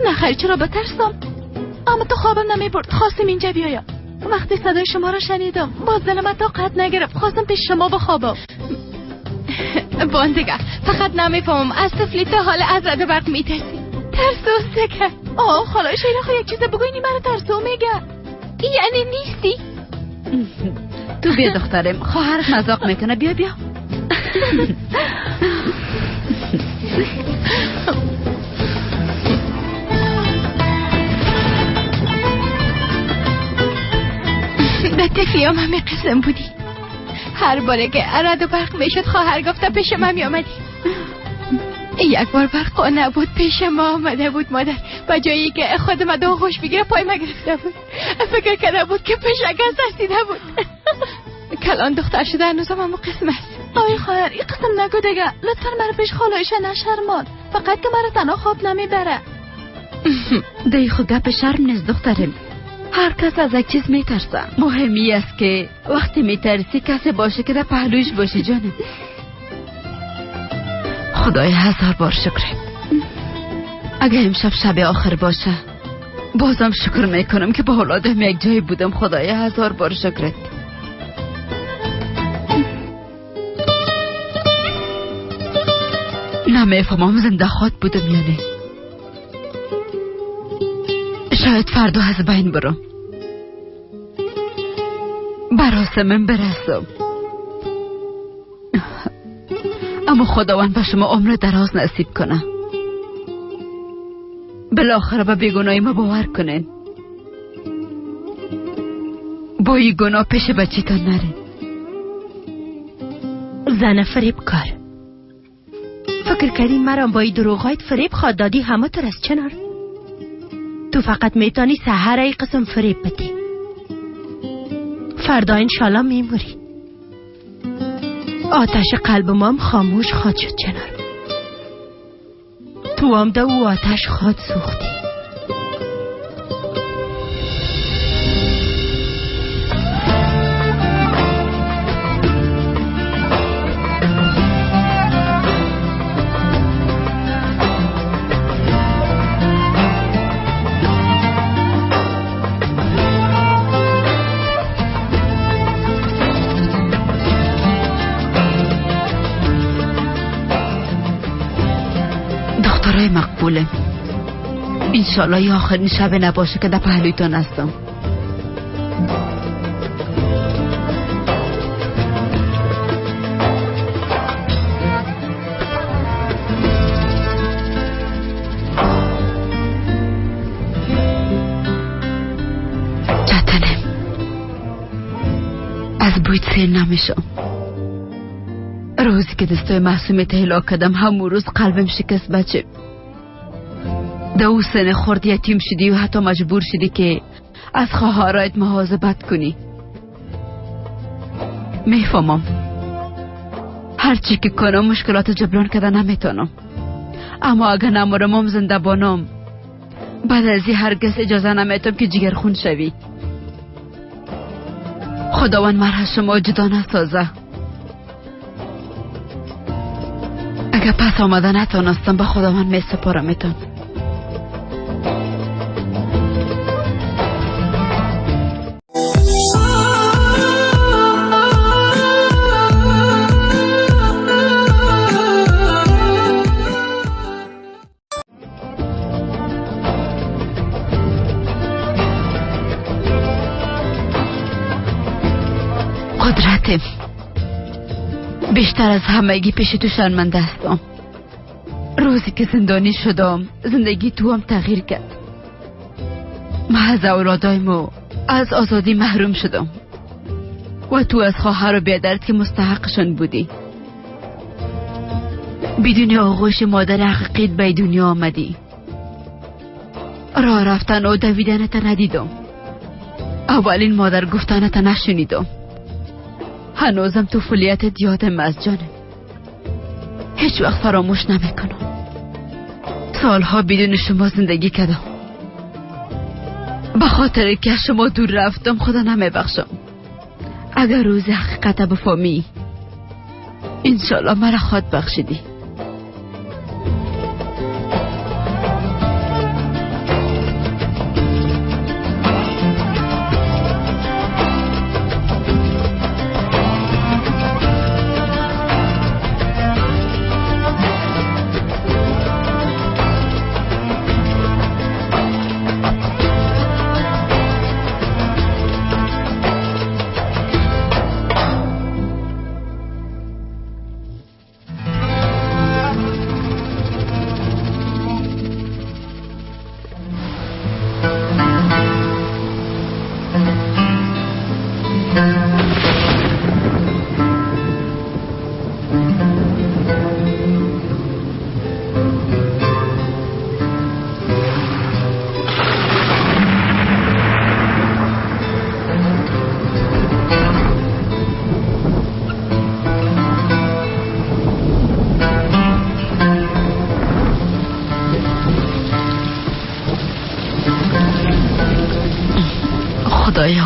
نه خیر، چرا بترسم؟ اما تو خوابم نمیبرد، خواستم اینجا بیایم. وقتی صدای شما رو شنیدم باز دلم طاقت نگرفت، خواستم پیش شما بخوابم. بان دیگه فقط نمیفهمم از طفلی تا حال از رعد برق میترسی. ترسو سکه. آه خاله شیلا خو یک چیز بگوینی منو ترسو میگه. یعنی نیستی؟ تو بیا دخترم، خواهرت مذاق میکنه. بیا بیا. در تفلیام همه قسم بودی. هر باره که رد و برق میشد خواهر گفته پیش من میامدی. یک بار برق نبود پیش ما آمده بود مادر. به جایی که خود ما دو خوش بگیره پای ما گرفته بود. فکر کرده بود که پشک از دستیده بود. کلان دختر شده هنوزم همون قسم است. آی خواهر این قسم نگو دیگه. لطفا مرا پیش خالایشه نشرمان. فقط که مرا تنها خواب نمیبره. دی خو گپ شرم نیست دخترم. هر کس از یک چیز میترسه. مهمی است که وقتی میترسی کسی باشه که در پهلوش باشی جانم. خدای هزار بار شکرت. اگه امشب شب آخر باشه بازم شکر میکنم که با اولادم یک جایی بودم. خدای هزار بار شکرت. نمیفهمم زنده خواد بودم یا نه. شاید فردا از بین برم. براسمم برسم. اما خداوند به شما عمر دراز نصیب کنه. بالاخره به بیگناهی ما باور کنین. با این گناه پیش بچیتان نرین. زن فریب کار. فکر کردی مرا با این دروغایت فریب خواد دادی؟ همه تر از چنار. تو فقط میتونی سحر ای قسم فریب بدی. فردا انشالله میموری. آتش قلب مام خاموش خواد شد چنار. تو هم ده او آتش خواد سوختی. مقبوله. انشالله یه آخرین شب نباشه که در پهلویتان هستم. چتنم از بویت سیر نمیشم. روزی که دستای معصومیت هلاک کردم همون روز قلبم شکست بچه. دو سن خورد یتیم شدی و حتی مجبور شدی که از خواهرایت مواظبت کنی. میفهمم هرچی که کنم مشکلات جبران کده نمیتونم، اما اگه نمرمم زنده بانم بعد از این هرگز اجازه نمیتم که جگر خون شوی. خداوند مرا شما جدا نسازه. اگه پس آمده نتانستم به خداوند می سپارمتان. قدرتم بیشتر از همگی پیش تو شرمنده هستم. روزی که زندانی شدم زندگی تو هم تغییر کرد. من از اولادایم و از آزادی محروم شدم و تو از خواهر و بیادرت که مستحقشان بودی. بدون آغوش مادر حقیقیت به دنیا آمدی. راه رفتن و دویدنت ندیدم. اولین مادر گفتنت نشنیدم. هنوزم طفولیتت یادم از جانم. هیچ وقت فراموش نمیکنم. سالها بدون شما زندگی کردم. به خاطر که شما دور رفتم خدا نمیبخشم. اگر روز حقیقت بفهمی انشالله مرا خواد بخشیدی.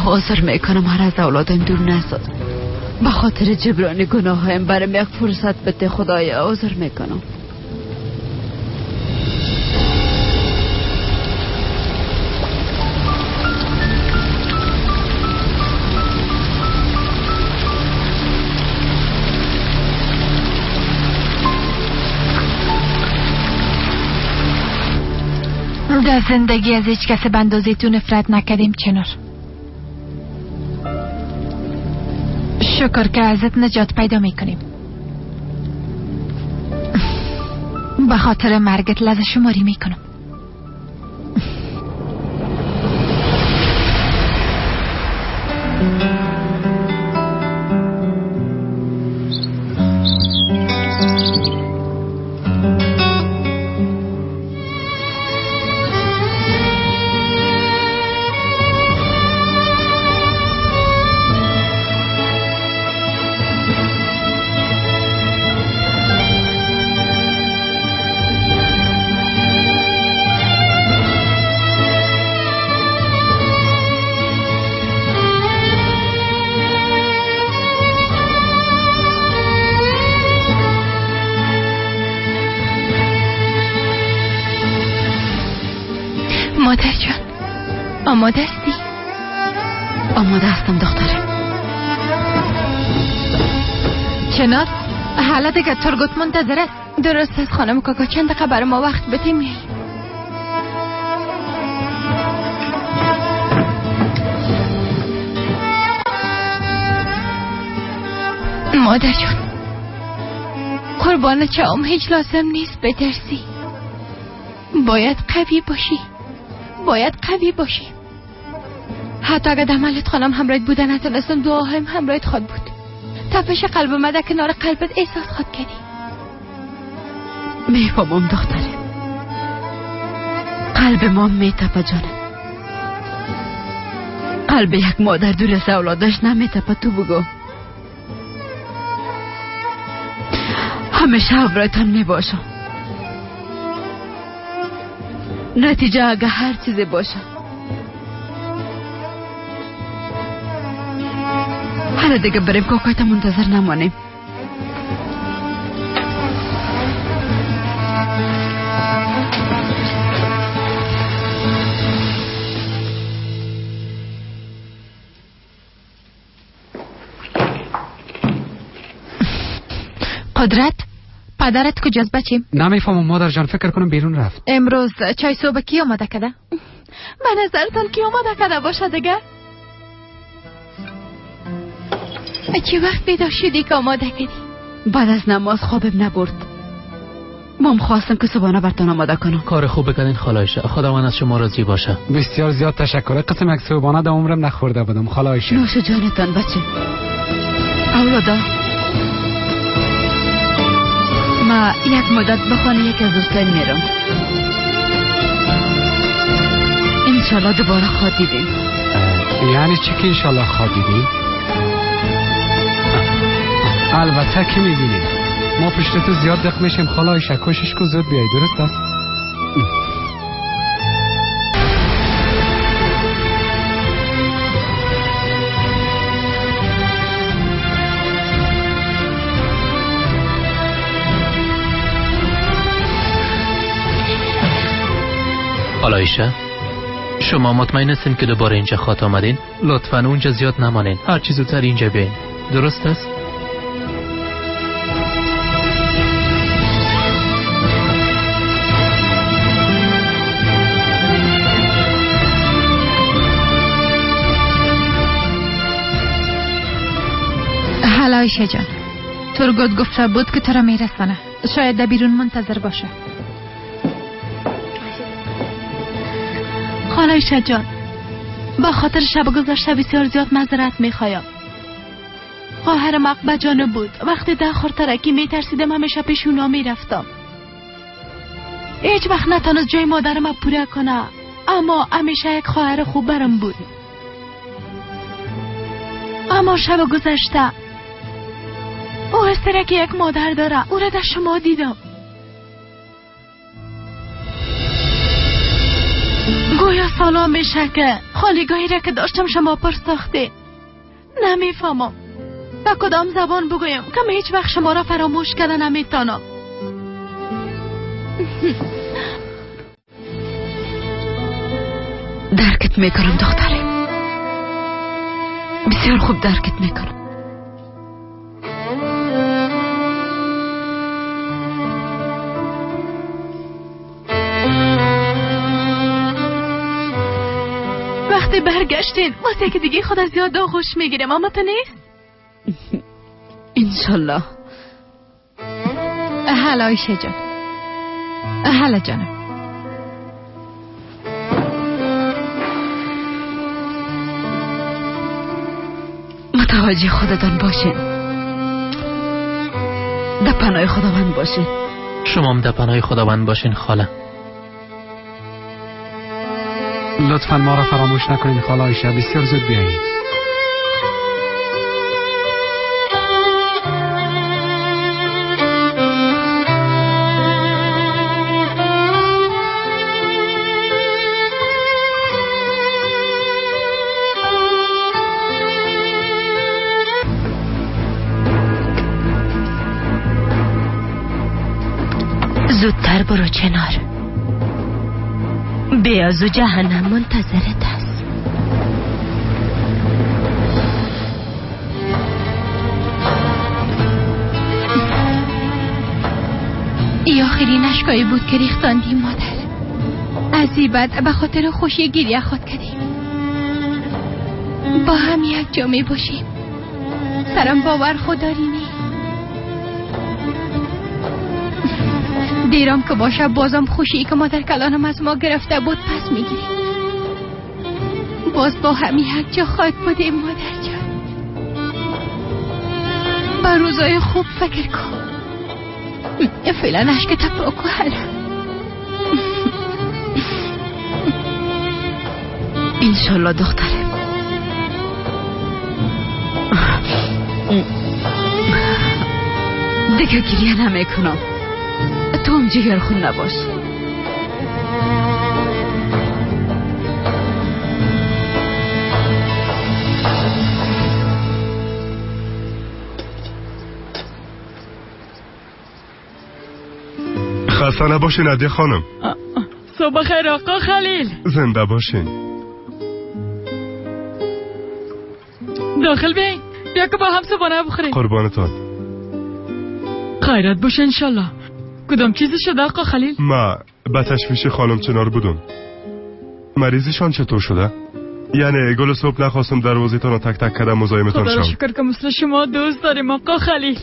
عذر میکنم هر از اولادم دور نساز. به خاطر جبران گناهایم برام یک فرصت بده خدایا، عذر میکنم. در زندگی از هیچ کس به اندازه تو نفرت نکردیم چنار. شکر که ازت نجات پیدا میکنیم. به خاطر مرگت لذت شماری میکنم. مادر جان، آماده هستی؟ آماده هستم دخترم. چنار، حالا دیگه ترگوت منتظر است. درست است خانم کاکا، چند دقیقه برای ما وقت بده میایی. مادر جان، قربان چام، هیچ لازم نیست بترسی. باید قوی باشی، باید قوی باشی. حتی اگر در عملیات خانم همراهت بودن نتونستم، دعاهایم همراهت خواد بود. تپش قلب من در کنار قلبت احساس خواد کردی. میفهمم دختره، قلب ما میتپه جانم. قلب یک مادر دور از اولادش نمیتپه. تو بگو همیشه همراهتان میباشم. نتیجه اگه هر چیزی باشه، حالا دیگه بریم کاکایتا منتظر نمانیم. قدرت، پدرت کجاست بچیم؟ نمیفهمم مادر جان، فکر کنم بیرون رفت. امروز چای صبح کی آماده کرده؟ به نظرتان کی آماده کرده باشه دیگه؟ چه وقت بیدار شدی که آماده کردی؟ بعد از نماز خوابم نبرد. مام خواستم که صبحانه برتان آماده کنم. کار خوب بکنین خاله عایشه، خداوند از شما راضی باشه. بسیار زیاد تشکر. قسم یک صبحانه در عمرم نخورده بودم خاله عایشه. نوش جانتان بچه. اولادا، ما یک مدت به خانه یکی از دوستایم میرم. انشالله دوباره خواد دیدیم. یعنی چی که انشالله خواد دیدیم؟ البته که میبینیم. ما پشت تو زیاد دق میشیم خاله عایشه، کوشش کو زود بیای، درست است؟ خاله عایشه، شما مطمئن هستین که دوباره اینجا خواهد آمدین؟ لطفاً اونجا زیاد نمانین، هر چیز زودتر اینجا بیاین، درست است؟ حالا عایشه جان، ترگوت گفته بود که تو را میرسانه، شاید در بیرون منتظر باشه. خاله عایشه جان، با خاطر شب گذشته بسیار زیاد معذرت میخوایم. خواهرم عقبه جان بود. وقتی در خورترکی میترسیدم همیشه پیش اونا میرفتم. هیچ وقت نتانست جای مادرم پوره کنه، اما همیشه یک خواهر خوب برم بود. اما شب گذشته او حس که یک مادر داره، او را در شما دیدم. گویا سالا میشه که خالیگاهی را که داشتم شما پر ساخته. نمیفهمم به کدام زبان بگویم که من هیچ وقت شما را فراموش کرده نمیتانم. درکت میکنم دخترم، بسیار خوب درکت میکنم. وقتی برگشتین واسه که دیگه خود از یاد آغوش میگیرم، اما تو نیست؟ انشالله. هلا عایشه جان. هلا جانم. متوجه خودتان باشین، در پناه خداوند باشین. شما هم در پناه خداوند باشین خاله. لطفا ما را فراموش نکنید خاله عایشه، بسیار زود بیایید. زودتر برو چنار، بیاز و جهنم منتظرت است. ای آخرین اشکایی بود که ریختاندی مادر. از این بعد به خاطر خوشی گریه خود کردیم. با هم یک جا می باشیم. سرم باور خود داری نی. دیرم که باشه بازم خوشی که مادر کلانم از ما گرفته بود پس میگیریم. باز با هم یک جا خواهد بودیم مادر جان. با روزای خوب فکر کن. فعلا اشکت پاک و حالا. انشالله دخترم. دیگه گریه نمیکنم. تو هم جگر خون نباش. خسته نباشین عدیه خانم. صبح خیر آقا خلیل. زنده باشین. داخل بیاین، بیا که با هم صبحانه بخوریم. قربانتان. خیرت باشه انشالله. کدام چیزی شده آقا خلیل؟ ما به تشویش خانم چنار بودم. مریضیشان چطور شده؟ یعنی گل صبح نخواستم دروازه‌تان را تک تک کردم مزاحمتان خدا را شم. شکر که مثل شما دوست داریم آقا خلیل.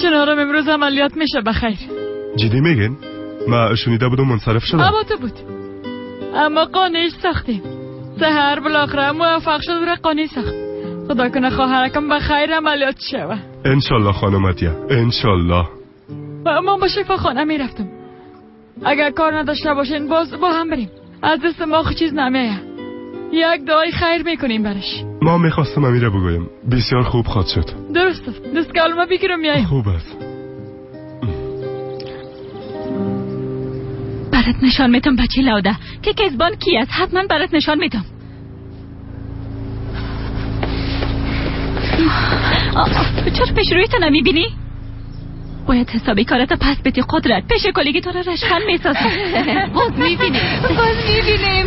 چنارم امروز عملیات میشه بخیر. جدی میگین؟ ما شنیده بودم منصرف شدم. اما تو بود، اما قانعش ساختیم. سحر بالاخره موفق شد و قانع ساخت. خدا کنه خواهرکم بخیر عملیات شوه. انشالله خانم عطیه، انشالله. ما با شفاخانه میرفتم. اگر کار نداشته باشین باز با هم بریم. از دست ما خو چیز نمیه. یک دعای خیر میکنیم برش. ما میخواستم امیره بگویم بسیار خوب خواد شد. درست است. دست کلمه بگیرم میایم. خوب است. برات نشان میتم بچه لاوده که کزبان کی است. حتما برات نشان میتم. چرا پیش روی تو نمیبینی؟ باید حسابی کارت پس بدی قدرت. پیش کلگی تو را رشخند میسازم. باز میبینیم. باز میبینیم.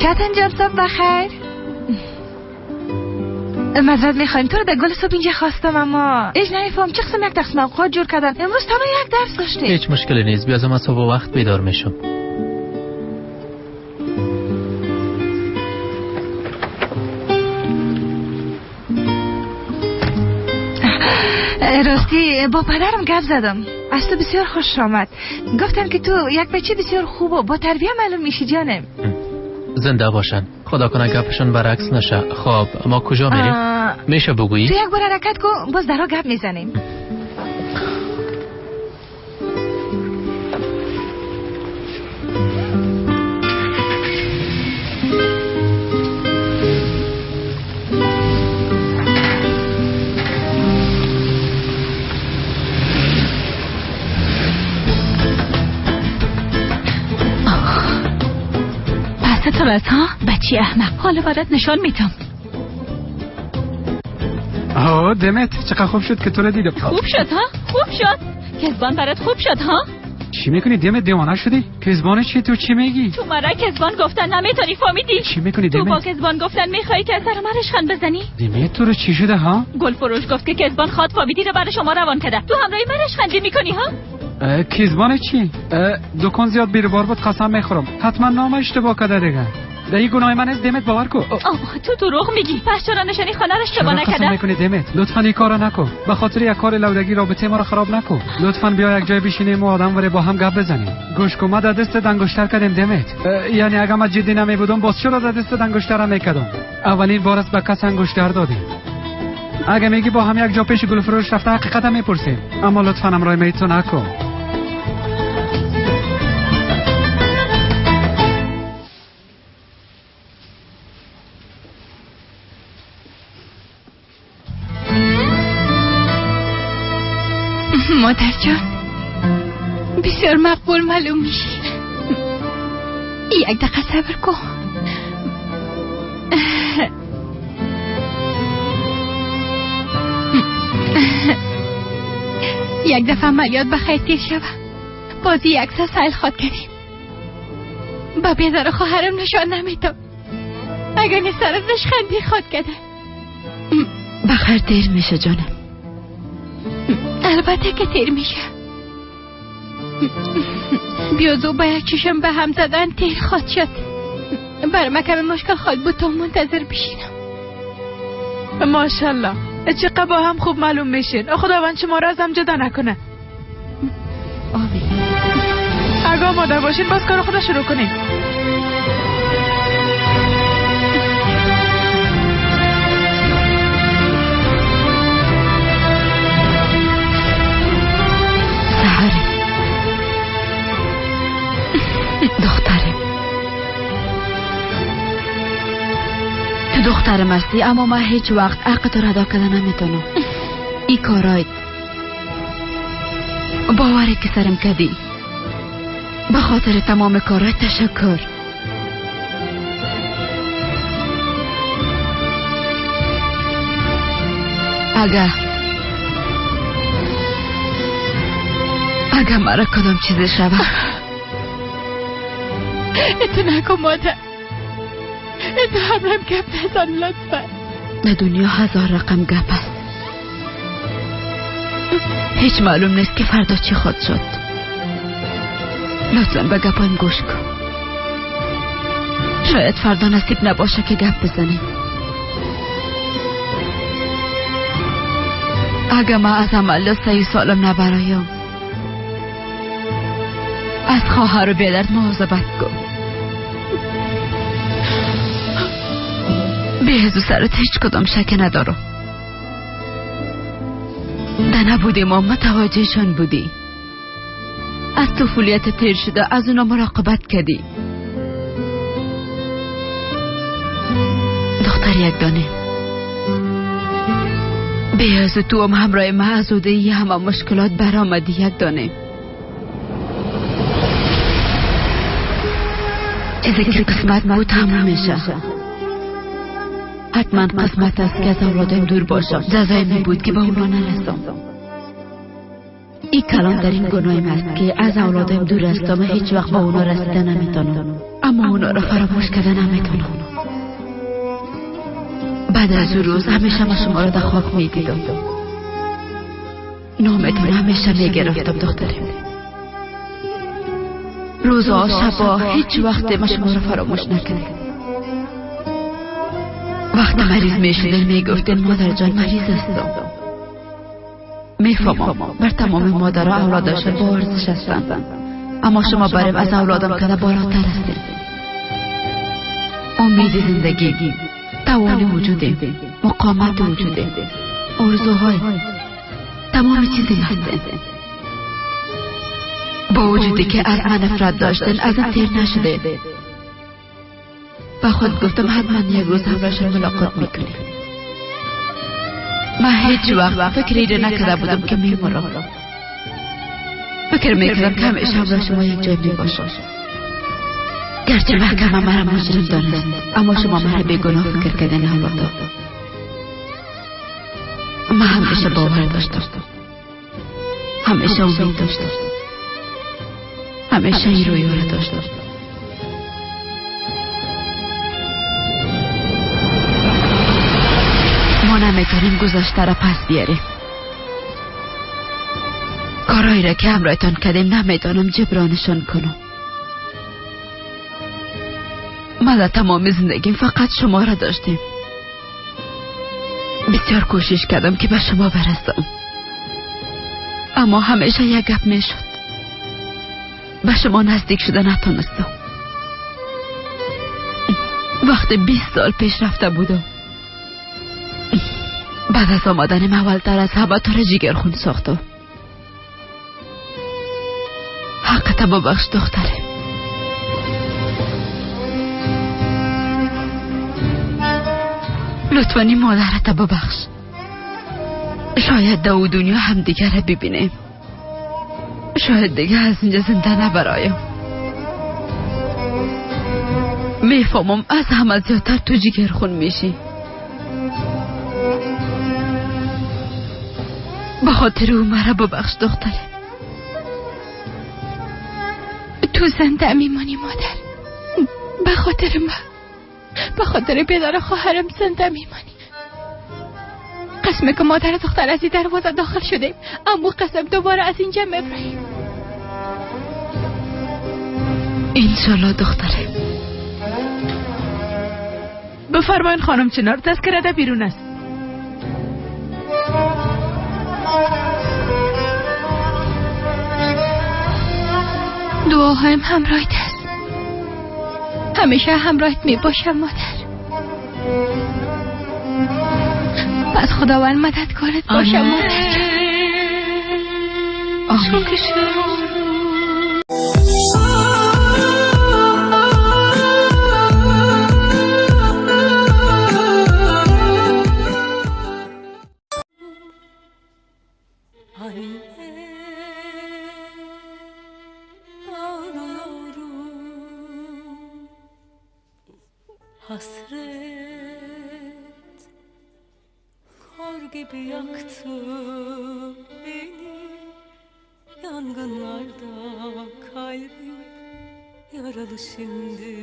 کتن جان صبح بخیر. معذرت میخوایم تو رو در گل صبح اینجا خواستم، اما ایش نمیفهم چه قسم یک تقسیم اوقات جور کردن. امروز تنها یک درس داشتیم. هیچ مشکلی نیست، بیازم از صبح وقت بیدار میشم. راستی با پدرم گپ زدم، از تو بسیار خوش آمد. گفتن که تو یک بچه بسیار خوب و با تربیه معلوم میشی جانم. زنده باشن، خدا کنه گپشون برعکس نشه. خب ما کجا میریم؟ میشه بگویی؟ تو یک بار حرکت کن باز درها گپ میزنیم. خل است ها؟ بچه احمق، حالا برات نشان میتم. آه دمت چقدر خوب شد که تو رو دیدم. خوب شد ها؟ خوب شد. کزبان برات خوب شد ها؟ چی میکنی دمت؟ دیوانه شدی؟ کزبان چی؟ تو چی میگی؟ تو مرا کزبان گفتن نمیتونی، فهمیدی؟ چی میکنی دمت؟ تو با کزبان گفتن میخوای که سر من رشخند بزنی؟ دمت تو رو چی شده ها؟ گل فروش گفت که کزبان خواد فامیدی رو برای شما روان کرده. تو همراهی من رشخندی میکنی ها؟ کزبان چی؟ دکان زیاد بیربار بود، قسم میخورم حتما نام اشتباه کرده دیگه. در این گناه من است دمت، باور کو. تو دروغ میگی. پس چرا نشانی خانه را اشتباه نکرده؟ قسم میکنی دمت؟ لطفا این کارو نکن. به خاطر یک کار لودگی رابطه ما رو خراب نکن. لطفا بیا یک جای بشینیم و آدم وری با هم گپ بزنیم. گوش کن، ما در دست انگشتر کردیم دمت. یعنی اگه من جدی نمی بودم باز چرا در دست انگشتر میکردم؟ اولین بار است به کس انگشتر دادیم. اگه میگی با هم یک جا پیش گل فروش رفته حقیقت میپرسیم، اما لطفا همراه میتون نکن. مادر جان بسیار مقبول معلوم میشی. یک دقیقه صبر کن. یک دفعه عملیات به خیر تیر شوه، بازی یک سیل خواد کردیم. با بیدار خواهرم نشان نمیتم، اگر نیسترم نشخندی خواد کرده. بخیر تیر میشه جانم. البته که تیر میشه. بیازو با یک چشم به هم زدن تیر خواد شد. برای من کمی مشکل خواد بود تا منتظر بشینم. ماشالله چقدر با هم خوب معلوم میشین. خداوند شما را از هم جدا نکنه. آمین. اگه آماده باشین باز کار خود شروع کنیم. دخترم، تو دخترم هستی، اما من هیچ وقت حق تو را ادا کرده نمیتونم. ای کارایت باوری که سرم کردی، به خاطر تمام کارایت تشکر. اگه مرا کدام چیزی شود اتو نکن مادر، اتو همرم گپ نزن لطفا. در دنیا هزار رقم گپ است، هیچ معلوم نیست که فردا چی خود شد. لطفا به گپایم گوش کن. شاید فردا نصیب نباشه که گپ بزنیم. اگه من از عمل 30 سالم نبرایم، از خواهر و بیادرت مواظبت کن. به سرت هیچ کدام شک ندارم. ده نبودی ما متوجهشان بودی. از طفولیت تیر شده از اونا مراقبت کردی. دختر یک دانه به از تو هم همراه ما از عهده همه مشکلات برآمدی. یک دانه چیزی که قسمت بود تمام میشه. حتما قسمت است که از اولادم دور باشم. جزای می بود که به اونا نرسم. این کلام در این گناهم است که از اولادم دور هستم و هیچ وقت به اونا رسیده نمیتونم، اما اونا را فراموش کرده نمیتونم. بعد از اون روز همیشه ما شما را در خواب میدیدم. نامتون همیشه میگرفتم دخترم. روزها شبا هیچ وقت ما شما را فراموش نکردم. وقتی مریض میشدین میگفتین مادر جان مریض هستم. میفهمم بر تمام مادرها اولادشان با ارزش هستند، اما شما برم از اولادم کده بالاتر هستین. امید زندگی، توان وجودیم، مقامت وجودیم، آرزوهای، تمام چیزی هستین. با وجودی که از من نفرت داشتن ازم تیر نشده. با خود گفتم حتما یک روز همراهشان ملاقات میکنیم. من هیچ وقت فکری را نکرده بودم که میمرم. فکر میکردم که همیشه همراه شما یک جای میباشم. گرچه محکمه مرا مجرم دانست، اما شما مرا بیگناه فکر کردن اولادا. من همیشه باور داشتم، همیشه امید داشتم، همیشه این رویا را داشتم. ما نمیتونیم گذشته را پس بیاریم. کارهایی را که همراهتان کردیم نمیتونم جبرانشان کنم. ما در تمام زندگیم فقط شما را داشتیم. بسیار کوشش کردم که به شما برسم، اما همیشه یک گپ میشد. به شما نزدیک شده نتونستم. وقت 20 سال پیش رفته بودم. بعد از آمدن من اولتر از همه تو را جگرخون ساختم. حقت ببخش دختره. لطفاً این مادرت ببخش. شاید دو دنیا هم دیگر را ببینیم. شاید دیگه از اینجا زنده نبرایم. میفهمم از همه زیادتر تو جگرخون میشی. به خاطر او مرا ببخش دختره. تو زنده میمانی مادر. به خاطر من، به خاطر پدر خواهرم زنده میمانی. قسمه که مادر دختر از این دروازه داخل شدیم، اما قسم دوباره از اینجا میبریم. انشالله دختره. بفرمایین خانم چنار، تذکره ده بیرون است. دعاهایم همراهت است. همیشه همراهت می باشم مادر. پس خداوند مددکارت باشم مادر جان. آمین. Hasret kor gibi yaktı beni, yangınlarda kalbim yaralı şimdi.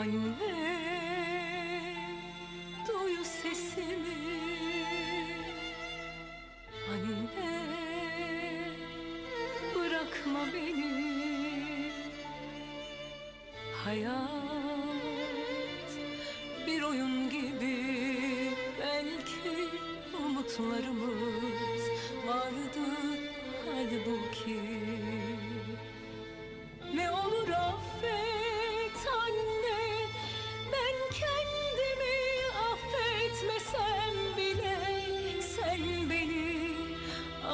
Anne duy sesimi, anne bırakma beni. Hayat bir oyun gibi, belki umutlarımız vardı halbuki. Ne olur affet anne, ben kendimi affetmesem bile sen beni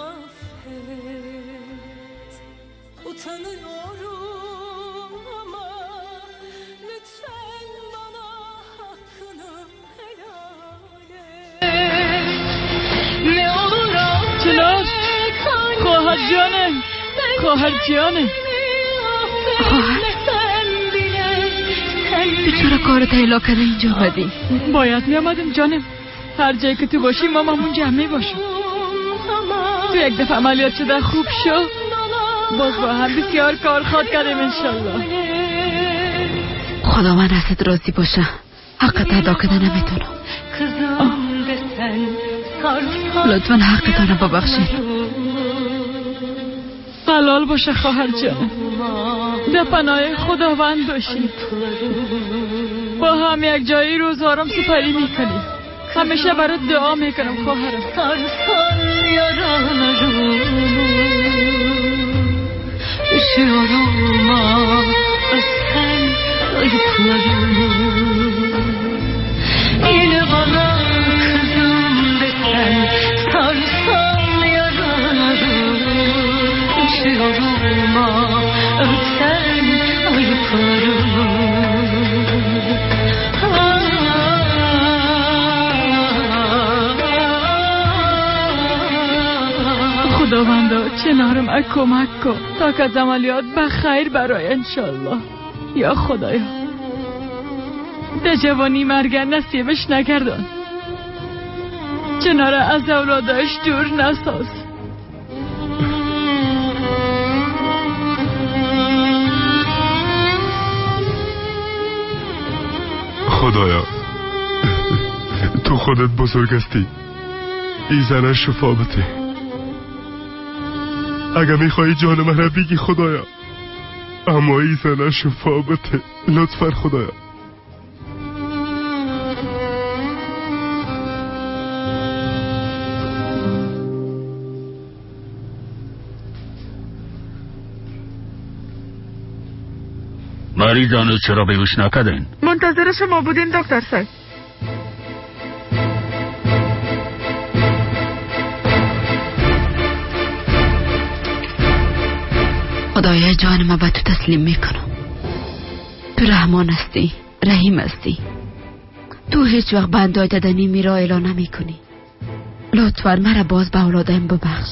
affet. Utanıyorum ama lütfen bana hakkını helal et. Ne olur affet. چنار، خواهر جانم، خواهر جانم. خواهر، تو چرا کارت ایلا کرده اینجا آمدی؟ باید می آمدم جانم. هر جایی که تو باشی ما همونجا می باشم. تو یک دفعه عملیات شده خوب شو، باز با هم بسیار کار خواد کردیم انشالله. خداوند ازت راضی باشه. حقت ادا کرده نمیتونم. لطفا حقتان رو ببخشید. حلال باشه خواهر جان. در پناه خداوند باشید. با هم یک جایی روزهارم سپری میکنیم. همیشه برات دعا میکنم خواهرم. Üşüyorum ah sen ayıplarımı. Yine bana kızım desen sarsan yaralarımı. Üşüyorum ah örtsen ayıplarımı. خداوندا چنارم کمک کن تا که از عملیات بخیر برای انشالله. یا خدایا در جوانی مرگ نصیبش نگردان، چنار از اولادش دور نساز. خدایا تو خودت بزرگ هستی، ای زنه شفا بده. اگه میخوایی جان من بگی خدایا، اما ای زنه شفا بده لطفا خدایا. مریض هنوز چرا بیهوش نکردین؟ منتظر شما بودیم دکتر صاحب. خدایا جان ما به تو تسلیم میکنم. تو رحمان هستی، رحیم هستی. تو هیچ وقت بندای دادنی میرا اعلان نمیکنی. لطفا مرا باز به اولادم ببخش.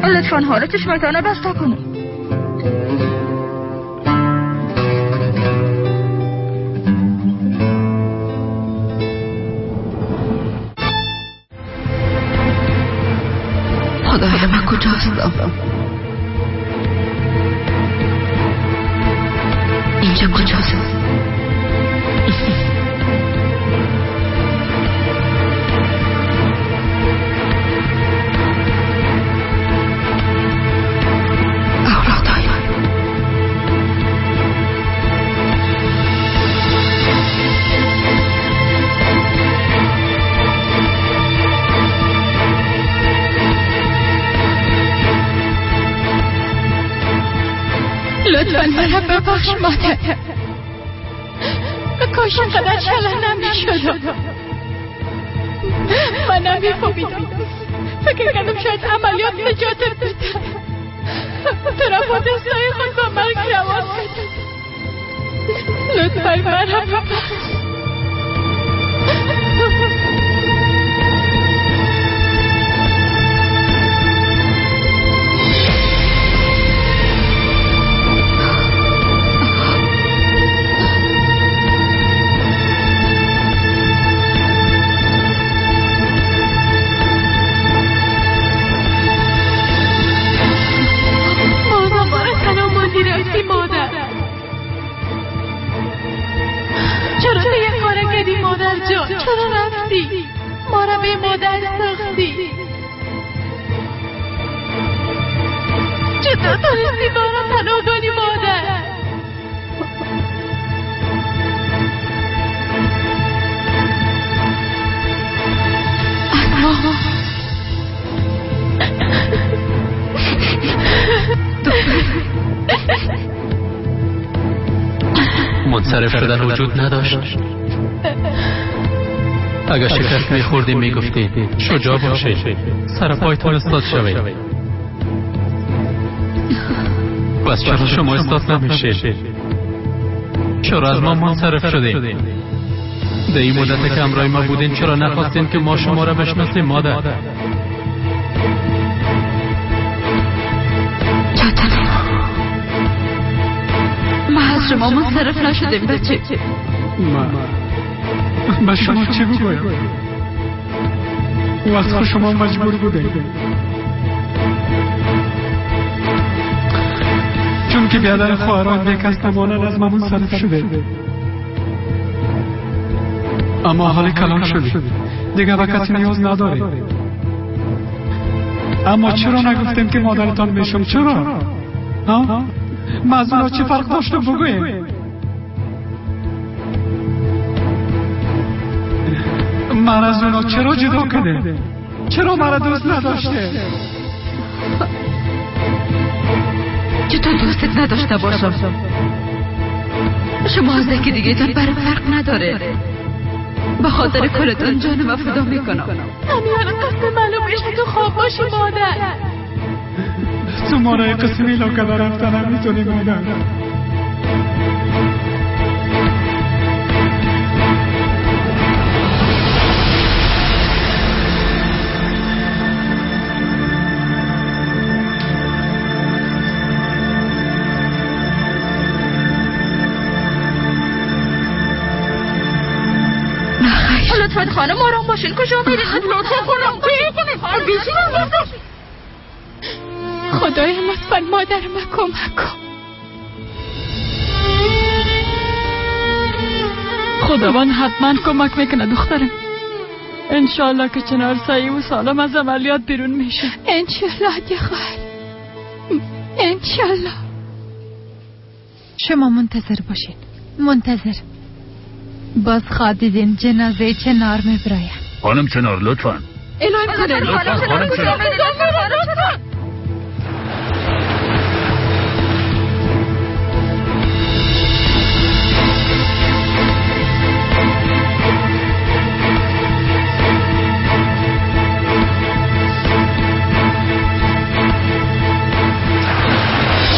لطفا حالا چشمتان بسته کنید. خدایا من کجا هستم؟ اینجا کجاست؟ لطفاً مرا ببخش مادر. کاش اینقدر شله نمیشدم. من نمیفهمیدم، فکر کردم شاید عملیات نجاتت بده. تو را با دستای خود با مرگ روان کردم. لطفاً مرا ببخش. چرا تو یه کار کردی مادر جان؟ چرا رفتی؟ ما را به مادر ساختی. چطور تونستی ما را تنها کنی مادر؟ منصرف شدن وجود نداشت. اگر شکست میخوردیم میگفتید شجاع باشید، سر پایتان استاد شوید. پس چرا شما استاد نمیشید؟ چرا از ما منصرف شدید؟ در این مدت که همراه ما بودین چرا نخواستین که ما شما را بشناسیم مادر؟ ما از شما منصرف نشدیم بچه. ما به شما چی بگویم؟ وقت شما مجبور بودیم، چون که بیادر خواهران بیکس نمانند از ما منصرف شده. اما حال کلان شدیم، دیگه به کسی نیاز نداریم. اما چرا نگفتیم که مادرتان میشم؟ چرا؟ ها؟ ما از اونا چه فرق داشتم بگویم؟ من از اونا چرا جدا کردیم؟ چرا مرا دوست نداشته؟ چطور دوستت نداشته باشم؟ شما از یکی دیگه تان برای فرق نداره. به خاطر کلتون جانم فدا میکنم. همیان قسم معلوم میشه تو خواب باشی مادر. تو ما را قسمی لاکه رفتن نمیتونی مادر. لطفا خانم آرام باشین. کجا میرین؟ لطفا خانم خدایا لطفا مادر ما کمک کن. خداوند حتما کمک میکنه دخترم. انشالله که چنار صحیح و سالم از عملیات بیرون میشه. انشالله دیگه خواهر، انشالله. شما منتظر باشین، منتظر. باز خواه دیدین جنازه چنار میبرایم. خانم چنار لطفا. الهی کنه. لطفا خانم چنار.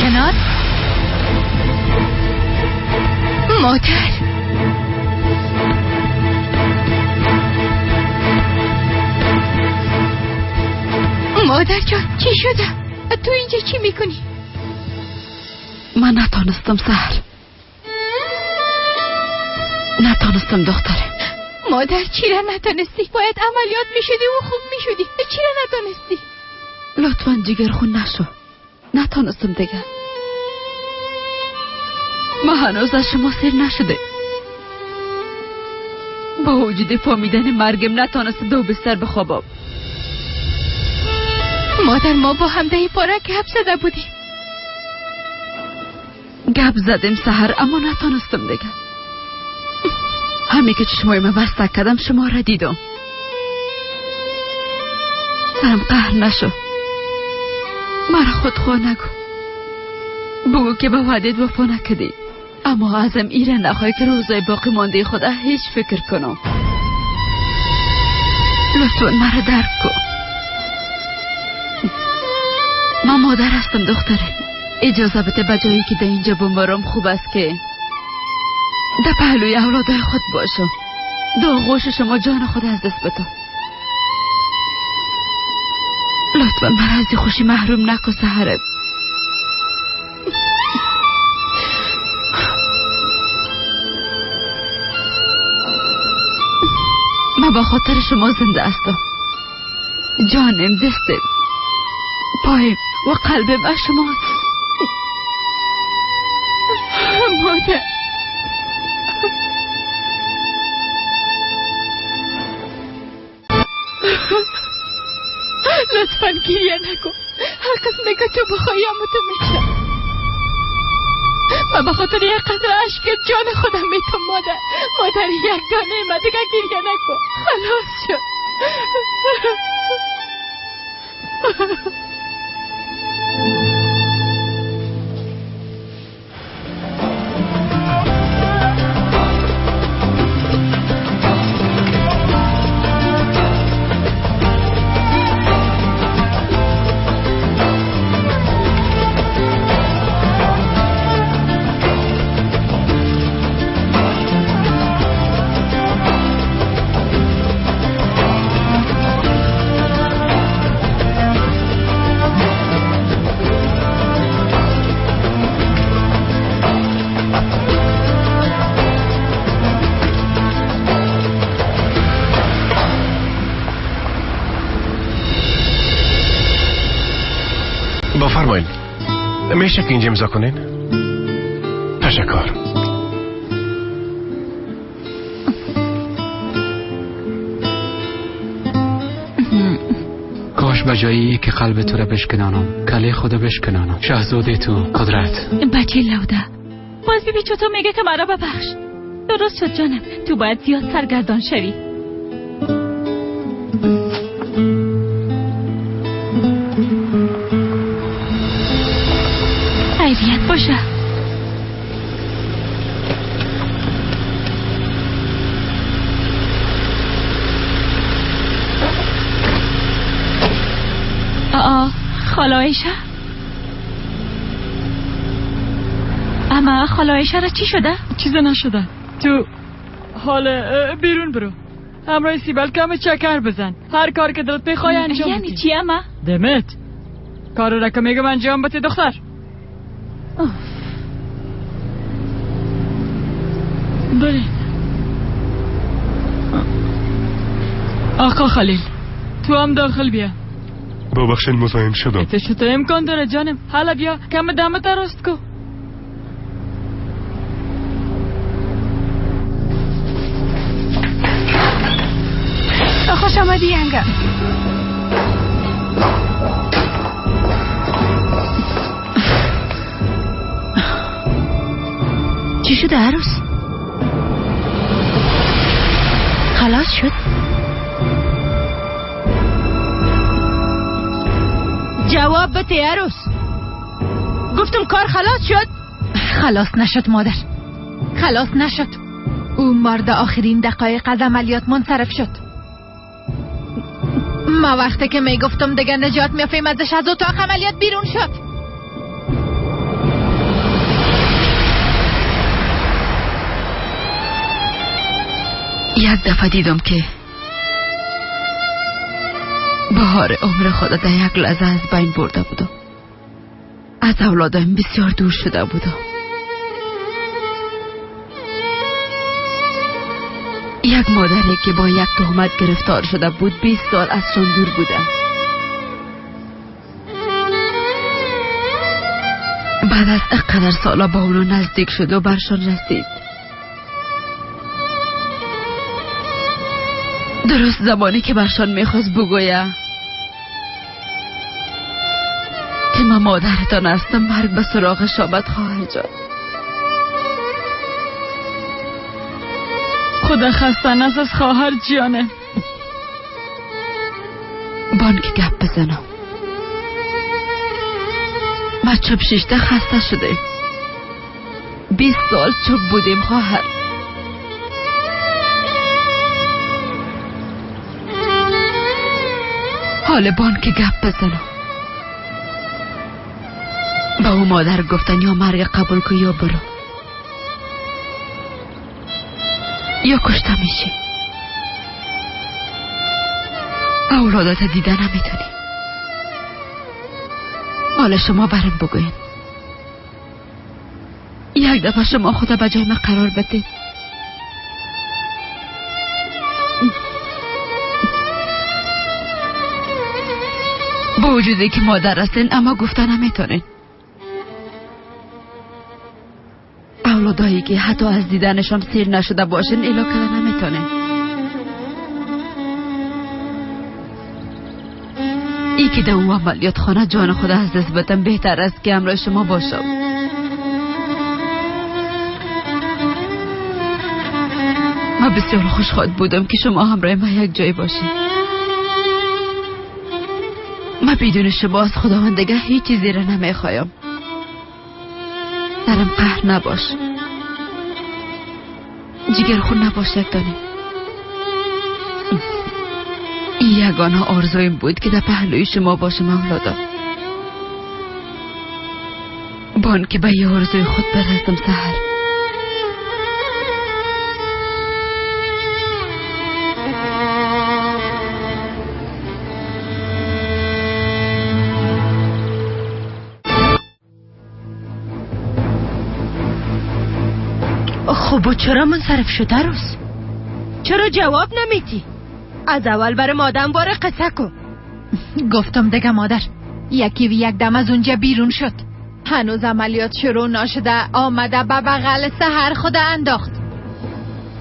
چنار، مادر، مادر جان چی شده؟ تو اینجا چی میکنی؟ من نتانستم سحر، نتانستم دخترم. مادر چرا نتانستی؟ باید عملیات میشدی و خوب میشدی. چرا نتانستی؟ لطفا جگر خون نشو، نتانستم دیگه. ما هنوز از شما سیر نشده. با وجود فهمیدن مرگم نتانستم دو بستر بخوابم. مادر ما با هم در پاره گپ زده بودیم. گپ زدیم سحر، اما نتانستم دیگه. همین که چشمای من بسته کردم شما را دیدم. سرم قهر نشو، مرا خودخواه نگو. بگو که به وعدت وفا نکردی، اما ازم ایره نخواهی که روزای باقی مانده خدا هیچ فکر کنم. لطفا مرا درک کن. من مادر هستم دختره. اجازه بده به جایی که در اینجا بمبارم خوب است که در پهلوی اولادای خود باشم. در آغوش شما جان خود از دست بدم. لطفا مرا از خوشی محروم نکن سحرم. من با خاطر شما زنده هستم. جانم، دستم، پایم و قلبم از شماست. مادر، لطفا گریه نکن. هر قسمه که تو بخوایی اما تو میشه. من به خاطر یک قطره اشک جان خودم میتم. مادر، مادر یک دانه ما دیگه گریه نکن. خلاص شد. بفرمایید. میشه که اینجا امضا کنین؟ تشکر. کاش به جایی که قلب تو را بشکنانم، کله خود بشکنانم. شاهزاده تو قدرت. بچه لوده، باز بیبی چطور میگه که مرا ببخش. درست شد جانم، تو باید زیاد سرگردان شوی. خیریت باشه. آه خاله عایشه، اما خاله عایشه را چی شده؟ چیز نشده. تو حال بیرون برو، همراه سیبل کم چکر بزن، هر کار که دلت بخوای انجام یعنی چی اما؟ دمت کارو را که میگم انجام بده دختر. برین. آقا خلیل، تو هم داخل بیا. ببخشید مزاحم شدم. تو چطور امکان داره جانم؟ حالا بیا کم دمت درست کو. خوش آمدی ینگه. چی شده عروس؟ خلاص شد؟ جواب بده عروس. گفتم کار خلاص شد؟ خلاص نشد مادر، خلاص نشد. او مرد آخرین دقایق از عملیات منصرف شد. ما وقتی که میگفتم دیگه نجات میافیم ازش، از اتاق عملیات بیرون شد. یک دفعه دیدم که بهار عمر خود در یک لحظه از بین برده بودم. از اولادم بسیار دور شده بودم. یک مادری که با یک تهمت گرفتار شده بود 20 سال ازشان دور بوده. بعد از اینقدر سالا با اونا نزدیک شد و برشان رسید. درست زمانی که برشان میخواست بگویه که من مادرتان هستم، مرگ به سراغش آمد. خواهر جان، خدا خسته نز از خواهر جانه. بانک گپ بزنم. ما چوب شیشته خسته شده. 20 سال چوب بودیم خواهر. حال بانک گپ بزنم. با او مادر گفتن یا مرگ قبول کن یا برو، یا کشته میشی. اولادات دیده نمیتونی. حالا شما برم بگوین. یک دفعه شما خدا به جای من قرار بدید. با وجودی که مادر هستین اما گفته نمیتونین. اولادایی که حتی از دیدنشان سیر نشده باشین الا کده نمیتونین. ای که در او عملیات خانه جان خود از دست بدم بهتر است که همراه شما باشم. من بسیار خوش خواهد بودم که شما همراه من یک جای باشین. من بدون شما از خداوند دیگه هیچ چیزی را نمیخوایم. سرم قهر نباش، جگر خون نباش. یک دانه این یگانه آرزویم بود که در پهلوی شما باشم اولادا. بان که به یه آرزوی خود برسم سحر. خب چرا منصرف شده عروس؟ چرا جواب نمیدی؟ از اول برای مادم باره قصه کن. گفتم دیگه مادر، یکی و یک دم از اونجا بیرون شد. هنوز عملیات شروع نشده آمده به بغل سحر خود انداخت.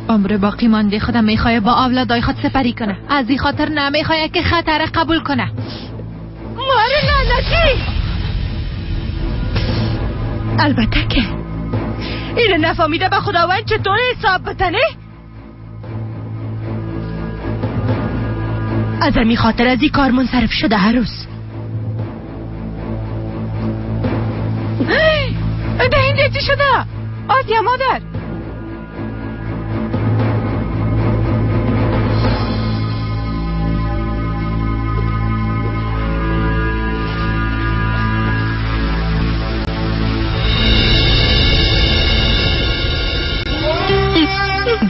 عمر باقی مانده خودم میخواه با اولادای خود سپری کنه. از این خاطر نمیخواه که خطر قبول کنه. مار لعنتی! البته که اینو نفهمیده به خداوند چطور حساب بتنه؟ از امی خاطر از این کار منصرف شده عروس. ده اینجا چی شده؟ آسیا مادر،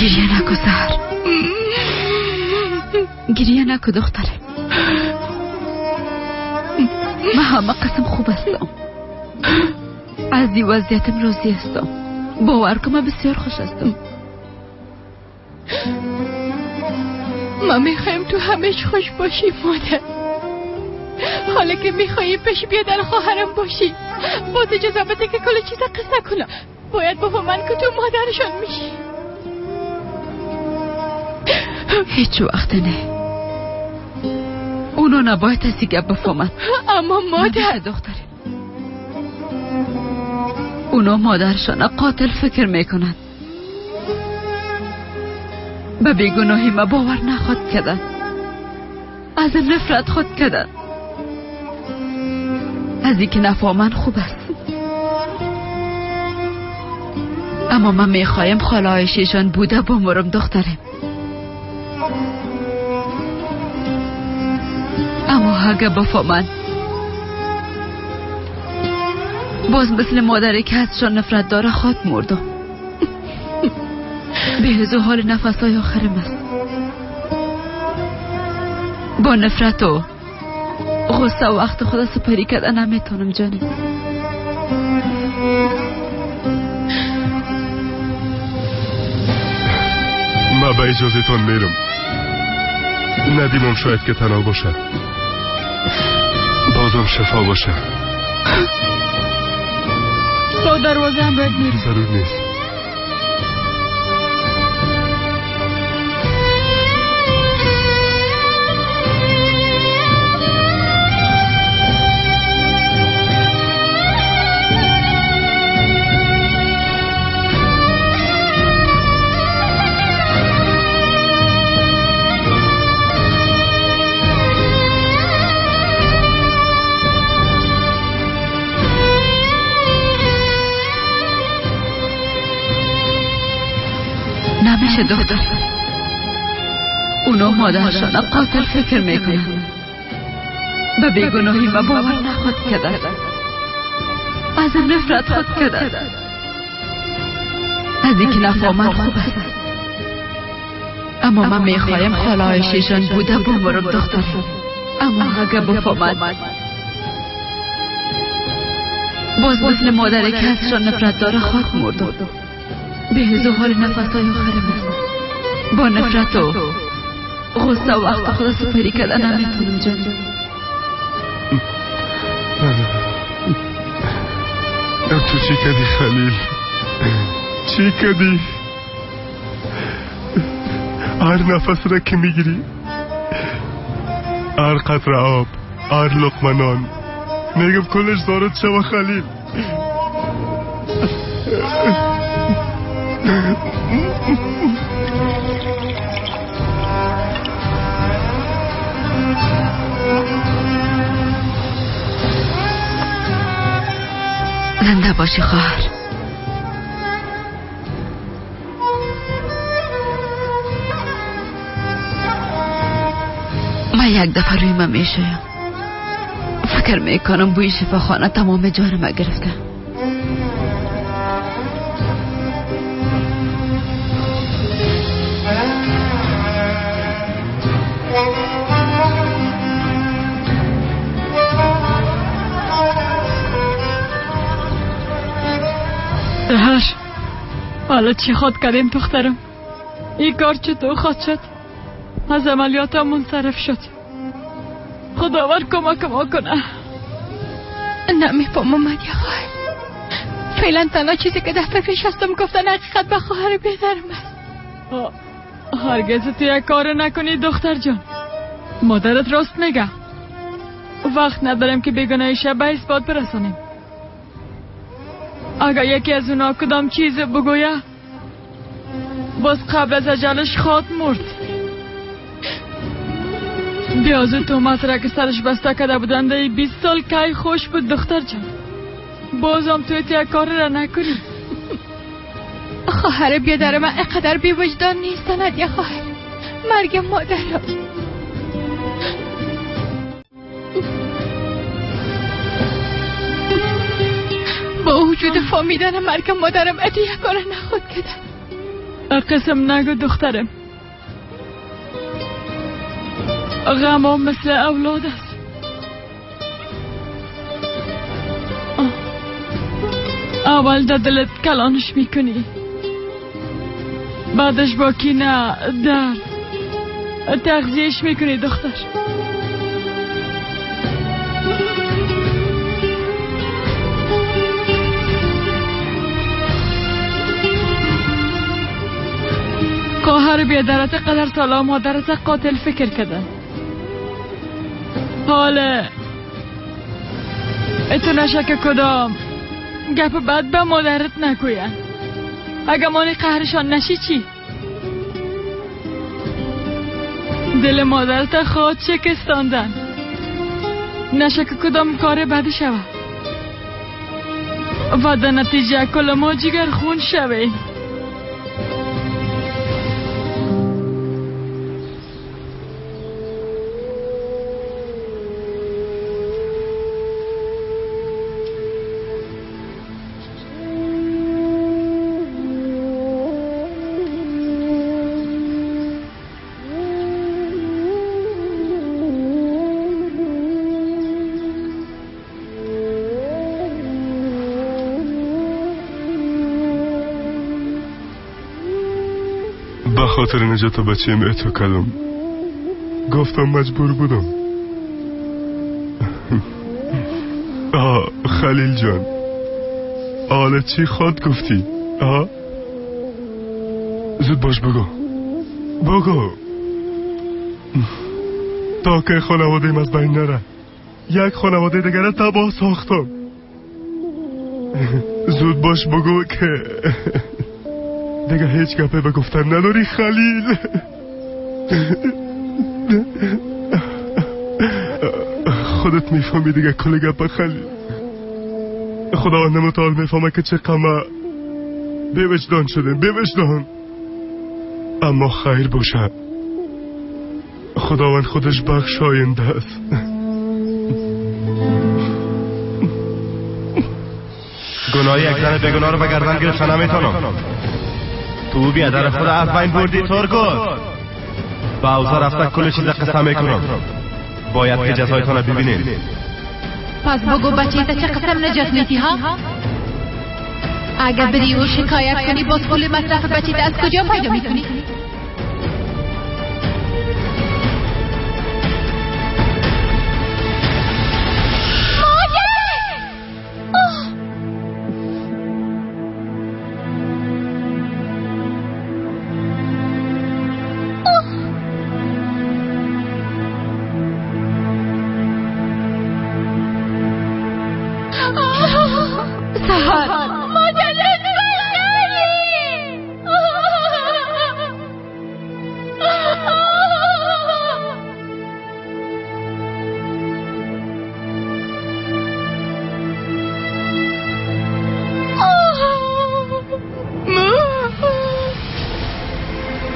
گریه نکن سحر، گریه نکن دختره. من همه قسم خوب هستم. از این وضعیتم راضی هستم. باور کن من بسیار خوش هستم. ما میخوایم تو همش خوش باشی مادر. حالا که میخوایی پیش بیا در خواهرم باشی، باز اجازه بده که کل چیز قصه کنم. باید بابا من که تو مادرشان میشی. هیچ وقت نه، اونو نباید از گپ بفهمن. اما مادر، دختره، اونا مادرشان قاتل فکر میکنن. به بیگناهی ما باور نخواد کردن، از نفرت خود کردن. از اینکه نفهمن خوب است، اما من میخوایم خاله عایشه‌شان بوده بمرم دخترم. اما اگه بفهمن، باز مثل مادری که ازشان نفرت داره خواد مردم. به حال نفسهای آخرم است. با نفرت و غصه و وقت خود سپری کردن نمیتونم جانم. ما به اجازه تان میرم. ندیمم شاید که تنها باشه، بازم شفا باشه. تا دروازه هم باید میرم. ضرور نیست. نمیشه دختر، اونا مادرشان قاتل فکر میکنن. به بیگناهی ما باور نخواد کردن، از نفرت خود کردن. از اینکه نفهمن خوب است، اما من میخوایم خاله عایشه‌شان بوده بمرم دختر. اما اگه بفهمن، باز مثل مادری که ازشان نفرت داره خواد مردم. به حال نفسهای آخرم است. با نفرت و غصه و وقت خود سپری کردن نمیتونم جان. تو چی کردی خلیل؟ چی کردی؟ هر نفس را که میگیری، هر قطره آب، هر لقمه نان، میگم کلش زارت شوه خلیل. زنده باشی خواهر. من یک دفعه روی من میشویم، فکر میکنم بوی شفاخانه تمام جانم گرفته. سحر، حالا چی خود کردیم دخترم؟ این کار چطور خواهد شد؟ از عملیاتم منصرف شد. خداوند کمک ما کنه. نمیفهمم مدیا خواهر. فعلا تنها چیزی که در فکرش هستم گفتن حقیقت به خواهر بیدرم است. هرگز تو یک کار نکنی دختر جان. مادرت راست میگه. وقت ندارم که بیگناهی شب به اثبات برسانیم. اگر یکی از اونا کدام چیز بگویه، باز قبل از اجلش خواد مرد. بیاز تومت را که سرش بسته کرده بودند 20 سال کی خوش بود دختر جان. بازم توی یک کار را نکنی. خواهر بیادر من اقدر بی وجدان نیست ندیا خواهر. مرگ مادرم. با وجود فهمیدن مرگ مادرم ادی یک کار نخود کردم. قسم نگو دخترم، غمم مثل اولاد است. اول در دلت کلانش میکنی، بعدش با کینه، درد، تغذیهش میکنی دختر. خواهر بیادرت قدر سالا مادرت قاتل فکر کردن. حالا اتو نشه که کدام گپ بد به مادرت نگوین. اگه مانی قهرشان نشی چی؟ دل مادرت خواهد شکستاندن. نشه که کدام کار بد شوه و در نتیجه کل ما جگر خون شوه. به خاطر نجات بچیم اتو کردم. گفتم مجبور بودم. آه خلیل جان، حالا چی خواد گفتی؟ آه زود باش بگو بگو تا که خانواده از بین نره. یک خانواده دیگر تباه ساختم. زود باش بگو که دیگه هیچ گپه به گفتن نداری خلیل. خودت میفهمی دیگه کل گپه خلیل. خداوند متعال میفهمه که چه قمه بی‌وجدان شدیم، بی‌وجدان. اما خیر باشه، خداوند خودش بخشاینده است. گناه یک زن بیگناه رو به گردن گرفتن نمیتونم. تو بیادر خود از بین بردی ترگوت. با اوضاع رفته کل چیز قصه میکنم. باید که جزایتان ببینیم. پس بگو بچه تا چه قسم نجات میدی ها؟ اگر بری و شکایت کنی باز پول مصرف بچه از کجا پیدا میکنی؟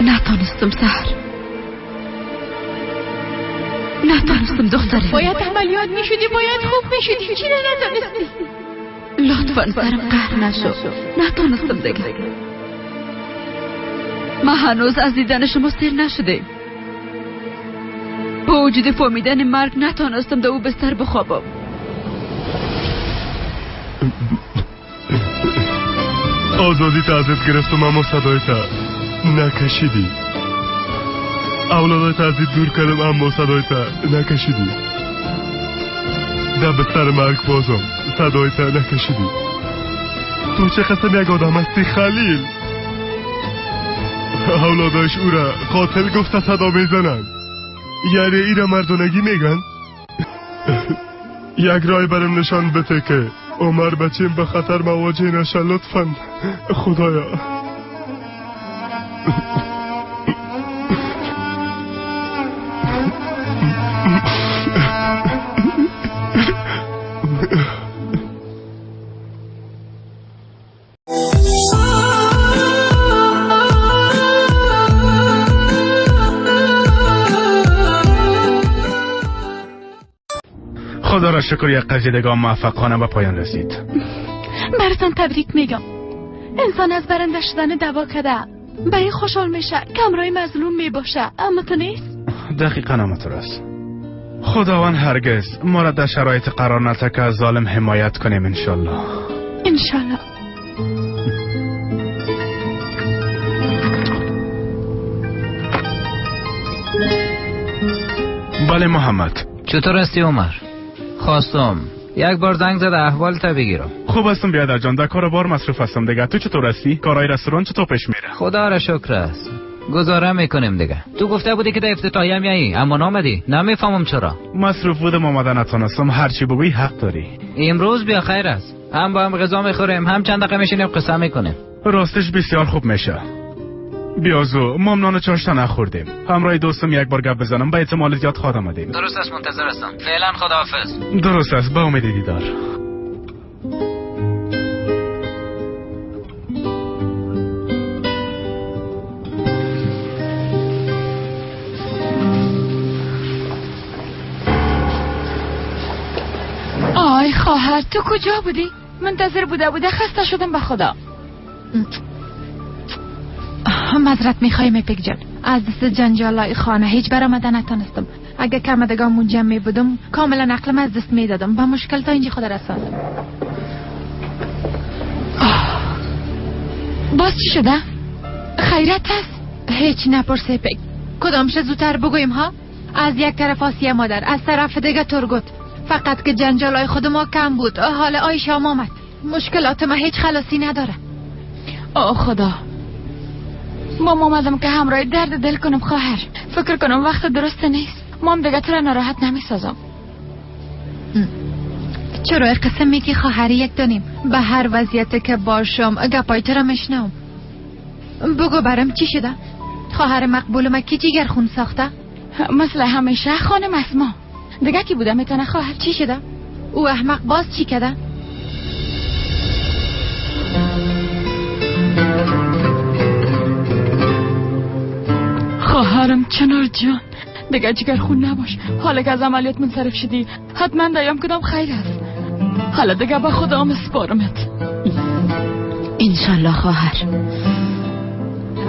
نتانستم سحر، نتانستم دختره. باید عملیات میشدی، باید خوب میشدی، چی نتانستی؟ لطفا سرم قهر نشو، نتانستم دیگه. من هنوز از دیدن شما سیر نشده. با وجود فهمیدن مرگ نتانستم در او بستر بخوابم. آزادی تا ازت گرفتم اما صدای تا نکشیدی. اولادت از دور کردم اما صدای تا نکشیدی. در بستر مرگ بازم صدای تا نکشیدی. تو چه قسم یک آدم هستی خلیل؟ اولاداش او را قاتل گفته صدا میزنن، یعنی ایره مردانگی میگن؟ یک رای برم نشان بده که عمر بچیم به خطر مواجه نشه لطفا خدایا. خدا را شکر یک قضیه موفقانه به پایان رسید. براتون تبریک میگم. انسان از برنده شدن دعوا کرده به این خوشحال میشه که همراه مظلوم میباشه، اما تو نیست. دقیقا همینطور است. خداوند هرگز ما را در شرایط قرار نده که از ظالم حمایت کنیم. انشالله. انشالله. بله محمد. چطور هستی عمر؟ خواستم یک بار زنگ زده احوال تا بگیرم. خوب هستم بیادر جان، در کار بار مصروف هستم دیگه. تو چطور هستی؟ کارهای رستوران چطور پیش میره؟ خدا را شکر است، گزاره میکنیم دیگه. تو گفته بودی که در افتتاحیه میایی اما نامدی، نمیفهمم چرا. مصروف بودم آمدن نتونستم. هرچی بگویی حق داری. امروز بیا خیر است، هم با هم غذا میخوریم هم چند دقیقه میشینیم قصه میکنیم. راستش بسیار خوب میشه. بیازو ما نان چاشتا نخوردیم. همراه دوستم یک بار گپ بزنم، به احتمال زیاد خواهد آمدیم. درست است، منتظر هستم. فعلا خداحافظ. درست است، با امید دیدار. آی خواهر تو کجا بودی؟ منتظر بوده خسته شدم به خدا. معذرت میخوایم اپیک جان، از دست جنجالای خانه هیچ برآمده نتانستم. اگه کمدگان منجمع بودم کاملا عقلم از دست میدادم. با مشکل تا اینجا خود رساندم. باز چی شده؟ خیرت است؟ هیچ نپرس اپیک. کدامش زودتر بگوییم ها؟ از یک طرف آسیه مادر، از طرف دیگه ترگوت. فقط که جنجالای خود ما کم بود. حال آیشه آمد. مشکلات ما هیچ خلاصی نداره. آه خدا، ما آمدم که همراه درد دل کنم خواهر. فکر کنم وقت درست نیست. مام دیگه تو را ناراحت نمیسازم. چرا قسم میگی خواهری یک دانیم؟ به هر وضعیت که باشم گپای تو را میشنوم. بگو برم چی شده؟ خواهر مقبول ما کی جیگر خون ساخته؟ مثل همیشه خانم اسما. دیگه کی بوده میتونه خواهر؟ چی شده؟ او احمق باز چی کده؟ خواهرم چنار جان دیگه جگر خون نباش. حالا که از عملیات منصرف شدی حتما دایم کدام خیر است. حالا دیگه به خدا مسپارمت. انشالله خواهر.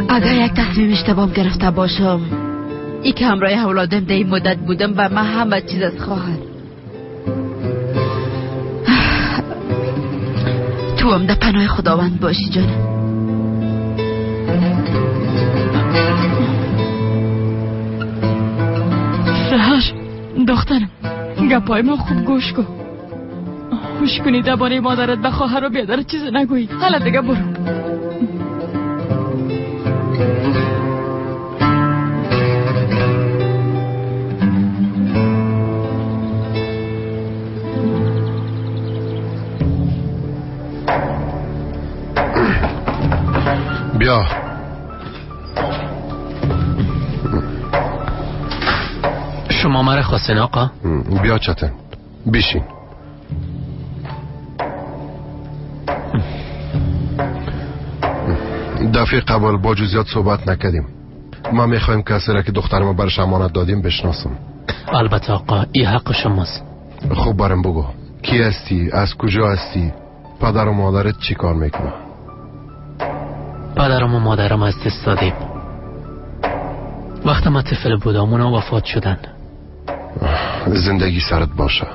اگر یک تصمیم اشتباه گرفته باشم، ای که همراه اولادم در این مدت بودم و من همه چیز از خواهر. تو هم در پناه خداوند باشی جانم. سحر دخترم گپای ما خوب گوش کن. گوش کنی درباره مادرت به خواهر و بیادرت چیز نگویی. حالا دیگه برو. بیا. شما مرا خواستین آقا؟ بیا چتن بشین. دفعه قبل با جزئیات صحبت نکردیم. ما میخوایم کسی را که دخترم برش امانت دادیم بشناسم. البته آقا، این حق شماست. خب برم بگو کی هستی، از کجا هستی، پدر و مادرت چی کار میکنه؟ پدرم و مادرم از دست دادیم. وقتی من طفل بودم اونا وفات شدن. زندگی سرت باشه.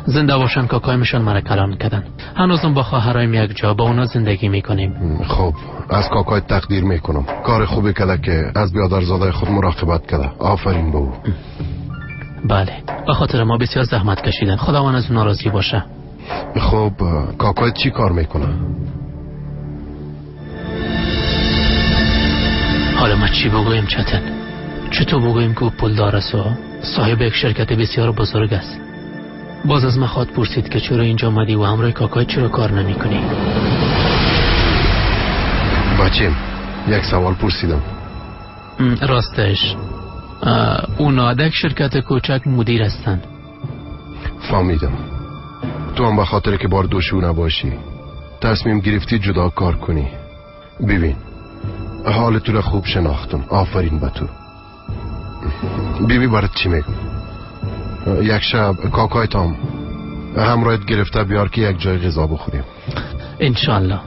زنده باشن کاکایمشان مرا کلان کردن. هنوزم با خواهرایم یک جا با اونا زندگی میکنیم. خب از کاکای تقدیر میکنم، کار خوبی کرده که از بیادرزاده خود مراقبت کرده. آفرین به او. بله، به خاطر ما بسیار زحمت کشیدن. خداوند از اونا راضی باشه. خب کاکای چی کار میکنه؟ حالا ما چی بگویم چتن؟ چطور بگویم که او پولدار است و صاحب یک شرکت بسیار بزرگ است؟ باز از من خواد پرسید که چرا اینجا آمدی و همراه کاکای چرا کار نمی کنی؟ بچیم یک سوال پرسیدم. راستش اونا در یک شرکت کوچک مدیر هستند. فهمیدم. تو هم به خاطر که بار دوشو نباشی تصمیم گرفتی جدا کار کنی. ببین حال تو را خوب شناختم، آفرین به تو. بیبی برات چی میگم؟ یک شب کاکای تام همراهت گرفته بیار که یک جای غذا بخوریم. انشالله.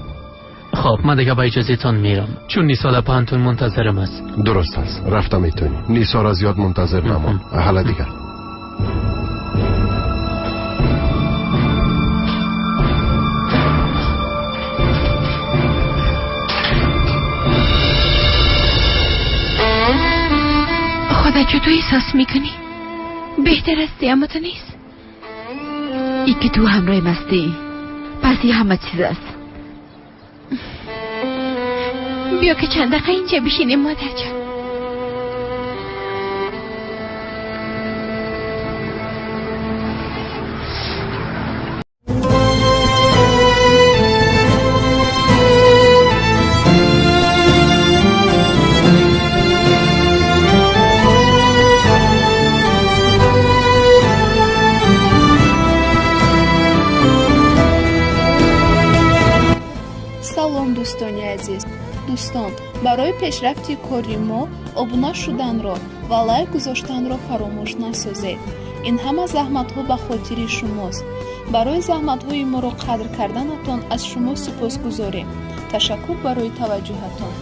خب من دیگه با اجازه تان میرم چون نیسا در پانتون منتظرم است. درست است، رفتم میتونی. نیسا را زیاد منتظر نمان. حالا دیگه خدا چطور احساس میکنی؟ بهتر هستی اما تو نیست. ای که تو همراه مستی پس یه همه چیز است. بیا که چند دقیقه اینجا بشینیم مادر جان. Салом, дӯстони азиз. Дӯстон, барои пешрафти кори мо обуна шуданро ва лайк гузоштанро фаромӯш насозед. Ин ҳама заҳматҳо ба хотири шумост. Барои заҳматҳои моро қадр карданатон аз шумо сипосгузорем. Ташаккур барои таваҷҷӯҳатон.